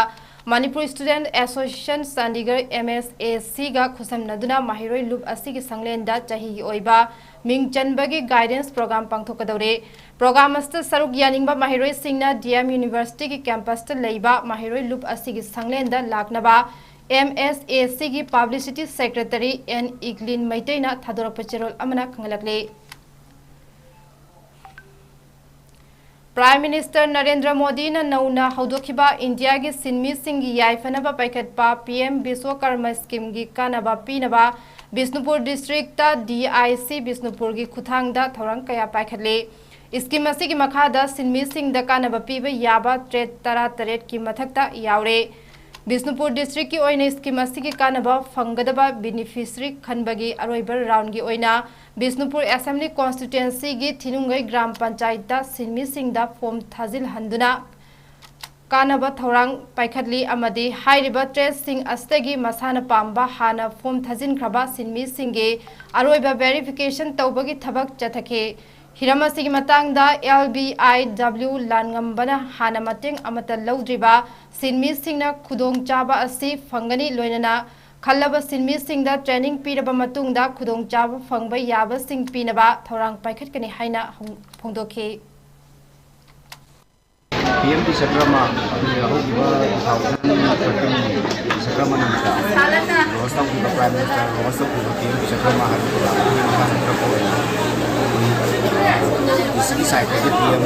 Manipur Student Association Chandigarh, M S A C ꯒ ꯈꯨꯠꯁꯝꯅꯗꯨꯅ ꯃꯍꯩꯔꯣꯏ ꯂꯨꯞ ꯑꯁꯤꯒꯤ ꯁꯪꯂꯦꯟꯗ ꯆꯍꯤꯒꯤ ꯑꯣꯏꯕ ꯃꯤꯡ ꯆꯟꯕꯒꯤ guidance program ꯄꯥꯡꯊꯣꯛꯀꯗꯧꯔꯤ꯫ Program ꯑꯁꯤꯗ ꯁꯔꯨꯛ ꯌꯥꯅꯤꯡꯕ ꯃꯍꯩꯔꯣꯏꯁꯤꯡꯅ D M University ꯒꯤ campus ꯇ ꯂꯩꯕ ꯃꯍꯩꯔꯣꯏ ꯂꯨꯞ ꯑꯁꯤꯒꯤ ꯁꯪꯂꯦꯟꯗ ꯂꯥꯛꯅꯕ M S A C ꯒꯤ Publicity Secretary N ꯏꯒ꯭ꯂꯤꯟ ꯃꯩꯇꯩꯅ ꯊꯥꯗꯣꯔꯛꯄ ꯆꯦꯔꯣꯜ ꯑꯃꯅ ꯈꯪꯍꯜꯂꯛꯂꯤ꯫ Prime Minister ꯅꯔꯦꯟꯗ꯭ꯔ ꯃꯣꯗꯤꯅ ꯅꯧꯅ ꯍꯧꯗꯣꯛꯈꯤꯕ ꯏꯟꯗꯤꯌꯥꯒꯤ ꯁꯤꯟꯃꯤꯁꯤꯡꯒꯤ ꯌꯥꯏꯐꯅꯕ ꯄꯥꯏꯈꯠꯄ P M ꯕꯤꯁ꯭ꯋꯀꯔꯃ scheme ꯒꯤ ꯀꯥꯟꯅꯕ ꯄꯤꯅꯕ ꯕꯤꯁꯅꯨꯄꯨꯔ district ꯇ D I C ꯕꯤꯁꯅꯨꯄꯨꯔꯒꯤ ꯈꯨꯠꯊꯥꯡꯗ ꯊꯧꯔꯥꯡ ꯀꯌꯥ ꯄꯥꯏꯈꯠꯂꯤ꯫ Scheme ꯑꯁꯤꯒꯤ ꯃꯈꯥꯗ ꯁꯤꯟꯃꯤꯁꯤꯡꯗ ꯀꯥꯟꯅꯕ ꯄꯤꯕ ꯌꯥꯕ trade ꯇꯔꯥꯇꯔꯦꯠꯀꯤ ꯃꯊꯛꯇ ꯌꯥꯎꯔꯦ꯫ ꯕꯤꯁꯅꯨꯄꯨꯔ district ꯀꯤ ꯑꯣꯏꯅ scheme ꯑꯁꯤꯒꯤ ꯀꯥꯟꯅꯕ ꯐꯪꯒꯗꯕ beneficiary ꯈꯟꯕꯒꯤ ꯑꯔꯣꯏꯕ round ꯒꯤ ꯑꯣꯏꯅ ꯕꯤꯁꯅꯨꯄꯨꯔ Assembly Constituency ꯒꯤ ꯊꯤꯅꯨꯡꯒꯩ ꯒ꯭ꯔꯥꯝ ꯄꯟꯆꯥꯌꯠꯇ ꯁꯤꯟꯃꯤꯁꯤꯡꯗ form ꯊꯥꯖꯤꯜꯍꯟꯗꯨꯅ ꯀꯥꯟꯅꯕ ꯊꯧꯔꯥꯡ ꯄꯥꯏꯈꯠꯂꯤ ꯑꯃꯗꯤ ꯍꯥꯏꯔꯤꯕ trade ꯁꯤꯡ ꯑꯁꯤꯗꯒꯤ ꯃꯁꯥꯅ ꯄꯥꯝꯕ ꯍꯥꯟꯅ form ꯊꯥꯖꯤꯟꯈ꯭ꯔꯕ ꯁꯤꯟꯃꯤꯁꯤꯡꯒꯤ ꯑꯔꯣꯏꯕ verification ꯇꯧꯕꯒꯤ ꯊꯕꯛ ꯆꯠꯊꯈꯤ꯫ ꯍꯤꯔꯝ ꯑꯁꯤꯒꯤ ꯃꯇꯥꯡꯗ L B I W ꯂꯥꯟꯉꯝꯕꯅ ꯍꯥꯟꯅ ꯃꯇꯦꯡ ꯑꯃꯠꯇ ꯂꯧꯗ꯭ꯔꯤꯕ ꯁꯤꯟꯃꯤꯁꯤꯡꯅ ꯈꯨꯗꯣꯡꯆꯥꯕ ꯑꯁꯤ ꯐꯪꯒꯅꯤ, ꯂꯣꯏꯅꯅ ꯈꯜꯂꯕ ꯁꯤꯟꯃꯤꯁꯤꯡꯗ training ꯄꯤꯔꯕ ꯃꯇꯨꯡꯗ ꯈꯨꯗꯣꯡꯆꯥꯕ ꯐꯪꯕ ꯌꯥꯕꯁꯤꯡ ꯄꯤꯅꯕ ꯊꯧꯔꯥꯡ ꯄꯥꯏꯈꯠꯀꯅꯤ ꯍꯥꯏꯅ ꯍꯧ-, ꯐꯣꯡꯗꯣꯛꯈꯤ꯫ P M ꯕꯤꯁ꯭ꯋꯀꯔꯃ, ꯑꯩꯈꯣꯏꯒꯤ ꯍꯧꯈꯤꯕ two thousand thirteen ꯕꯤꯁ꯭ꯋꯀꯔꯃ ꯅꯨꯃꯤꯠꯇ launch ꯇꯧꯈꯤꯕ, Prime Minister launch ꯇꯧꯈꯤꯕ P M ꯕꯤꯁ꯭ꯋꯀꯔꯃ ꯍꯥꯏꯕ program ꯑꯗꯨꯒꯤ ꯃꯈꯥ ꯆꯠꯊꯔꯛꯄ ꯑꯣꯏꯅ ꯑꯩꯈꯣꯏ D C ꯒꯤ side ꯇꯒꯤ P M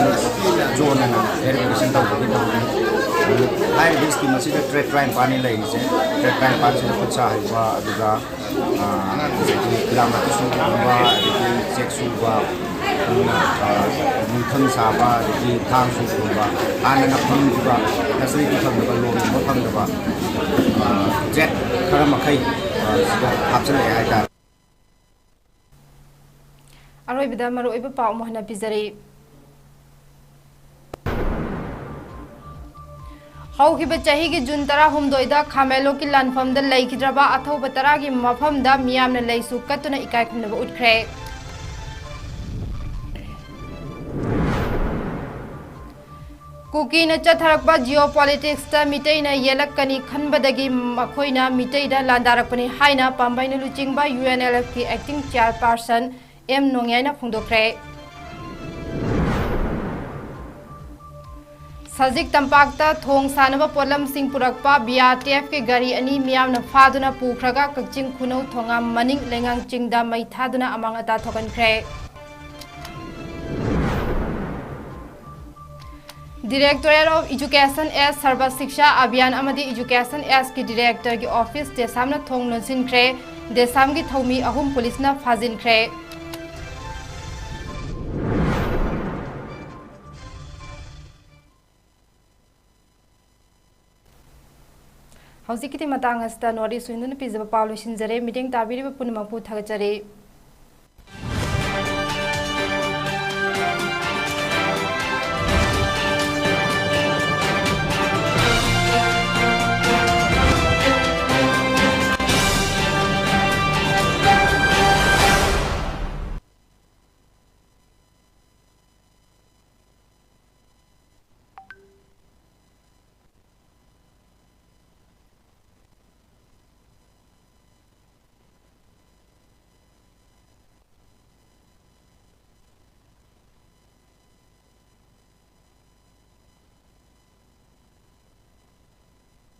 zone ꯑꯅ verification ꯇꯧꯕꯒꯤ ꯇꯧꯕꯅꯤ꯫ ꯑꯗꯨ ꯍꯥꯏꯔꯤꯕ scheme ꯑꯁꯤꯗ trade ꯇꯔꯥꯅꯤꯄꯥꯟꯅꯤ ꯂꯩꯔꯤꯁꯦ꯫ Trade ꯇꯔꯥꯅꯤꯄꯥꯟꯁꯤꯗ ꯈꯨꯠ ꯁꯥ ꯍꯩꯕ, ꯑꯗꯨꯒ ꯑꯥ, ꯑꯗꯒꯤ ꯐꯤꯂꯥꯃꯇꯤ ꯁꯨꯕꯒꯨꯝꯕ, ꯑꯗꯒꯤ ꯆꯦꯛ ꯁꯨꯕ, ꯑꯗꯨꯅ, ꯑꯥ, ꯅꯨꯡꯊꯪ ꯁꯥꯕ, ꯑꯗꯒꯤ ꯊꯥꯡ ꯁꯨꯕꯒꯨꯝꯕ, ꯍꯥꯟꯅꯅ ꯐꯪꯈꯤꯕ facility ꯐꯪꯗꯕ, ꯂꯣꯟꯒꯨꯝꯕ ꯐꯪꯗꯕ, ꯑꯥ, trade ꯈꯔ ꯃꯈꯩ, ꯑꯥ, ꯁꯤꯗ ꯍꯥꯞꯆꯤꯜꯂꯛꯑꯦ ꯍꯥꯏꯇꯥꯔꯦ꯫ ꯑꯔꯣꯏꯕꯗ ꯃꯔꯨꯑꯣꯏꯕ ꯄꯥꯎ ꯑꯃꯨꯛ ꯍꯟꯅ ꯄꯤꯖꯔꯤ꯫ ꯍꯧꯈꯤꯕ ꯆꯍꯤꯒꯤ ꯖꯨꯟ ꯇꯔꯥꯍꯨꯝꯗꯣꯏꯗ ꯈꯥꯃꯦꯟꯂꯣꯛꯀꯤ ꯂꯥꯟꯐꯝꯗ ꯂꯩꯈꯤꯗ꯭ꯔꯕ ꯑꯊꯧꯕ ꯇꯔꯥꯒꯤ ꯃꯐꯝꯗ ꯃꯤꯌꯥꯝꯅ ꯂꯩꯁꯨ ꯀꯠꯇꯨꯅ ꯏꯀꯥꯏ ꯈꯨꯝꯅꯕ ꯎꯠꯈ꯭ꯔꯦ꯫ ꯀꯨꯀꯤꯅ ꯆꯠꯊꯔꯛꯄ ꯖꯤꯑꯣ ꯄꯣꯂꯤꯇꯤꯛꯁꯇ ꯃꯤꯇꯩꯅ ꯌꯦꯜꯂꯛꯀꯅꯤ ꯈꯟꯕꯗꯒꯤ ꯃꯈꯣꯏꯅ ꯃꯤꯇꯩꯗ ꯂꯥꯟꯗꯥꯔꯛꯄꯅꯤ ꯍꯥꯏꯅ ꯄꯥꯝꯕꯩꯅ ꯂꯨꯆꯤꯡꯕ ꯌꯨ ꯑꯦꯟ ꯑꯦꯜ ꯑꯦꯐꯀꯤ ꯑꯦꯛꯇꯤꯡ ꯆꯤꯌꯥꯔꯄꯥꯔꯁꯟ ꯑꯦꯝ ꯅꯣꯡꯌꯥꯏꯅ ꯐꯣꯡꯗꯣꯛꯈ꯭ꯔꯦ꯫ ꯁꯖꯤꯛ ꯇꯝꯄꯥꯛꯇ ꯊꯣꯡ ꯁꯥꯅꯕ ꯄꯣꯠꯂꯝꯁꯤꯡ ꯄꯨꯔꯛꯄ ꯕꯤ ꯑꯥꯔ ꯇꯤ ꯑꯦꯐꯀꯤ ꯒꯥꯔꯤ ꯑꯅꯤ ꯃꯤꯌꯥꯝꯅ ꯐꯥꯗꯨꯅ ꯄꯨꯈ꯭ꯔꯒ ꯀꯛꯆꯤꯡ ꯈꯨꯅꯧ ꯊꯣꯉꯥꯝ ꯃꯅꯤꯡ ꯂꯩꯉꯥꯡ ꯆꯤꯡꯗ ꯃꯩ ꯊꯥꯗꯨꯅ ꯑꯃꯥꯡ ꯑꯇꯥ ꯊꯣꯛꯍꯟꯈ꯭ꯔꯦ꯫ Directorate of Education S Sarva Shiksha Abhiyan ꯑꯃꯗꯤ Education Sꯀꯤ ꯗꯤꯔꯦꯛꯇꯔꯒꯤ ꯑꯣꯐꯤꯁ ꯗꯦꯁꯥꯝꯅ ꯊꯣꯡ ꯂꯣꯟꯁꯤꯟꯈ꯭ꯔꯦ꯫ ꯗꯦꯁꯥꯝꯒꯤ ꯊꯧꯃꯤ ꯑꯍꯨꯝ ꯄꯨꯂꯤꯁꯅ ꯐꯥꯖꯤꯟꯈ꯭ꯔꯦ꯫ ꯍꯧꯖꯤꯛꯀꯤꯗꯤ ꯃꯇꯥꯡ ꯑꯁꯤꯗ North East Window ꯅ ꯄꯤꯖꯕ ꯄꯥꯎ ꯂꯣꯏꯁꯤꯟꯖꯔꯦ꯫ ꯃꯤꯠꯌꯦꯡ ꯇꯥꯕꯤꯔꯤꯕ ꯄꯨꯝꯅꯃꯛꯄꯨ ꯊꯥꯒꯠꯆꯔꯤ꯫